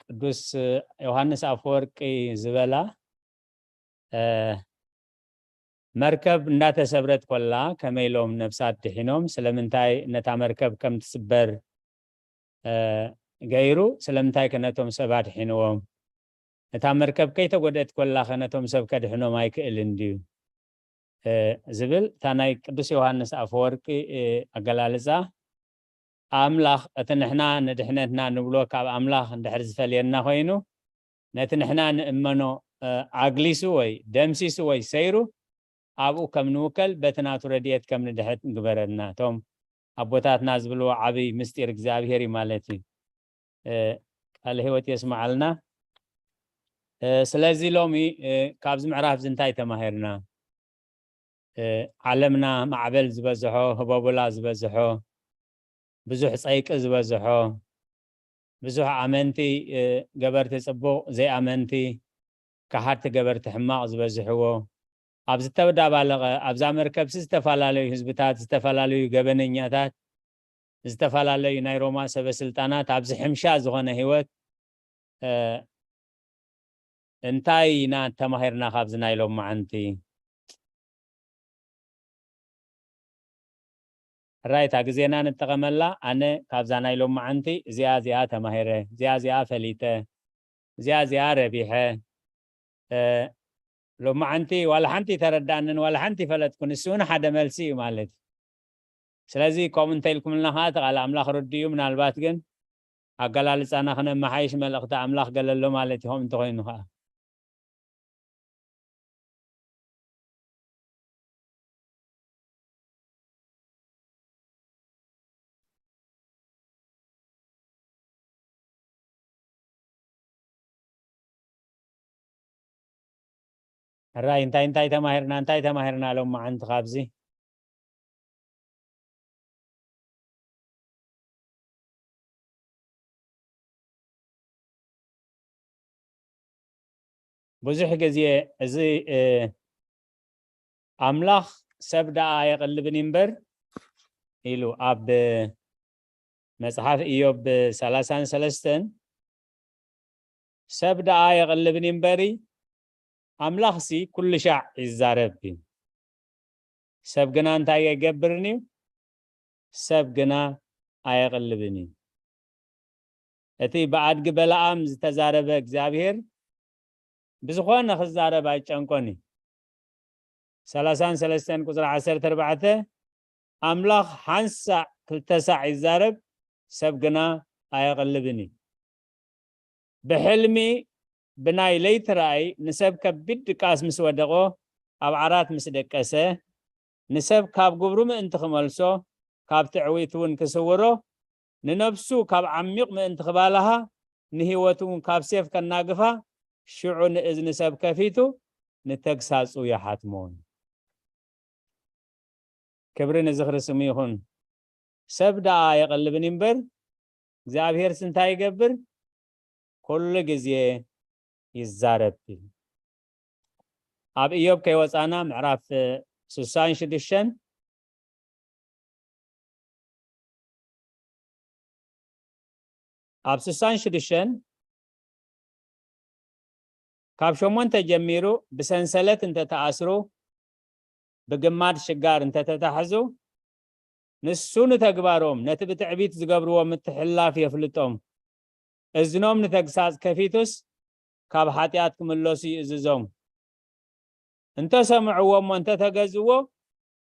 ቅዱስ ዮሃንስ ኣፈወርቂ ዝበላ፣ እ፣ መርከብ እንዳተሰብረት ኮላ ከመይ ኢሎም ነፍሳት ድሒኖም? ስለምንታይ ነታ መርከብ ከም ትስበር፣ እ፣ ገይሩ? ስለምንታይ ከ ነቶም ሰብ ኣድሒንዎም? እታ መርከብ ከይተጎድአት ኮላ ከ ነቶም ሰብ ከድሕኖም ኣይክእልን ድዩ? እ፣ ዝብል እታ ናይ ቅዱስ ዮሃንስ ኣፈወርቂ፣ እ፣ ኣገላልጻ ኣምላኽ እቲ ንሕና ንድሕነትና ንብሎ ካብ ኣምላኽ እንድሕር ዝፈልየና ኮይኑ፣ ነቲ ንሕና ንእመኖ፣ እ፣ ኣግሊሱ ወይ ደምሲሱ ወይ ሰይሩ፣ ኣብኡ ከም ንውከል በቲ ናቱ ረድኤት ከም ንድሕን ግበረልና። እቶም ኣቦታትና ዝብልዎ ዓብይ ምስጢር እግዚኣብሔር እዩ ማለት እዩ። እ፣ ቃለ ህይወት የስምዓልና። እ፣ ስለዚ ሎሚ፣ እ፣ ካብዚ ምዕራፍ እዚ እንታይ ተማሂርና? እ፣ ዓለምና ማዕበል ዝበዝሖ፣ ህቦብላ ዝበዝሖ፣ ብዙሕ ጸይቂ ዝበዝሖ፣ ብዙሕ ኣመንቲ፣ እ፣ ገበርቲ ጽቡቕ፣ ዘይኣመንቲ፣ ከሓድቲ ገበርቲ ሕማቕ ዝበዝሕዎ፣ ኣብ ዝተዳባለቐ፣ ኣብዛ መርከብሲ ዝተፈላለዩ ህዝብታት፣ ዝተፈላለዩ ገበነኛታት፣ ዝተፈላለዩ ናይ ሮማ ሰበ ስልጣናት፣ ኣብዚ ሕምሻ ዝኾነ ህይወት፣ እ፣ እንታይ ኢና ተማሂርና ካብዚ ናይ ሎማዓንቲ? ሕራይ፣ እታ ግዜና ንጠቐመላ። ኣነ ካብዛ ናይ ሎማዓንቲ እዚኣ፣ እዚኣ ተማሂረ፣ እዚኣ፣ እዚኣ ፈሊጠ፣ እዚኣ፣ እዚኣ ረቢሐ። እ፣ ሎማዓንቲ ዋላ ሓንቲ ተረዳእንን ዋላ ሓንቲ ፈለጥኩን፣ እሱ እውን ሓደ መልሲ እዩ ማለት እዩ። ስለዚ ከምኡ እንተ ኢልኩምልና ከዓ እቲ ቃል ኣምላኽ ርዱእ እዩ። ምናልባት ግን ኣገላልጻና ክነመሓይሽ መልእኽቲ ኣምላኽ ገለ ኣሎ ማለት እዩ፣ ከምኡ እንተኾይኑ ከዓ። ሕራይ እንታይ እንታይ ተማሂርና፣ እንታይ ተማሂርና ሎማዓንቲ ካብዚ? ብዙሕ ግዜ እዚ፣ እ፣ ኣምላኽ ሰብ ደኣ ኣየቕልብን እዩ እምበር ኢሉ ኣብ መጽሓፍ ኢዮብ ሰላሳን ሰለስተን፣ ሰብ ደኣ ኣየቕልብን እዩ እምበሪ ኣምላኽሲ ኩሉ ሻዕ ይዛረብ እዩ። ሰብ ግና እንታይ ኣይገብርን እዩ? ሰብ ግና ኣየቕልብን እዩ። እቲ ብኣድጊ በለዓም ዝተዛረበ እግዚኣብሔር ብዝኾነ ክዛረብ ኣይጨንቆን እዩ። ሰላሳን ሰለስተን ቁጽሪ ዓሰርተ ኣርባዕተ፣ ኣምላኽ ሓንሳዕ ክልተ ሳዕ ይዛረብ፣ ሰብ ግና ኣየቕልብን እዩ። ብሕልሚ ብናይ ለይቲ ራእይ ንሰብ ከቢድ ድቃስ ምስ ወደቖ፣ ኣብ ዓራት ምስ ደቀሰ፣ ንሰብ ካብ ግብሩ ምእንቲ ክመልሶ፣ ካብ ትዕዊት እውን ክስውሮ፣ ንነብሱ ካብ ዓሚቕ ምእንቲ ክባልሃ፣ ንህይወቱ እውን ካብ ሴፍ ከናግፋ፣ ሽዑ ንእዝኒ ሰብ ከፊቱ ንተግሳጹ ይሓትሞ። ክብሪ ንዝኽሪ ስሙ ይኹን። ሰብ ደኣ ኣየቕልብን እምበር፣ እግዚኣብሄርስ እንታይ ይገብር? ኩሉ ግዜ ይዛረብ። ኣብ ኢዮብ ከይወጻና ምዕራፍ ስሳን ሽዱሽተን፣ ኣብ ስሳን ሽዱሽተን ካብ ሸሞንተ ጀሚሩ ብሰንሰለት እንተተኣስሩ፣ ብግማድ ሽጋር እንተተታሕዙ፣ ንሱ ንተግባሮም፣ ነቲ ብትዕቢት ዝገብርዎ ምትሕልላፍ የፍልጦም። እዝኖም ንተግሳጽ ከፊቱስ፣ ካብ ሓጢኣት ክምለሱ ይእዝዞም። እንተ ሰምዕዎ እሞ እንተ ተገዝዎ፣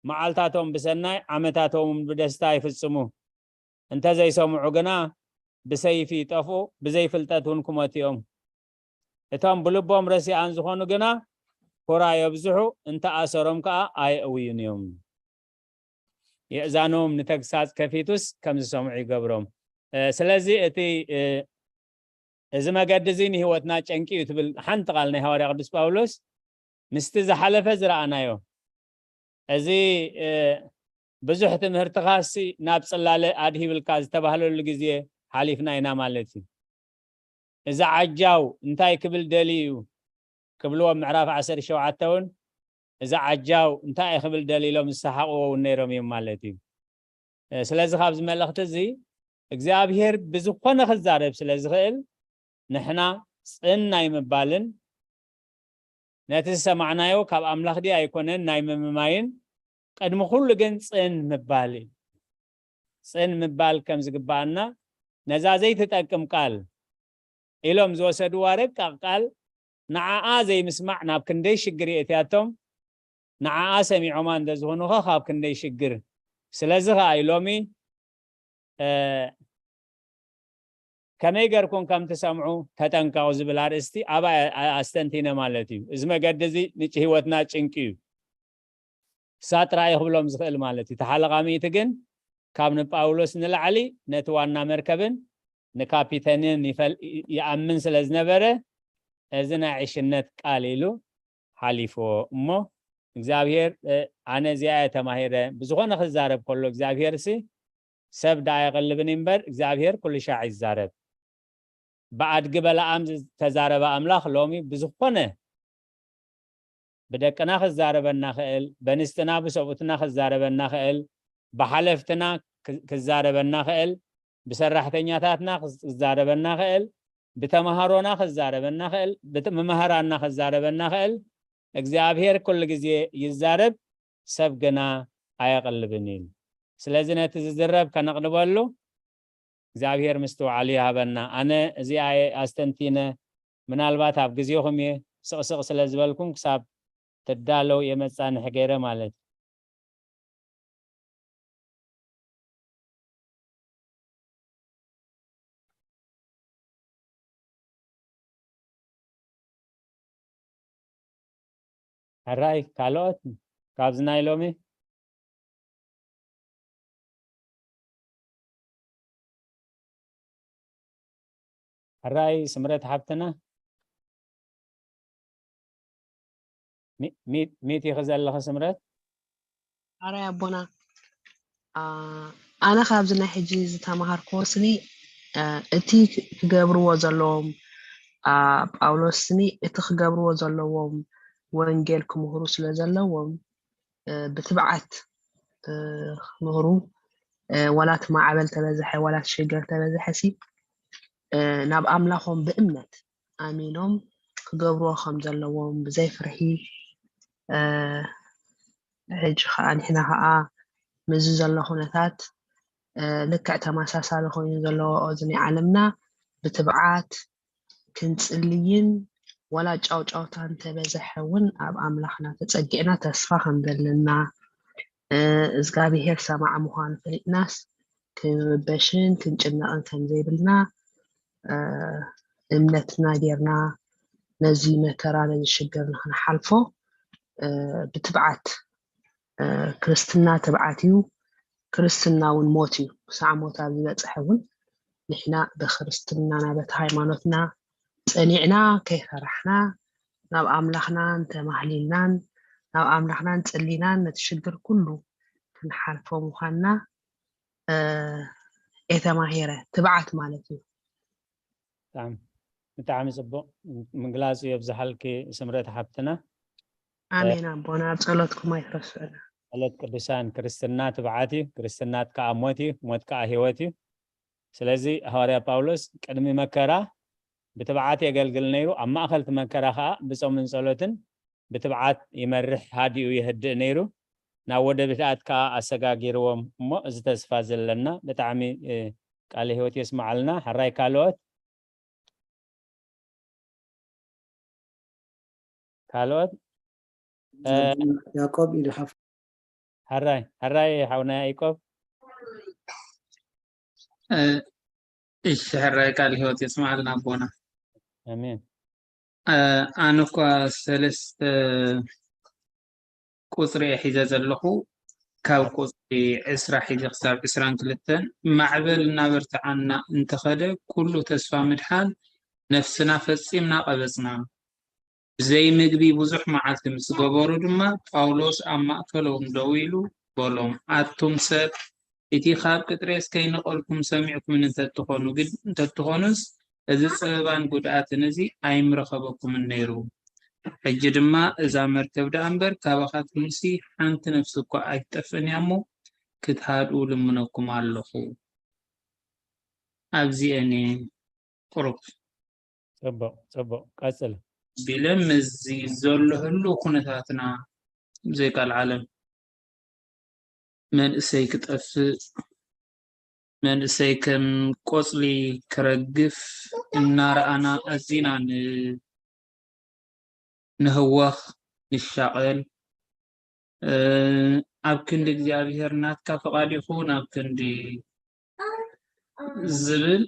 መዓልታቶም ብሰናይ፣ ዓመታቶም ብደስታ ይፍጽሙ። እንተ ዘይሰምዑ ግና፣ ብሰይፊ ይጠፍኡ፣ ብዘይ ፍልጠት እውን ክሞቱ እዮም። እቶም ብልቦም ረሲኣን ዝኾኑ ግና፣ ኩራ የብዝሑ፣ እንተ ኣሰሮም ከኣ ኣየእውዩን እዮም። የእዛኖም ንተግሳጽ ከፊቱስ ከም ዝሰምዑ ይገብሮም። እ፣ ስለዚ እቲ፣ እ፣ እዚ መገዲ እዚ ንህይወትና ጨንቂ እዩ ትብል ሓንቲ ቃል ናይ ሃዋርያ ቅዱስ ጳውሎስ ምስቲ ዝሓለፈ ዝረኣናዮ። እዚ፣ እ፣ ብዙሕ ትምህርትኻሲ ናብ ጽላለ ኣድሂብልካ ዝተባህለሉ ግዜ ሓሊፍና ኢና ማለት እዩ። እዚ ዓጃው እንታይ ክብል ደልዩ እዩ ክብልዎ ምዕራፍ ዓሰርተ ሸውዓተ እውን፣ እዚ ዓጃው እንታይ እዩ ክብል ደልዩ ኢሎም ዝሰሓቕዎ እውን ነይሮም እዮም ማለት እዩ። እ፣ ስለዚ ካብዚ መልእኽቲ እዚ እግዚኣብሄር ብዝኾነ ክዛረብ ስለ ዝኽእል፣ ንሕና ጽን ናይ ምባልን ነቲ ዝሰማዕናዮ ካብ ኣምላኽ ድዩ ኣይኮነን ናይ ምምማይን፣ ቅድሚ ኩሉ ግን ጽን ምባል እዩ። ጽን ምባል ከም ዝግብኣና፣ ነዛ ዘይትጠቅም ቃል ኢሎም ዝወሰድዋ ረቃቕ ቃል፣ ንዓኣ ዘይምስማዕ ናብ ክንደይ ሽግር የእትያቶም፣ ንዓኣ ሰሚዖማ እንተ ዝኾኑኸ ካብ ክንደይ ሽግር። ስለዚ ኸኣ እዩ ሎሚ፣ እ፣ ከመይ ገርኩም ከም ትሰምዑ ተጠንቀቑ ዝብል ኣርእስቲ ኣብኣ ኣስተንቲነ ማለት እዩ። እዚ መገዲ እዚ ንጭ-፣ ህይወትና ጭንቂ እዩ። እሳ ጥራይ እዩ ክብሎም ዝኽእል ማለት እዩ። እቲ ሓለቓ ሚእቲ ግን ካብ ንጳውሎስ ንላዕሊ ነቲ ዋና መርከብን ንካፒተንን ይፈል-፣ ይ-፣ ይኣምን ስለ ዝነበረ፣ እዚ ናይ ዕሽነት ቃል ኢሉ ሓሊፍዎ። እሞ እግዚኣብሄር፣ እ፣ ኣነ እዚኣ እየ ተማሂረ፣ ብዝኾነ ክዛረብ ከሎ እግዚኣብሄርሲ ሰብ ደኣ የቕልብን እምበር እግዚኣብሄር ኩሉ ሻዕ ይዛረብ። ብኣድጊ በለዓም ዝተዛረበ ኣምላኽ ሎሚ ብዝኾነ ብደቅና ክዛረበና ክእል፣ በንስትና ብሰብኡትና ክዛረበና ክእል፣ ብሓለፍትና ክ-፣ ክዛረበና ክእል፣ ብሰራሕተኛታትና ክዛረበና ክእል፣ ብተምሃሮና ክዛረበና ክእል፣ ብት-፣ መምህራንና ክዛረበና ክእል። እግዚኣብሄር ኩሉ ግዜ ይዛረብ፣ ሰብ ግና ኣየቕልብን እዩ። ስለዚ ነቲ ዝዝረብ ከነቕልበሉ እግዚኣብሄር ምስትውዓሉ ይሃበና። ኣነ እዚኣ እየ ኣስተንቲነ፣ ምናልባት ኣብ ግዜኹም እየ ስቕስቕ ስለ ዝበልኩም ክሳብ ትዳለው እየ መጻንሒ ገይረ ማለት እዩ። ሕራይ ካልኦት ካብዚ ናይ ሎሚ? ሕራይ ስምረት ሓብትና። ሚ-፣ ሚ-፣ ሚት ኢኺ ዘለኺ ስምረት? ኣራይ ኣቦና፣ ኣ፣ ኣነ ካብዚ ናይ ሕጂ ዝተማሃርክዎ ስኒ፣ እ፣ እቲ ክገብርዎ ዘለዎም፣ ኣ፣ ጳውሎስ ስኒ እቲ ክገብርዎ ዘለዎም ወንጌል ክምህሩ ስለ ዘለዎም፣ እ፣ ብትብዓት፣ እ፣ ክምህሩ፣ እ፣ ዋላ እቲ ማዕበል ተበዝሐ፣ ዋላ እቲ ሽግር ተበዝሐ ሲ፣ እ፣ ናብ ኣምላኾም ብእምነት ኣሚኖም ክገብርዎ ከም ዘለዎም ብዘይ ፍርሒ፣ እ፣ ሕጂ ኸኣ ንሕና ኸኣ ምስዚ ዘሎ ኩነታት፣ እ፣ ልክዕ ተመሳሳሊ ኮይኑ ዘሎ ኣብዚ ናይ ዓለምና ብትብዓት ክንጽልይን ዋላ ጫውጫውታ እንተበዝሐ እውን ኣብ ኣምላኽና ተጸጊዕና ተስፋ ከም ዘለና፣ እ፣ እግዚኣብሄር ሰማዒ ምዃኑ ፈሊጥናስ ክንርበሽን ክንጭነቕን ከም ዘይብልና፣ እ፣ እምነትና ጌርና ነዚ መከራ ነዚ ሽግር ንኽንሓልፎ፣ እ፣ ብትብዓት፣ እ፣ ክርስትና ትብዓት እዩ። ክርስትና እውን ሞት እዩ። ክሳዕ ሞት ኣብ ዝበጽሐ እውን ንሕና ብክርስትናና በቲ ሃይማኖትና ጸኒዕና ከይፈራሕና ናብ ኣምላኽና እንተማህሊልናን ናብ ኣምላኽና እንጸሊናን ነቲ ሽግር ኩሉ ክንሓልፎ ምዃንና እየ ተማሂረ። ትብዓት ማለት እዩ። ብጣዕሚ ጽቡቕ ምግላጹ የብዝሓልኪ ስምረት ሓብትና። ኣሜን ኣቦና፣ ኣብ ጸሎትኩም ኣይትረስዑና። ጸሎት ቅዱሳን ክርስትና ትብዓት እዩ። ክርስትና ከኣ ሞት እዩ፣ ሞት ከኣ ህይወት እዩ። ስለዚ ሃዋርያ ጳውሎስ ቅድሚ መከራ ብትብዓት የገልግል ነይሩ፣ ኣብ ማእኸል እቲ መከራ ከኣ ብጾምን ጸሎትን ብትብዓት ይመርሕ፣ ሃዲኡ የህድእ ነይሩ። ናብ ወደብ ህድኣት ከኣ ኣሰጋጊርዎም እሞ እዚ ተስፋ ዘለና ብጣዕሚ ቃለ ህይወት የስምዓልና። ሕራይ ካልኦት ካልኦት ያዕቆብ ኢሉ ሓፍ ሕራይ ሕራይ ሓውና ያዕቆብ እሺ ሕራይ ቃል ህይወት የስማዕልና ኣቦና ኣሜን ኣነ እኳ ሰለስተ ቁፅሪ እየ ሒዘ ዘለኹ ካብ ቁፅሪ ዕስራ ሒዘ ክሳብ ዕስራን ክልተን ማዕበል እናበርትዓና እንተኸደ ኩሉ ተስፋ ምድሓን ነፍስና ፈፂምና ቀበፅና ብዘይ ምግቢ ብዙሕ መዓልቲ ምስ ገበሩ ድማ ጳውሎስ ኣብ ማእከሎም ደው ኢሉ በሎም ኣቱም ሰብ እቲ ካብ ቅጥሬስ ከይነቐልኩም ሰሚዕኩምኒ እንተትኾኑ ግድ እንተትኾኑስ እዚ ጸበባን ጉድኣትን እዚ ኣይምረኸበኩምን ነይሩ። ሕጂ ድማ እዛ መርከብ ደኣ እምበር ካባኻትኩምሲ ሓንቲ ነፍሲ እኳ ኣይትጠፍእን እያ እሞ ክትሃድኡ ልምነኩም ኣለኹ። ኣብዚአን እየን ቁሩብ። ጽቡቕ ጽቡቕ ቀጽል። ቢለ ምስዚ ዘሎ ህሉው ኩነታትና ብዘይ ቃል ዓለም መንእሰይ ክጠፍእ መንእሰይ ከም ቆጽሊ ክረግፍ እናረኣና ኣዚና ንህወኽ ንሻቐል ኣብ ክንዲ እግዚኣብሔር ናትካ ፍቓድ ይኹን ኣብ ክንዲ ዝብል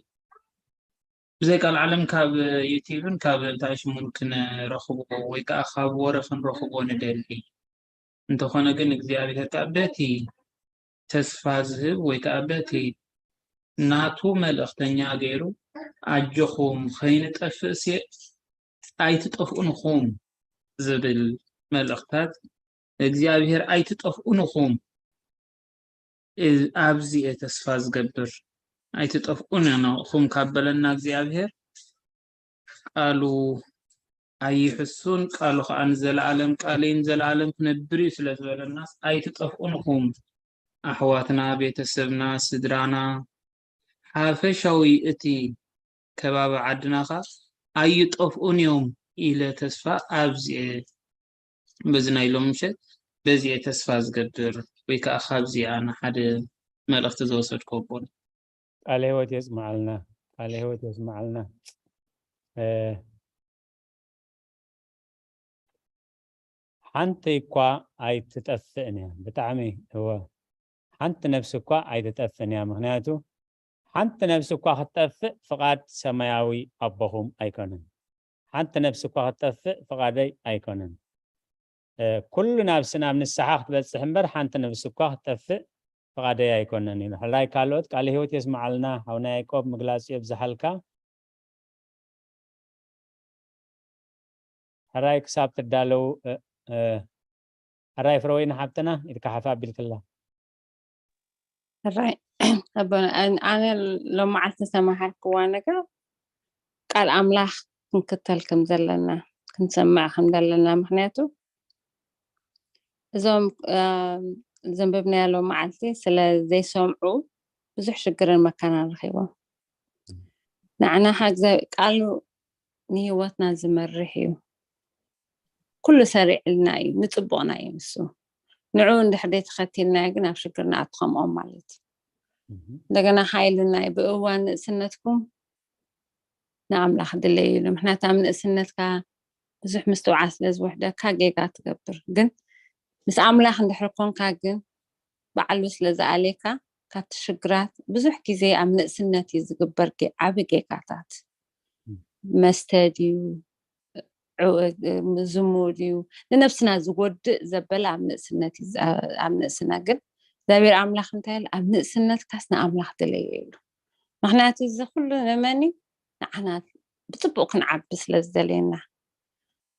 ብዘይ ቃል ዓለም ካብ ዩቲብን ካብ እንታይ ሽሙን ክንረኽቦ ወይ ከዓ ካብ ወረ ክንረኽቦ ንደሊ እንተኾነ ግን እግዚኣብሔር ከዓ በቲ ተስፋ ዝህብ ወይ ከዓ በቲ ናቱ መልእኽተኛ ገይሩ ኣጆኹም ከይንጠፍእስ ኣይትጠፍኡን ኢኹም ዝብል መልእኽታት እግዚኣብሔር ኣይትጠፍኡን ኢኹም ኣብዚ እየ ተስፋ ዝገብር ኣይትጠፍኡን ኢኹም ካብ በለና እግዚኣብሔር ቃሉ ኣይሕሱን ቃሉ ከዓ ንዘለኣለም ቃለይ ንዘለኣለም ክነብር እዩ ስለ ዝበለናስ ኣይትጠፍኡን ኢኹም ኣሕዋትና ቤተሰብና ስድራና ሓፈሻዊ እቲ ከባቢ ዓድና ከዓ ኣይጠፍኡን እዮም ኢለ ተስፋ ኣብዚኤ በዚ ናይ ሎም ምሸት በዚኤ ተስፋ ዝገብር ወይ ከዓ ካብዚኣ ንሓደ መልእኽቲ ዝወሰድኮ ኣቦን ቃለ ህይወት የስምዓልና ቃለ ህይወት የስምዓልና ሓንቲ እኳ ኣይትጠፍእን እያ ብጣዕሚ እወ ሓንቲ ነፍሲ እኳ ኣይትጠፍእን እያ ምክንያቱ ሓንቲ ነፍሲ እኳ ክትጠፍእ ፍቓድ ሰማያዊ ኣቦኹም ኣይኮነን ሓንቲ ነፍሲ እኳ ክትጠፍእ ፍቓደይ ኣይኮነን ኩሉ ናብሲ ናብ ንስሓ ክትበፅሕ እምበር ሓንቲ ነፍሲ እኳ ክትጠፍእ ፍቓደይ ኣይኮነን ኢሉ ሕራይ ካልኦት ቃል ህይወት የስምዓልና ሓውና ያዕቆብ ምግላፁ የብዝሓልካ ሕራይ ክሳብ ትዳለው ሕራይ ፍረወይኒ ሓብትና ኢድካ ሓፍ ኣቢልክላ ሕራይ ኣቦና ኣነ ሎም መዓልቲ ዝተማሃርክዋ ነገር ቃል ኣምላኽ ክንክተል ከም ዘለና ክንሰምዕ ከም ዘለና ምክንያቱ እዞም ዘንበብናዮ ሎም መዓልቲ ስለ ዘይሰምዑ ብዙሕ ሽግርን መከራን ረኺቦም ንዓና ቃሉ ንህይወትና ዝመርሕ እዩ ኩሉ ሰሪዕልና እዩ ንፅቡቕና እዩ ንሱ ንዑ እንድሕር ዘይተኸቲልናዮ ግን ኣብ ሽግር ንኣቱ ከምኦም ማለት እዩ እንደገና ሓይልና እዩ ብእዋን ንእስነትኩም ንኣምላኽ ድለይሉ ምክንያቱ ኣብ ንእስነትካ ብዙሕ ምስትውዓል ስለ ዝውሕደካ ጌጋ ትገብር ግን ምስ ኣምላኽ እንድሕር ኮንካ ግን ባዕሉ ስለ ዝኣልየካ ካብቲ ሽግራት ብዙሕ ግዜ ኣብ ንእስነት እዩ ዝግበር ዓቢ ጌጋታት መስተ ድዩ ዝሙት እዩ ንነብስና ዝጎድእ ዘበለ ኣብ ንእስነት እዩ ኣብ ንእስና ግን እግዚኣብሔር ኣምላኽ እንታይ ኣብ ንእስነትካስ ንኣምላኽ ድለዮ ኢሉ ምኽንያቱ እዚ ኩሉ ንመኒ ንዓና ብፅቡቅ ክንዓቢ ስለ ዝደልየና።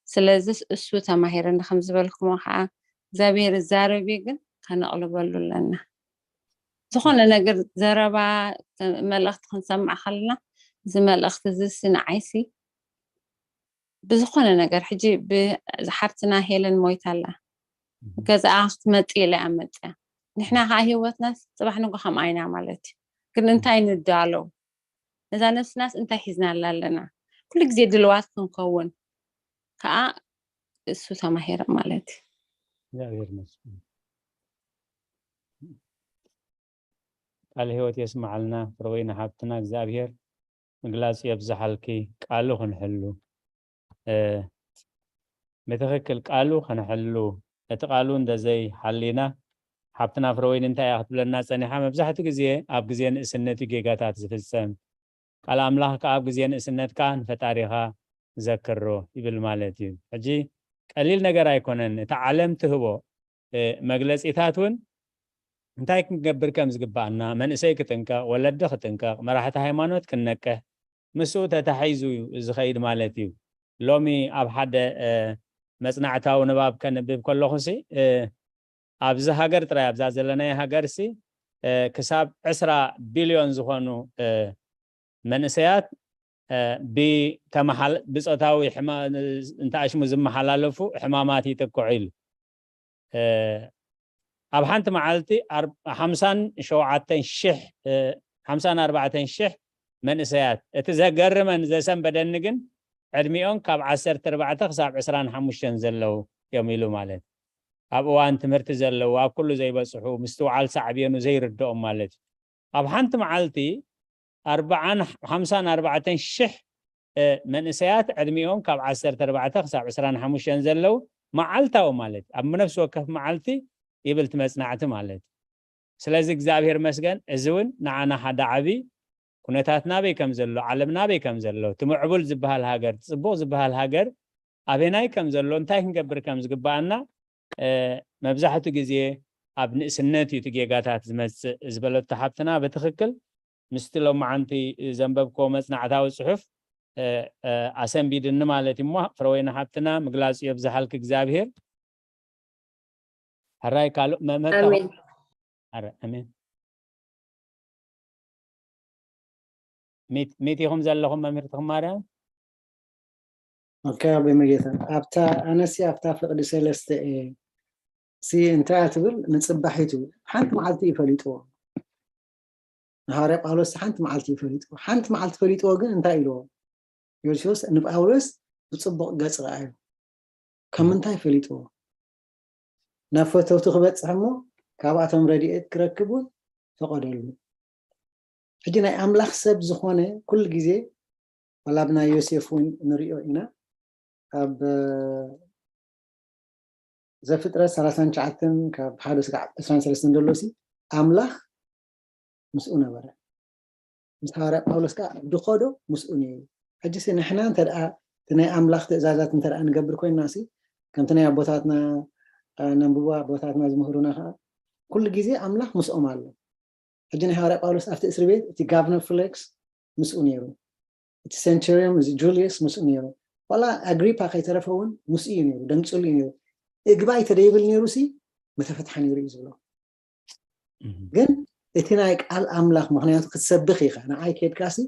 ስለዚ እሱ ተማሂረኒ ከም ዝበልኩሞ ከዓ እግዚኣብሔር ዛረቢ ግን ከነቕልበሉ ኣለና። ዝኾነ ነገር ዘረባ፣ መልእኽቲ ክንሰምዕ ከለና እዚ መልእኽቲ እዚ ሲ ንዓይሲ ብዝኾነ ነገር ሕጂ ብዝሓፍትና ሄለን ሞይታ ኣላ። ገዛኣ ክትመጽእ ኢለ እያ መጽያ። ንሕና ከዓ ህይወትና ጽባሕ ንጎ ከም ኣይና ማለት እዩ። ግን እንታይ ንዳለው? ነዛ ነፍስናስ እንታይ ሒዝናላ ኣለና? ኩሉ ግዜ ድልዋት ክንከውን ከዓ እሱ ተማሂረ ማለት እዩ። እግዚኣብሔር ይመስገን። ቃል ህይወት የስማዓልና ፍረወይኒ ሓብትና። እግዚኣብሔር ምግላጽ የብዝሓልኪ። ቃሉ ክንሕሉ ብትኽክል ቃሉ ክንሕሉ፣ እቲ ቃሉ እንደዘይ ሓሊና ሓብትና ፍረወይኒ እንታይ እያ ክትብለና ጸኒሓ? መብዛሕትኡ ግዜ ኣብ ግዜ ንእስነት እዩ ጌጋታት ዝፍጸም። ቃል ኣምላኽ ከኣ ኣብ ግዜ ንእስነትካ ንፈጣሪኻ ዘክሮ ይብል ማለት እዩ። ሕጂ ቀሊል ነገር ኣይኮነን። እታ ዓለም ትህቦ መግለጺታት እውን እንታይ ክንገብር ከም ዝግባኣና፣ መንእሰይ ክጥንቀቕ፣ ወለዲ ክጥንቀቕ፣ መራሕቲ ሃይማኖት ክንነቅሕ፣ ምስኡ ተታሒዙ እዩ ዝኸይድ ማለት እዩ። ሎሚ ኣብ ሓደ መጽናዕታዊ ንባብ ከንብብ ከለኹሲ ኣብዚ ሃገር ጥራይ ኣብዛ ዘለናይ ሃገር ሲ ክሳብ ዕስራ ቢልዮን ዝኾኑ መንእሰያት ብጾታዊ እንተኣሽሙ ዝመሓላለፉ ሕማማት ይጥቅዑ ኢሉ። ኣብ ሓንቲ መዓልቲ ሓምሳን ሸውዓተን ሺሕ ሓምሳን ኣርባዕተን ሺሕ መንእሰያት። እቲ ዘገርመን ዘሰንበደኒ ግን ዕድሚኦም ካብ ዓሰርተ ኣርባዕተ ክሳብ ዕስራን ሓሙሽተን ዘለዉ እዮም ኢሉ ማለት። ኣብ እዋን ትምህርቲ ዘለዉ፣ ኣብ ኩሉ ዘይበጽሑ፣ ምስትውዓል ሳዕቤኑ ዘይርድኦም ማለት እዩ። ኣብ ሓንቲ መዓልቲ ኣርባዓን ሓምሳን ኣርባዕተን ሺሕ መንእሰያት ዕድሚኦም ካብ ዓሰርተ ኣርባዕተ ክሳብ ዕስራን ሓሙሽተን ዘለዉ መዓልታዊ ማለት ኣብ ነፍሲ ወከፍ መዓልቲ ይብል ትመጽናዕቲ ማለት። ስለዚ እግዚኣብሔር መስገን እዚ እውን ንዓና ሓደ ዓቢ ኩነታት ናበይ ከም ዘሎ፣ ዓለም ናበይ ከም ዘሎ፣ እቲ ምዕቡል ዝበሃል ሃገር፣ እቲ ጽቡቕ ዝበሃል ሃገር ኣበናይ ከም ዘሎ፣ እንታይ ክንገብር ከም ዝግባኣና መብዛሕትኡ ግዜ ኣብ ንእስነት እዩ እቲ ጌጋታት ዝመጽእ ዝበለቶ ሓብትና ብትኽክል ምስቲ ሎማዓንቲ ዘንበብክዎ መጽናዕታዊ ጽሑፍ ኣሰንቢድኒ ማለት እዩ። እሞ ፍረወይኒ ሓብትና ምግላጹ የብዝሓልኪ እግዚኣብሔር። ሕራይ ካልእ መምህር ኣሜን። ኣረ ኣሜን። ሚት ሚት ኢኹም ዘለኹም መምህር ትኽማርያም? ኦኬ ኣቦይ መጌታ ኣብታ ኣነሲ ኣብታ ፍቅዲ ሰለስተ እየ ሲ እንታይ ትብል ንጽባሒቱ ሓንቲ መዓልቲ እዩ ፈሊጥዎ። ንሃዋርያ ጳውሎስ ሓንቲ መዓልቲ እዩ ፈሊጥዎ። ሓንቲ መዓልቲ ፈሊጥዎ ግን እንታይ ኢልዎ? ዮልዮስ ንጳውሎስ ብጽቡቕ ገጽ ረኣዩ። ካብ ምንታይ ፈሊጥዎ? ናብ ፈተውቱ ክበጽሕ እሞ ካብኣቶም ረድኤት ክረክብ እውን ፈቐደሉ። ሕጂ ናይ ኣምላኽ ሰብ ዝኾነ ኩሉ ግዜ ዋላ ብናይ ዮሴፍ እውን ንሪኦ ኢና። ኣብ ዘፍጥረት ሰላሳን ትሽዓተን ካብ ሓደ ስጋዕ ዕስራን ሰለስተን ዘሎ ሲ ኣምላኽ ምስኡ ነበረ። ምስ ሃዋርያ ጳውሎስ ከዓ ድኸዶ ምስኡ ነይሩ። ሕጂ ሲ ንሕና እንተ ደኣ እቲ ናይ ኣምላኽ ትእዛዛት እንተ ደኣ ንገብር ኮይንና ሲ ከምቲ ናይ ኣቦታትና ነንብቦ ኣቦታትና ዝምህሩና ከዓ ኩሉ ግዜ ኣምላኽ ምስኦም ኣሎ። ሕጂ ናይ ሃዋርያ ጳውሎስ ኣብቲ እስሪ ቤት እቲ ጋቨርነር ፍሌክስ ምስኡ ነይሩ። እቲ ሴንቸሪዮን እዚ ጁልየስ ምስኡ ነይሩ። ዋላ ኣግሪፓ ከይተረፈ እውን ምስኡ እዩ ነይሩ፣ ደንግፅሉ እዩ ነይሩ። እግባይ ተደይብል ነይሩ ሲ ምተፈትሓ ነይሩ እዩ ዝብሎ። ግን እቲ ናይ ቃል ኣምላኽ ምክንያቱ ክትሰብኽ ኢኻ ንዓይ ከድካ ሲ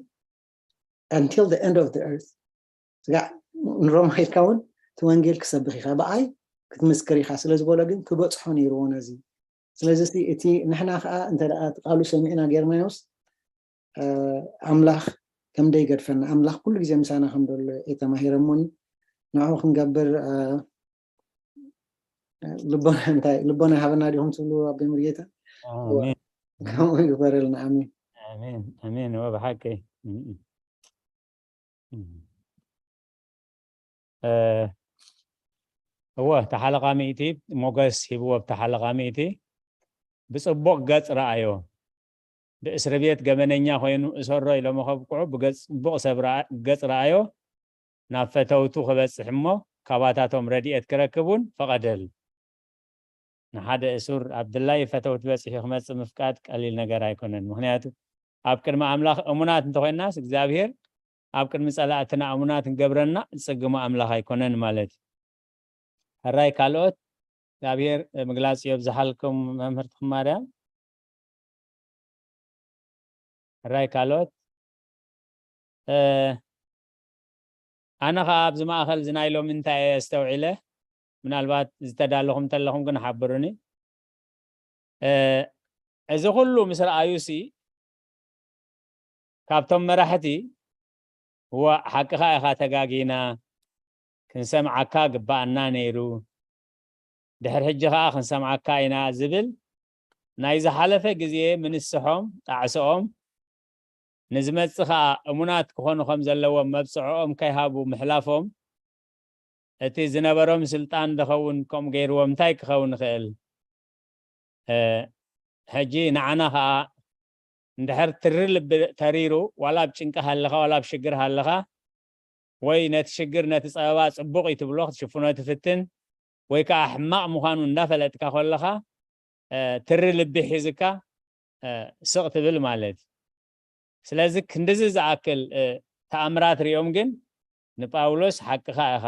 until the end of the earth ስጋዕ ንሮማ ከድካ እውን እቲ ወንጌል ክሰብኽ ኢኻ ብኣይ ክትምስክር ኢኻ ስለ ዝበሎ ግን ክበፅሖ ነይርዎ ነዚ። ስለዚ እቲ ንሕና ከዓ እንተ ቃሉ ሰሚዕና ጌርናዮስ ኣምላኽ ከም ደይገድፈና ኣምላኽ ኩሉ ግዜ ምሳና ከም ዘሎ እየ ተማሂረ እሞኒ ንዕኡ ክንገብር ልቦና እንታይ ልቦና ይሃበና ዲኹም ትብሉ ኣቦይ ሙሉጌታ? ከምኡ ይግበረልና። ኣሜን። ኣሜን ኣሜን። እወ ብሓቂ እወ እታ ሓለቓ ሚእቲ ሞገስ ሂብዎ። ብታ ሓለቓ ሚእቲ ብፅቡቕ ገፅ ረኣዮ። ብእስሪ ቤት ገበነኛ ኮይኑ እሰሮ ኢሎም ከብቅዑ ብገፅ ፅቡቕ ሰብ ገፅ ረኣዮ። ናብ ፈተውቱ ክበፅሕ እሞ ካባታቶም ረድኤት ክረክብ እውን ፈቐደል። ንሓደ እሱር ኣብ ድላይ ፈተውቲ በፂሑ ክመፅእ ምፍቃድ ቀሊል ነገር ኣይኮነን። ምክንያቱ ኣብ ቅድሚ ኣምላኽ እሙናት እንተኾይናስ እግዚኣብሔር ኣብ ቅድሚ ጸላእትና እሙናት እንገብረና ዝጽግሞ ኣምላኽ ኣይኮነን ማለት እዩ። ሕራይ ካልኦት እግዚኣብሔር ምግላጽ የብዝሓልኩም መምህርትኩም ማርያም። ሕራይ ካልኦት ኣነ ኸዓ ኣብዚ ማእኸል እዚ ናይ ሎሚ እንታይ እየ ኣስተውዒለ፣ ምናልባት ዝተዳለኹም እንተለኹም ግን ሓብሩኒ። እዚ ኩሉ ምስ ረኣዩሲ ካብቶም መራሕቲ እዋ ሓቅኻ ኢኻ ተጋጊና ክንሰምዓካ ግባኣና ነይሩ፣ ድሕሪ ሕጂ ኸዓ ክንሰምዓካ ኢና ዝብል ናይ ዝሓለፈ ግዜ ምንስሖም ጣዕስኦም ንዝመጽእ ኸኣ እሙናት ክኾኑ ከም ዘለዎም መብጽዕኦም ከይሃቡ ምሕላፎም እቲ ዝነበሮም ስልጣን ደኸውን ከምኡ ገይርዎም እንታይ ክኸውን ይኽእል? ሕጂ ንዓና ኸኣ እንድሕር ትሪ ልቢ ተሪሩ ዋላ ኣብ ጭንቂ ሃለኻ ዋላ ኣብ ሽግር ሃለኻ ወይ ነቲ ሽግር ነቲ ጸበባ ጽቡቕ እዩ ትብሎ ክትሽፍኖ ትፍትን ወይ ከኣ ሕማቕ ምዃኑ እንዳፈለጥካ ከለኻ ትሪ ልቢ ሒዝካ ስቕ ትብል ማለት እዩ። ስለዚ ክንድዚ ዝኣክል ተኣምራት ሪኦም ግን ንጳውሎስ ሓቅኻ ኢኻ፣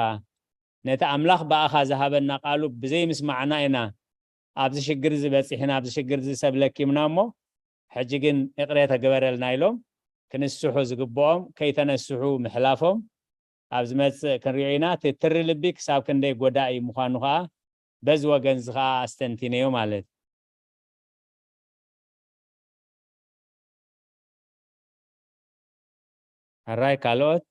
ነቲ ኣምላኽ ብኣኻ ዝሃበና ቃሉ ብዘይምስማዕና ኢና ኣብዚ ሽግር እዚ በጺሕና ኣብዚ ሽግር እዚ ሰብ ለኪምና እሞ ሕጂ ግን ይቕሬተ ግበረልና ኢሎም ክንስሑ ዝግብኦም ከይተነስሑ ምሕላፎም ኣብ ዝመጽእ ክንሪኦ ኢና። ትትሪ ልቢ ክሳብ ክንደይ ጎዳኢ ምዃኑ ከኣ በዚ ወገን እዚ ከኣ ኣስተንቲነዮ ማለት እዩ። ሕራይ ካልኦት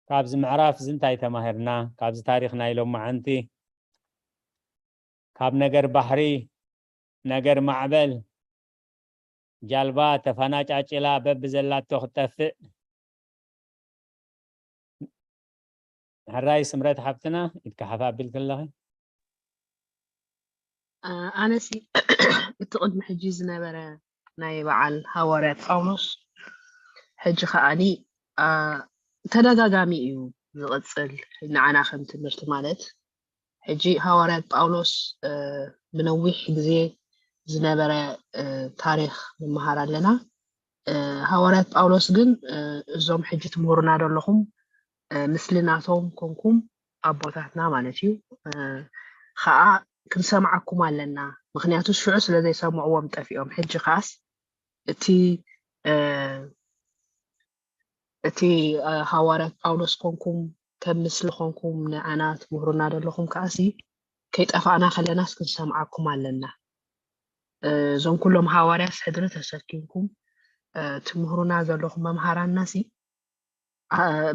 ካብዚ ምዕራፍ እዚ እንታይ ተማሂርና? ካብዚ ታሪኽ ናይ ሎማዓንቲ ካብ ነገር ባሕሪ፣ ነገር ማዕበል፣ ጃልባ ተፈናጫጭላ በብዘላቶ ክትጠፍእ። ሕራይ ስምረት ሓፍትና ኢድካ ሓፍ ኣቢልኪ ኣለኺ። ኣነሲ እቲ ቅድሚ ሕጂ ዝነበረ ናይ በዓል ሃዋርያ ጳውሎስ ሕጂ ከዓኒ ተደጋጋሚ እዩ ዝቕፅል ንዓና ከም ትምህርቲ ማለት ሕጂ ሃዋርያት ጳውሎስ ብነዊሕ ግዜ ዝነበረ ታሪክ ንመሃር ኣለና። ሃዋርያት ጳውሎስ ግን እዞም ሕጂ ትምህሩና ዘለኹም ምስሊ ናቶም ኮንኩም ኣቦታትና ማለት እዩ ከዓ ክንሰምዓኩም ኣለና። ምክንያቱ ሽዑ ስለዘይሰምዕዎም ጠፊኦም። ሕጂ ከዓስ እቲ እቲ ሃዋርያት ጳውሎስ ኮንኩም ከም ምስሊ ኮንኩም ንዓና ትምህሩና ዘለኹም ከዓሲ ከይጠፋእና ከለናስ ክንሰምዓኩም ኣለና። እዞም ኩሎም ሃዋርያስ ሕድሪ ተሰኪምኩም ትምህሩና ዘለኹም መምሃራንናሲ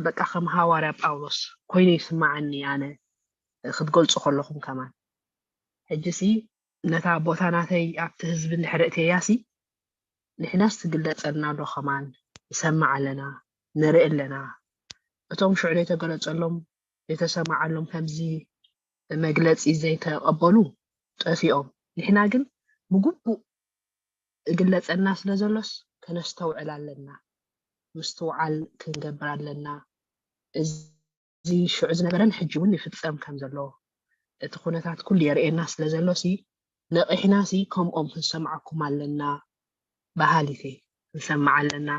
በቃ ከም ሃዋርያ ጳውሎስ ኮይኑ ይስማዓኒ ኣነ ክትገልፁ ከለኹም ከማን። ሕጂሲ ነታ ቦታ ናተይ ኣብቲ ህዝቢ እንድሕር እተያሲ ንሕናስ ትግለፀልና ዶ ከማን ንሰምዕ ኣለና ንርኢ ኣለና። እቶም ሽዑ ዘይተገለፀሎም ዘይተሰማዓሎም ከምዚ መግለፂ ዘይተቐበሉ ጠፊኦም። ንሕና ግን ብግቡእ እግለፀልና ስለ ዘሎስ ከነስተውዕል ኣለና። ምስትውዓል ክንገብር ኣለና። እዚ ሽዑ ዝነበረን ሕጂ እውን ይፍፀም ከም ዘሎ እቲ ኩነታት ኩሉ የርእየና ስለ ዘሎ ሲ ነቒሕና ሲ ከምኦም ክንሰምዓኩም ኣለና በሃሊት እየ። ክንሰምዕ ኣለና።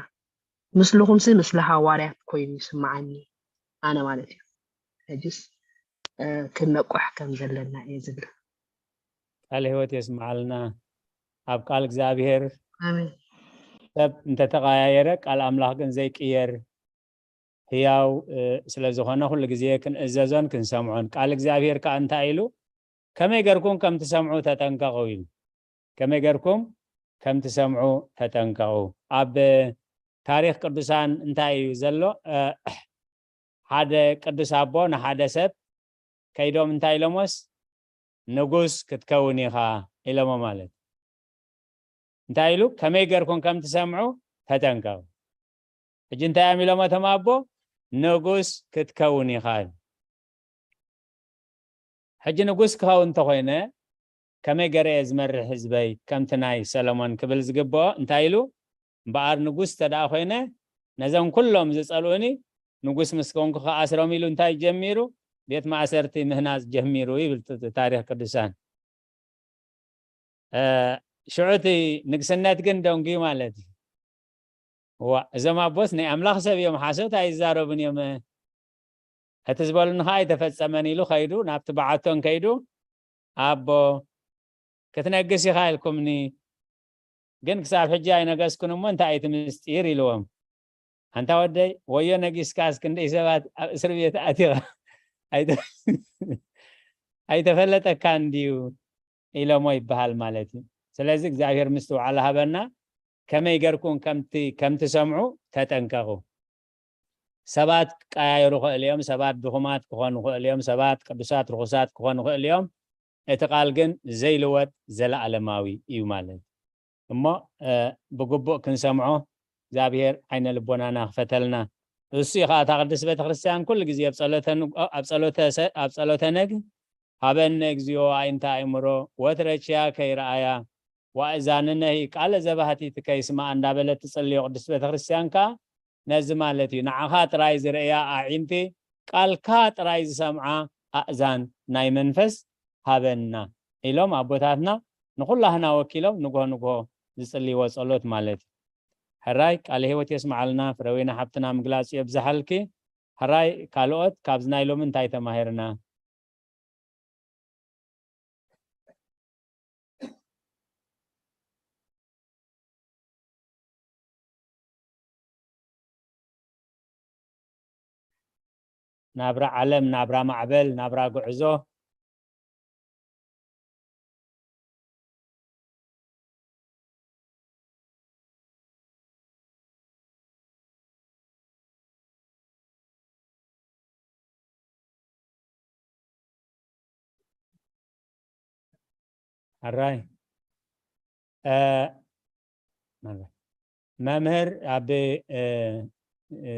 ምስልኹምሲ ምስለ ሃዋርያት ኮይኑ ይስምዓኒ ኣነ ማለት እዩ። ሕጅስ ክንነቁሕ ከም ዘለና እየ ዝብል። ቃል ህይወት የስምዓልና። ኣብ ቃል እግዚኣብሔር ኣሜን። ሰብ እንተተቀያየረ ቃል ኣምላኽ ግን ዘይቅየር ህያው ስለ ዝኾነ ኩሉ ግዜ ክንእዘዞን ክንሰምዖን። ቃል እግዚኣብሔር ከኣ እንታይ ኢሉ? ከመይ ገርኩም ከም ትሰምዑ ተጠንቀቑ ኢሉ። ከመይ ገርኩም ከም ትሰምዑ ተጠንቀቑ። ኣብ ታሪኽ ቅዱሳን እንታይ እዩ ዘሎ? ሓደ ቅዱስ ኣቦ ንሓደ ሰብ ከይዶም እንታይ ኢሎሞስ ንጉስ ክትከውን ኢኻ ኢሎሞ ማለት እንታይ ኢሉ ከመይ ገርኩም ከም ትሰምዑ ተጠንቀቑ። ሕጂ እንታይ እዮም ኢሎም እቶም ኣቦ ንጉስ ክትከውን ኢኻ። ሕጂ ንጉስ ክኸውን እንተኾይነ ከመይ ገረ እየ ዝመርሕ ህዝበይ ከምቲ ናይ ሰሎሞን ክብል ዝግብኦ እንታይ ኢሉ እምበኣር ንጉስ ተደኣ ኮይነ ነዞም ኩሎም ዝጸልኡኒ ንጉስ ምስ ኮንኩ ክኣስሮም ኢሉ እንታይ ጀሚሩ? ቤት ማእሰርቲ ምህናጽ ጀሚሩ ይብል ት-፣ ታሪኽ ቅዱሳን። እ፣ ሽዑ እቲ ንግስነት ግን ደንጉዩ ማለት እዩ። ዋ፣ እዞም ኣቦስ ናይ ኣምላኽ ሰብ እዮም፣ ሓሶት ኣይዛረቡን እዮም። እቲ ዝበሉኒ ኸዓ ኣይተፈጸመን ኢሉ ኸይዱ፣ ናብቲ በዓቶን ከይዱ፣ ኣቦ፣ ክትነግስ ኢኻ ኢልኩምኒ፣ ግን ክሳብ ሕጂ ኣይነገስኩን እሞ እንታይ እቲ ምስጢር? ኢልዎም። ኣንታ ወደይ፣ ወዮ ነጊስካስ ክንደይ ሰባት ኣብ እስሪ ቤት ኣቲኻ? ኣይተ-፣ ኣይተፈለጠካን ድዩ? ኢሎሞ ይበሃል ማለት እዩ። ስለዚ እግዚኣብሔር ምስትውዓል ሃበና። ከመይ ገርኩም ከምቲ፣ ከምትሰምዑ ተጠንቀቑ። ሰባት ክቀያየሩ ይኽእሉ እዮም፣ ሰባት ድኹማት ክኾኑ ይኽእሉ እዮም፣ ሰባት ቅዱሳት ርኹሳት ክኾኑ ይኽእሉ እዮም። እቲ ቃል ግን ዘይልወጥ ዘለኣለማዊ እዩ ማለት እዩ። እሞ፣ እ፣ ብግቡእ ክንሰምዖ እግዚኣብሔር ዓይነ ልቦናና ክፈተልና። እሱ እዩ ኸዓ እታ ቅድስት ቤተክርስትያን ኩሉ ግዜ ኣብ ጸሎተ ንግ-፣ ኣብ ጸሎተ ሰ-፣ ኣብ ጸሎተ ነግ፣ ሃበነ እግዚኦ ኣዒንተ ኣእምሮ ወትረችያ ከይረኣያ ዋእዛንነሂ ቃለ ዘባህቲትከ ይስማዓ እንዳበለት ትጽልዮ ቅድስት ቤተክርስትያን ከኣ ነዚ ማለት እዩ። ንዓኻ ጥራይ ዝርእያ ኣዒንቲ፣ ቃልካ ጥራይ ዝሰምዓ ኣእዛን ናይ መንፈስ ሃበና ኢሎም ኣቦታትና ንኹላህና ወኪሎም ንግሆ ንግሆ ዝጽልይዎ ጸሎት ማለት እዩ። ሕራይ ቃለ ህይወት የስምዓልና። ፍረወይኒ ሓብትና ምግላጹ የብዝሓልኪ። ሕራይ ካልኦት ካብዚ ናይ ሎሚ እንታይ ተማሂርና? ናብራ ዓለም፣ ናብራ ማዕበል፣ ናብራ ጉዕዞ። ኣራይ፣ እ፣ መምህር ኣብ፣ እ፣ እ፣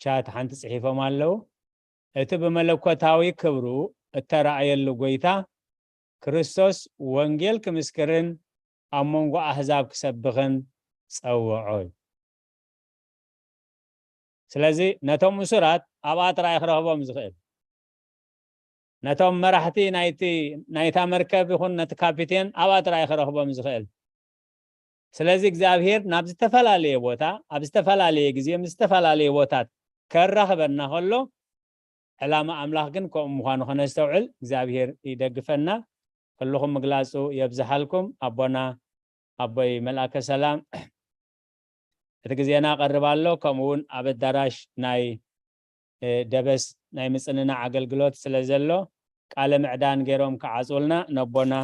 ቻት ሓንቲ ጽሒፎም ኣለዉ። እቲ ብመለኮታዊ ክብሩ እተራእየሉ ጐይታ ክርስቶስ ወንጌል ክምስክርን ኣብ መንጎ ኣህዛብ ክሰብኽን ጸውዖ እዩ። ስለዚ ነቶም እሱራት ኣብኣ ጥራይ ክረኽቦም ዝኽእል፣ ነቶም መራሕቲ ናይቲ፣ ናይታ መርከብ ይኹን ነቲ ካፒቴን ኣብኣ ጥራይ ክረኽቦም ዝኽእል። ስለዚ እግዚኣብሔር ናብ ዝተፈላለየ ቦታ፣ ኣብ ዝተፈላለየ ግዜ፣ ምስ ዝተፈላለየ ቦታት ከራኽበና ከሎ፣ ዕላማ ኣምላኽ ግን ከምኡ ምዃኑ ከነስተውዕል እግዚኣብሔር ይደግፈና። ኩልኹም ምግላጹ የብዝሓልኩም። ኣቦና፣ ኣቦይ መልኣከ ሰላም፣ እቲ ግዜና ቀርብ ኣሎ። ከምኡ እውን ኣብ ኣዳራሽ ናይ፣ እ፣ ደበስ ናይ ምጽንናዕ ኣገልግሎት ስለ ዘሎ፣ ቃለ ምዕዳን ገይሮም ክዓጽውልና ነቦና፣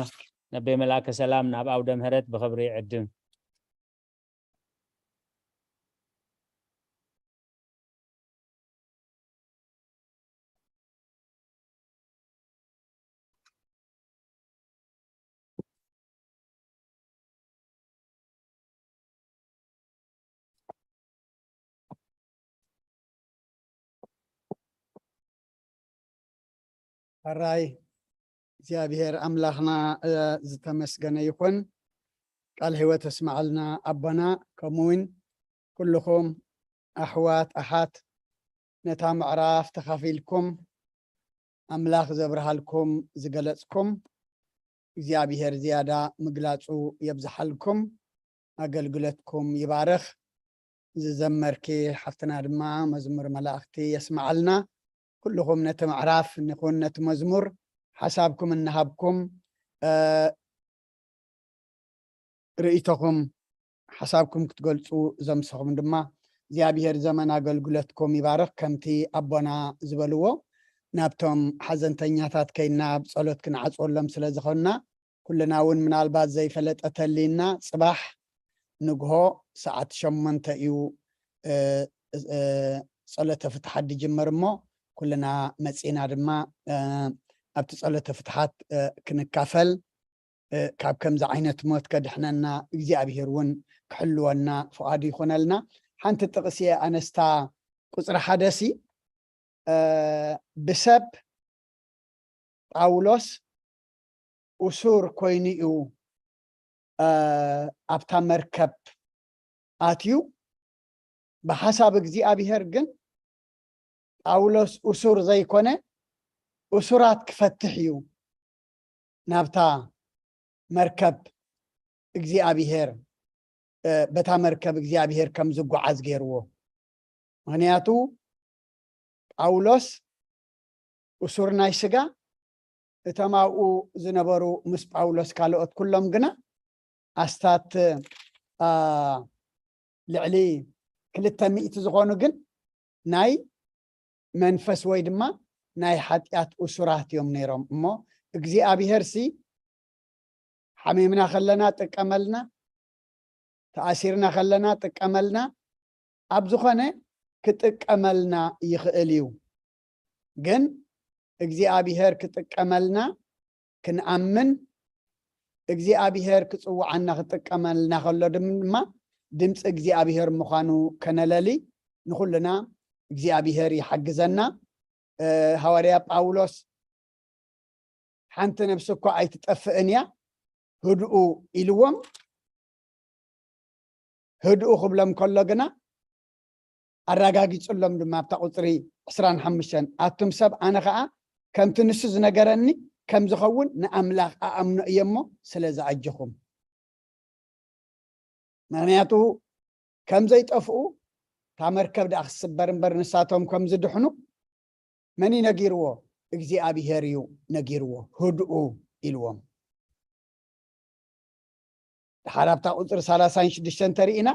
ነቦይ መልኣከ ሰላም ናብ ኣውደ ምህረት ብኽብሪ ይዕድም። ሕራይ እግዚኣብሔር ኣምላኽና፣ እ፣ ዝተመስገነ ይኹን። ቃል ህይወት ኣስምዓልና ኣቦና፣ ከምኡ እውን ኩልኹም ኣሕዋት ኣሓት ነታ ምዕራፍ ተኻፊልኩም ኣምላኽ ዘብርሃልኩም ዝገለጽኩም እግዚኣብሔር ዝያዳ ምግላጹ የብዝሓልኩም፣ ኣገልግሎትኩም ይባርኽ። ዝዘመርኪ ሓፍትና ድማ መዝሙር መላእኽቲ የስምዓልና። ኩልኹም ነቲ ምዕራፍ ንኹን ነቲ መዝሙር ሓሳብኩም እናሃብኩም፣ እ፣ ርእይቶኹም ሓሳብኩም ክትገልጹ ዘምሰኹም ድማ እግዚኣብሔር ዘመን ኣገልግሎትኩም ይባርኽ። ከምቲ ኣቦና ዝበልዎ ናብቶም ሓዘንተኛታት ከይና ብጸሎት ክንዓጽወሎም ስለ ዝኾንና ኩልና እውን ምናልባት ዘይፈለጠ ተሊና ጽባሕ ንግሆ ሰዓት ሸሞንተ እዩ፣ እ፣ እ፣ ጸሎተ ፍትሓት ዝጅመር እሞ ኩልና መጺና ድማ፣ እ፣ ኣብቲ ጸሎተ ፍትሓት፣ እ፣ ክንካፈል፣ እ፣ ካብ ከምዚ ዓይነት ሞት ከድሕነና እግዚኣብሔር እውን ክሕልወና ፍቓዱ ይኹነልና። ሓንቲ ጥቕሲ ኣነስታ ቁጽሪ ሓደ ሲ፣ እ፣ ብሰብ ጳውሎስ እሱር ኮይኑ እዩ፣ እ፣ ኣብታ መርከብ ኣትዩ፣ ብሓሳብ እግዚኣብሔር ግን ጳውሎስ እሱር ዘይኮነ፣ እሱራት ክፈትሕ እዩ ናብታ መርከብ እግዚኣብሔር፣ እ፣ በታ መርከብ እግዚኣብሔር ከም ዝጓዓዝ ገይርዎ። ምኽንያቱ ጳውሎስ እሱር ናይ ስጋ፣ እቶም ኣብኡ ዝነበሩ ምስ ጳውሎስ ካልኦት ኩሎም ግና ኣስታት፣ አ፣ ልዕሊ ክልተ ሚእቲ ዝኾኑ ግን ናይ መንፈስ ወይ ድማ ናይ ሓጢኣት እሱራት እዮም ነይሮም። እሞ እግዚኣብሔር ሲ ሓሚምና ከለና ጥቀመልና፣ ተኣሲርና ከለና ጥቀመልና፣ ኣብ ዝኾነ ክጥቀመልና ይኽእል እዩ። ግን እግዚኣብሔር ክጥቀመልና ክንኣምን፣ እግዚኣብሔር ክጽውዓና ክጥቀመልና ከሎ ድማ ድምፂ እግዚኣብሔር ምዃኑ ከነለሊ ንኹልና እግዚኣብሔር ይሓግዘና። እ፣ ሃዋርያ ጳውሎስ ሓንቲ ነፍሲ እኳ ኣይትጠፍእን እያ፣ ህድኡ ኢልዎም። ህድኡ ክብሎም ከሎ ግና ኣረጋጊጽሎም ድማ ኣብታ ቁጽሪ ዕስራን ሓሙሽተን፣ ኣቱም ሰብ ኣነ ኸኣ ከምቲ ንሱ ዝነገረኒ ከም ዝኸውን ንኣምላኽ ኣኣምኖ እየ እሞ ስለ ዝኣጀኹም። ምኽንያቱ ከም ዘይጠፍኡ እታ መርከብ ደኣ ክትስበር እምበር ንሳቶም ከም ዝድሕኑ መን እዩ ነጊርዎ? እግዚኣብሔር እዩ ነጊርዎ። ህድኡ ኢልዎም። ድሓር ኣብታ ቁጽሪ ሰላሳን ሽዱሽተን ተሪኢና፣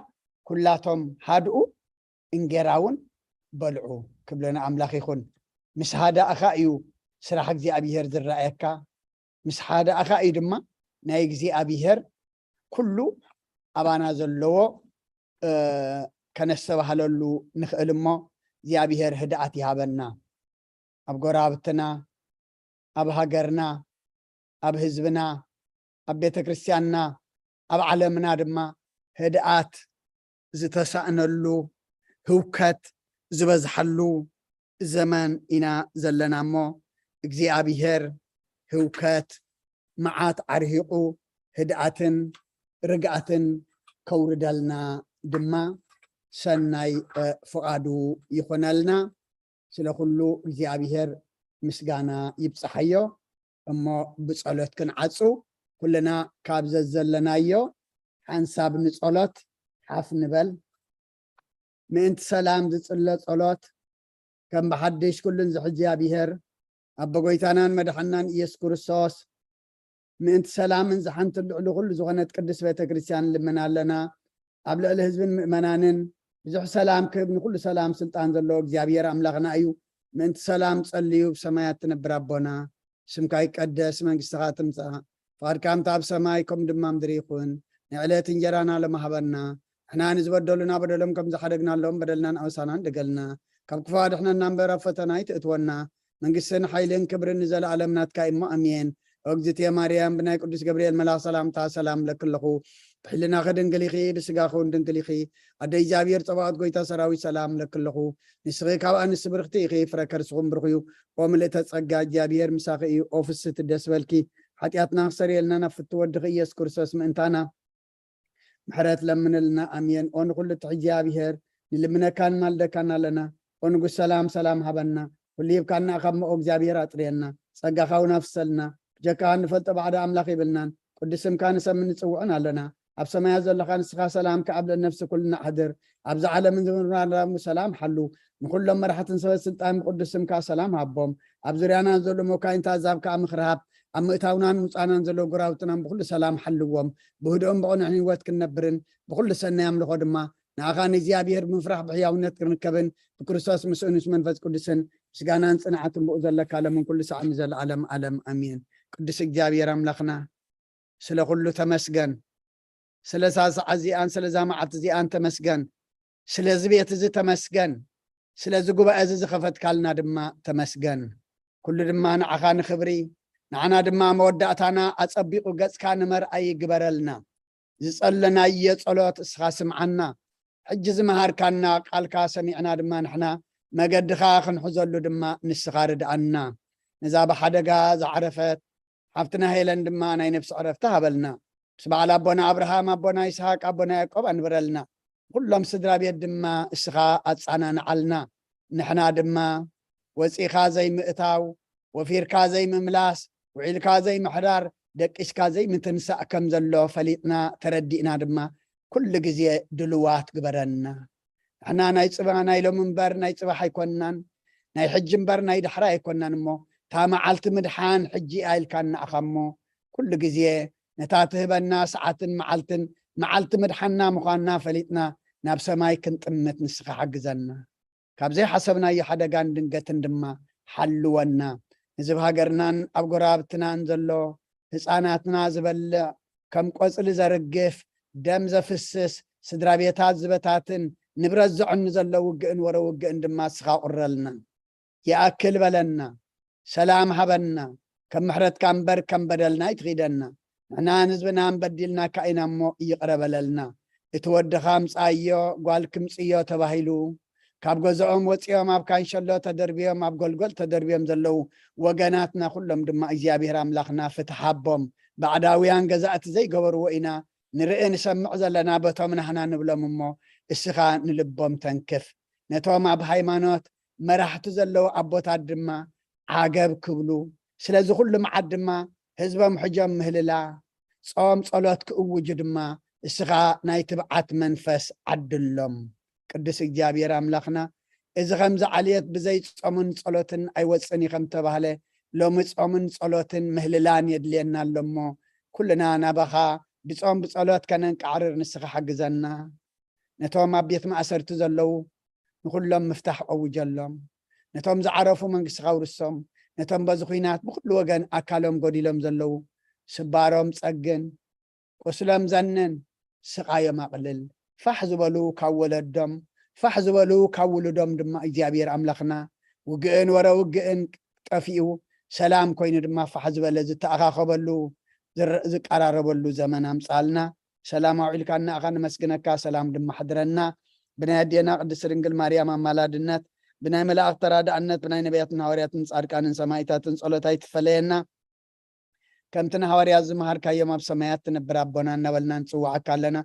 ኩላቶም ሃድኡ፣ እንጌራ እውን በልዑ ክብለና ኣምላኽ ይኹን። ምስ ሃዳእኻ እዩ ስራሕ እግዚኣብሔር ዝረኣየካ። ምስ ሃዳእኻ እዩ ድማ ናይ እግዚኣብሔር ኩሉ ኣባና ዘለዎ፣ እ፣ ከነስተባህለሉ ንኽእል እሞ እግዚኣብሔር ህድኣት ይሃበና። ኣብ ጎረባብትና፣ ኣብ ሃገርና፣ ኣብ ህዝብና፣ ኣብ ቤተ ክርስቲያንና፣ ኣብ ዓለምና ድማ ህድኣት ዝተሳእነሉ፣ ህውከት ዝበዝሓሉ ዘመን ኢና ዘለና እሞ እግዚኣብሔር ህውከት፣ መዓት ዓርሂቑ ህድኣትን ርግኣትን ከውርደልና ድማ ሰናይ፣ እ፣ ፍቓዱ ይኾነልና። ስለ ኩሉ እግዚኣብሔር ምስጋና ይብጽሓዮ። እሞ ብጸሎት ክንዓጹ፣ ኩልና ካብ ዘዘለናዮ ሓንሳብ ንጸሎት ሓፍ ንበል። ምእንቲ ሰላም ዝጽለ ጸሎት፣ ከም ብሓድሽ ኩሉን ዝሕዚ እግዚኣብሔር፣ ኣቦ ጎይታናን መድሓናን ኢየሱስ ክርስቶስ፣ ምእንቲ ሰላምን ዝሓንትን ልዕሊ ኩሉ ዝኾነት ቅድስት ቤተ ክርስቲያን ንልምን ኣለና። ኣብ ልዕሊ ህዝብን ምእመናንን ብዙሕ ሰላም ክህብ፣ ንኩሉ ሰላም ስልጣን ዘለዎ እግዚኣብሔር ኣምላኽና እዩ። ምእንቲ ሰላም ጸልዩ። ብሰማያት ትነብር ኣቦና፣ ስምካ ይቀደስ፣ መንግስትኻ ትምጻእ፣ ፍቓድካ ከምቲ ኣብ ሰማይ ከምኡ ድማ ምድሪ ይኹን። ናይ ዕለት እንጀራና ሎሚ ሃበና። ንሕና ንዝበደሉና በደሎም ከም ዝሓደግናሎም በደልናን ኣበሳናን ደገልና። ካብ ክፉ ኣድሕነና እምበር ኣብ ፈተና ኣይትእትወና። መንግስትን ሓይልን ክብርን ንዘለኣለም ናትካ እሞ ኣሜን። ኦ እግዝእትየ ማርያም፣ ብናይ ቅዱስ ገብርኤል መልኣኽ ሰላምታ ሰላም እብለኪ ኣለኹ። ብሕልናኺ ድንግል ኢኺ፣ ብስጋኺ እውን ድንግል ኢኺ። ኣደ እግዚኣብሔር ጸባኦት ጎይታ ሰራዊት ሰላም እብለኪ ኣለኹ። ንስኺ ካብ ኣንስቲ ብርኽቲ ኢኺ፣ ፍረ ከርስኹም ብሩኽ እዩ። ኦ ምልእተ ጸጋ፣ እግዚኣብሔር ምሳኺ እዩ። ኦ ፍስህቲ ደስ በልኪ፣ ሓጢኣትና ክሰርየልና ናብ ፍትው ወድኺ ኢየሱስ ክርስቶስ ምእንታና ምሕረት ለምንልና። ኣሜን። ኦ ንኹሉ እትሕጂ እግዚኣብሔር፣ ንልምነካን ማልደካን ኣለና። ኦ ንጉስ ሰላም፣ ሰላም ሃበና። ኩሉ ሂብካና ኢኻ እሞ፣ ኦ እግዚኣብሔር ኣጥርየና። ጸጋኻ እውን ኣፍሰልና። ብጀካኻ እንፈልጦ ባዕዳ ኣምላኽ የብልናን። ቅዱስ ስምካ ንሰምን ንጽውዕን ኣለና። ኣብ ሰማያት ዘለኻ ንስኻ ሰላም ከኣብ ልዕሊ ነፍሲ ኩልና ኣሕድር። ኣብዚ ዓለምን ዝምርናሉ ሰላም ሓሉ። ንኹሎም መራሕትን ሰበ ስልጣን ብቅዱስ ስምካ ሰላም ሃቦም። ኣብ ዙርያና ዘሎ መካይንቲ ኣዛብ ከኣ ምኽሪ ሃብ። ኣብ ምእታውናን ምውጻእናን ዘለዉ ጎረባብትናን ብኹሉ ሰላም ሓልዎም። ብህድኦም ብቕኑዕን ህይወት ክንነብርን ብኹሉ ሰናይ ኣምልኾ ድማ ንኣኻ ንእግዚኣብሔር ብምፍራሕ ብሕያውነት ክንርከብን ብክርስቶስ ምስኡ ምስ መንፈስ ቅዱስን ምስጋናን ጽንዓትን ብኡ ዘለካ ሎምን ኩሉ ሰዓት ንዘለኣለም ዓለም ኣሜን። ቅዱስ እግዚኣብሔር ኣምላኽና ስለ ኩሉ ተመስገን። ስለዛ ሰዓት እዚኣን ስለዛ መዓልቲ እዚኣን ተመስገን። ስለዚ ቤት እዚ ተመስገን። ስለዚ ጉባኤ እዚ ዝኸፈትካልና ድማ ተመስገን። ኩሉ ድማ ንዓኻ ንኽብሪ፣ ንዓና ድማ መወዳእታና ኣጸቢቑ ገጽካ ንመርኣይ ይግበረልና። ዝጸለናዮ ጸሎት እስኻ ስምዓና። ሕጂ ዝመሃርካና ቃልካ ሰሚዕና ድማ ንሕና መገድኻ ክንሕዘሉ ድማ ንስኻ ርድኣና። ነዛ ብሓደጋ ዝዓረፈት ሓፍትና ሄለን ድማ ናይ ነፍሲ ዕረፍቲ ሃበልና። ምስ በዓል ኣቦና ኣብርሃም፣ ኣቦና ይስሃቅ፣ ኣቦና ያዕቆብ ኣንብረልና። ኩሎም ስድራ ቤት ድማ እስኻ ኣጻናንዓልና። ንሕና ድማ ወጺኻ ዘይምእታው፣ ወፊርካ ዘይምምላስ፣ ውዒልካ ዘይምሕዳር፣ ደቂስካ ዘይምትንሳእ ከም ዘሎ ፈሊጥና ተረዲእና ድማ ኩሉ ግዜ ድልዋት ግበረና። ንሕና ናይ ጽባ ናይ ሎሚ እምበር ናይ ጽባሕ ኣይኮንናን፣ ናይ ሕጂ እምበር ናይ ዳሕራይ ኣይኮንናን እሞ፣ እታ መዓልቲ ምድሓን ሕጂ እያ ኢልካና ኢኻ እሞ፣ ኩሉ ግዜ ነታ ትህበና ሰዓትን መዓልትን፣ መዓልቲ ምድሓንና ምዃንና ፈሊጥና ናብ ሰማይ ክንጥምት ንስኻ ሓግዘና። ካብ ዘይሓሰብናዮ ሓደጋን ድንገትን ድማ ሓልወና። ንህዝቢ ሃገርናን ኣብ ጎረባብትናን ዘሎ ህፃናትና ዝበልዕ፣ ከም ቆፅሊ ዘርግፍ፣ ደም ዘፍስስ፣ ስድራ ቤታት ዝበታትን፣ ንብረት ዘዕኑ ዘሎ ውግእን ወረ ውግእን ድማ ንስኻ ቁረልና። ይኣክል በለና፣ ሰላም ሃበና፣ ከም ምሕረትካ እምበር ከም በደልና ኣይትኺደና። ንሕናን ህዝብናን በዲልናካ ኢና እሞ ይቕረ በለልና። እቲ ወድኻ ምጻዮ፣ ጓል ክምጽዮ ተባሂሉ፣ ካብ ገዝኦም ወጺኦም ኣብ ካንሸሎ ተደርብዮም፣ ኣብ ጎልጎል ተደርብዮም ዘለዉ ወገናትና ኩሎም ድማ እግዚኣብሔር ኣምላኽና ፍትሕ ሃቦም። ባዕዳውያን ገዛእቲ ዘይገበርዎ ኢና ንርኢ ንሰምዕ ዘለና፣ በቶም ናህና ንብሎም እሞ እስኻ ንልቦም ተንክፍ። ነቶም ኣብ ሃይማኖት መራሕቲ ዘለዉ ኣቦታት ድማ ዓገብ ክብሉ፣ ስለዚ ኩሉ መዓት ድማ ህዝቦም ሕጆም ምህልላ፣ ጾም ጸሎት ክእውጁ ድማ እስኻ ናይ ትብዓት መንፈስ ዓድሎም። ቅዱስ እግዚኣብሔር ኣምላኽና፣ እዚ ኸምዚ ዓልየት ብዘይ ጾምን ጸሎትን ኣይወጽእን እዩ ከም ተባህለ፣ ሎሚ ጾምን ጸሎትን ምህልላን የድልየና ኣሎ እሞ፣ ኩልና ናባኻ ብጾም ብጸሎት ከነንቃዕርር ንስኻ ሓግዘና። ነቶም ኣብ ቤት ማእሰርቲ ዘለዉ ንኹሎም ምፍታሕ ቀውጀሎም። ነቶም ዝዓረፉ መንግስትኻ ኣውርሶም። ነቶም በዚ ኹናት ብኹሉ ወገን ኣካሎም ጎዲሎም ዘለዉ ስባሮም ጸግን፣ ቁስሎም ዘንን፣ ስቓዮም ኣቕልል። ፋሕ ዝበሉ ካብ ወለዶም፣ ፋሕ ዝበሉ ካብ ውሉዶም ድማ እግዚኣብሔር ኣምላኽና ውግእን ወረ ውግእን ጠፊኡ ሰላም ኮይኑ ድማ ፋሕ ዝበለ ዝተኣኻኸበሉ ዝረ- ዝቀራረበሉ ዘመን ኣምጻልና። ሰላም ኣውዒልካና ኢኻ፣ ነመስግነካ። ሰላም ድማ ሕድረና። ብናይ ኣዴና ቅድስት ድንግል ማርያም ኣማላድነት፣ ብናይ መላእኽት ተራዳእነት፣ ብናይ ነቢያትን ሃዋርያትን ጻድቃንን ሰማዕታትን ጸሎት ኣይትፈለየና። ከምቲ ንሃዋርያት ዝመሃርካዮም ኣብ ሰማያት ትነብር ኣቦና እናበልና ንጽውዓካ ኣለና።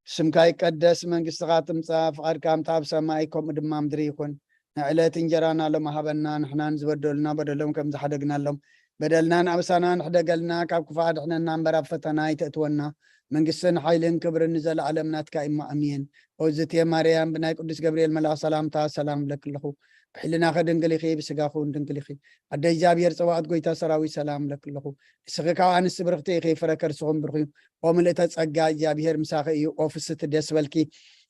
ስምካ ይቀደስ፣ መንግስትኻ ትምጻእ፣ ፍቓድካ ከምቲ ኣብ ሰማይ ከምኡ ድማ ኣብ ምድሪ ይኹን። ንዕለት እንጀራና ሎሚ ሃበና፣ ንሕናን ዝበደሉና በደሎም ከም ዝሓደግናሎም በደልናን ኣበሳናን ሕደገልና፣ ካብ ክፉእ ኣድሕነና እምበር ኣብ ፈተና ኣይተእትወና። መንግስትን ሓይልን ክብርን ንዘለኣለም ናትካ እዩ እሞ ኣሜን። ኦዝቴ ማርያም ብናይ ቅዱስ ገብርኤል መልኣኽ ሰላምታ ሰላም እብለኪ ኣለኹ። ብሕልናኺ ድንግል ኢኺ፣ ብስጋኺ እውን ድንግል ኢኺ። ኣደ እግዚኣብሔር ጸባኦት ጎይታ ሰራዊት ሰላም እብለኪ ኣለኹ። ንስኺ ካብ ኣንስቲ ብርኽቲ ኢኺ፣ ፍረ ከርስኺ እውን ብሩኽ እዩ። ኦ ምልእተ ጸጋ እግዚኣብሔር ምሳኺ እዩ። ኦ ፍስቲ ደስ በልኪ።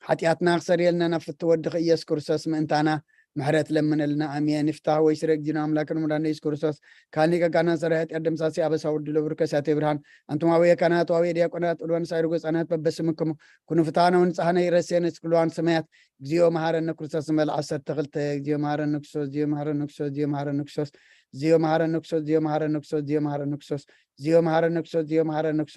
ሓጢኣትና ክሰርየልና ናብ ፍቲ ወድኺ ኢየሱስ ክርስቶስ ምእንታና ምሕረት ለምነልና። ኣሜን። ይፍታህ ወይ ስረ እግዚእነ ኣምላክን መድኃኒነ ኢየሱስ ክርስቶስ ካን ሊቀ ካህናት ሰራይ ኃጢአት ደምሳሲ አበሳ ወልድ ለብሩክ ከሳቴ ብርሃን አንቱም አበየ ካህናት ወአበየ ዲያቆናት ወለንሳይሩ ገጻናት በበስምክሙ ኩኑ ፍትሐነ ወንጽሐነ ይረሴነ እስክልዋን ሰማያት እግዚኦ መሐረነ ክርስቶስ ንበል ዓሰርተ ክልተ። እግዚኦ መሐረነ ክርስቶስ፣ እግዚኦ መሐረነ ክርስቶስ፣ እግዚኦ መሐረነ ክርስቶስ፣ እግዚኦ መሐረነ ክርስቶስ፣ እግዚኦ መሐረነ ክርስቶስ፣ እግዚኦ መሐረነ ክርስቶስ፣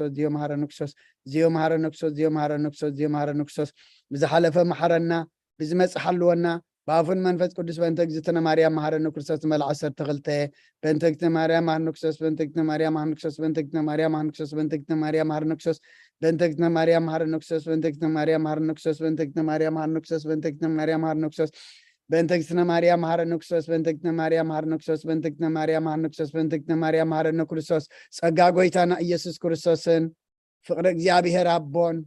እግዚኦ መሐረነ ክርስቶስ፣ እግዚኦ መሐረነ ክርስቶስ፣ እግዚኦ መሐረነ ክርስቶስ፣ እግዚኦ መሐረነ ክርስቶስ፣ እግዚኦ መሐረነ ክርስቶስ፣ ብዝሓለፈ መሐረና፣ ብዝመጽእ ሓልወና፣ ብኣፉን መንፈስ ቅዱስ በእንተ እግዝእትነ ማርያም መሐረነ ክርስቶስ ንበል ዓሰርተ ክልተ። በእንተ እግዝእትነ ማርያም መሐረነ ክርስቶስ፣ በእንተ እግዝእትነ ማርያም መሐረነ ክርስቶስ፣ በእንተ እግዝእትነ ማርያም መሐረነ ክርስቶስ፣ በእንተ እግዝእትነ ማርያም መሐረነ ክርስቶስ፣ በእንተ እግዝእትነ ማርያም መሐረነ ክርስቶስ፣ በእንተ እግዝእትነ ማርያም መሐረነ ክርስቶስ፣ በእንተ እግዝእትነ ማርያም መሐረነ ክርስቶስ፣ በእንተ እግዝእትነ ማርያም መሐረነ ክርስቶስ፣ በእንተ እግዝእትነ ማርያም መሐረነ ክርስቶስ፣ በእንተ እግዝእትነ ማርያም መሐረነ ክርስቶስ፣ በእንተ እግዝእትነ ማርያም መሐረነ ክርስቶስ፣ በእንተ እግዝእትነ ማርያም መሐረነ ክርስቶስ፣ ጸጋ ጎይታና ኢየሱስ ክርስቶስን ፍቕሪ እግዚኣብሔር ኣቦን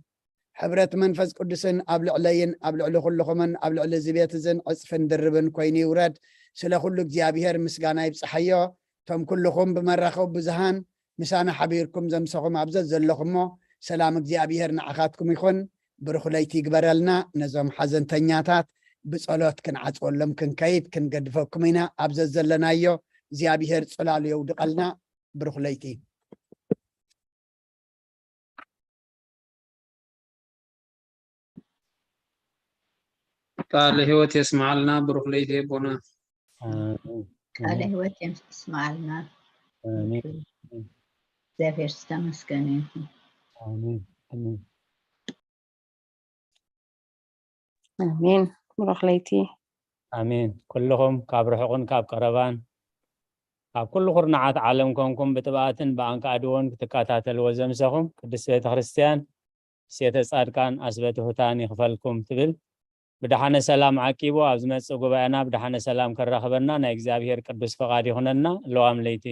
ሕብረት መንፈስ ቅዱስን ኣብ ልዕለይን ኣብ ልዕሊ ኩልኹምን ኣብ ልዕሊ እዚ ቤት እዝን ዕጽፍን ድርብን ኮይኑ ይውረድ። ስለ ኩሉ እግዚኣብሔር ምስጋና ይብጽሓዮ። እቶም ኩልኹም ብመራኸቢ ብዙሃን ምሳና ሓቢርኩም ዘምሰኹም ኣብ ዘዘለኹሞ ሰላም እግዚኣብሔር ንዓኻትኩም ይኹን። ብሩኽ ለይቲ ይግበረልና። ነዞም ሓዘንተኛታት ብጸሎት ክንዓጽወሎም ክንከይድ ክንገድፈኩም ኢና። ኣብ ዘዘለናዮ እግዚኣብሔር ጽላሉ የውድቐልና። ብሩኽ ለይቲ። ቃለ ሕይወት የስምዓልና። ብሩኽ ለይቲ ኣቦና። ቃለ ሕይወት የስምዓልና። እግዚኣብሔር ዝተመስገነ ይኹን። ኣሜን። ብሩኽ ለይቲ። ኣሜን። ኩልኹም ካብ ርሑቕን ካብ ቀረባን ካብ ኩሉ ኩርናዓት ዓለም ኮንኩም ብጥብኣትን ብኣንቃድዎን ክትከታተልዎ ዘምሰኹም ቅድስት ቤተ ክርስቲያን ሴተ ጻድቃን ኣስበ ትሑታን ይኽፈልኩም ትብል። ብደሓነ ሰላም ዓቂቡ ኣብ ዝመጽእ ጉባኤና ብደሓነ ሰላም ከራኽበና ናይ እግዚኣብሔር ቅዱስ ፈቓድ ይኹነና። ለዋም ለይቲ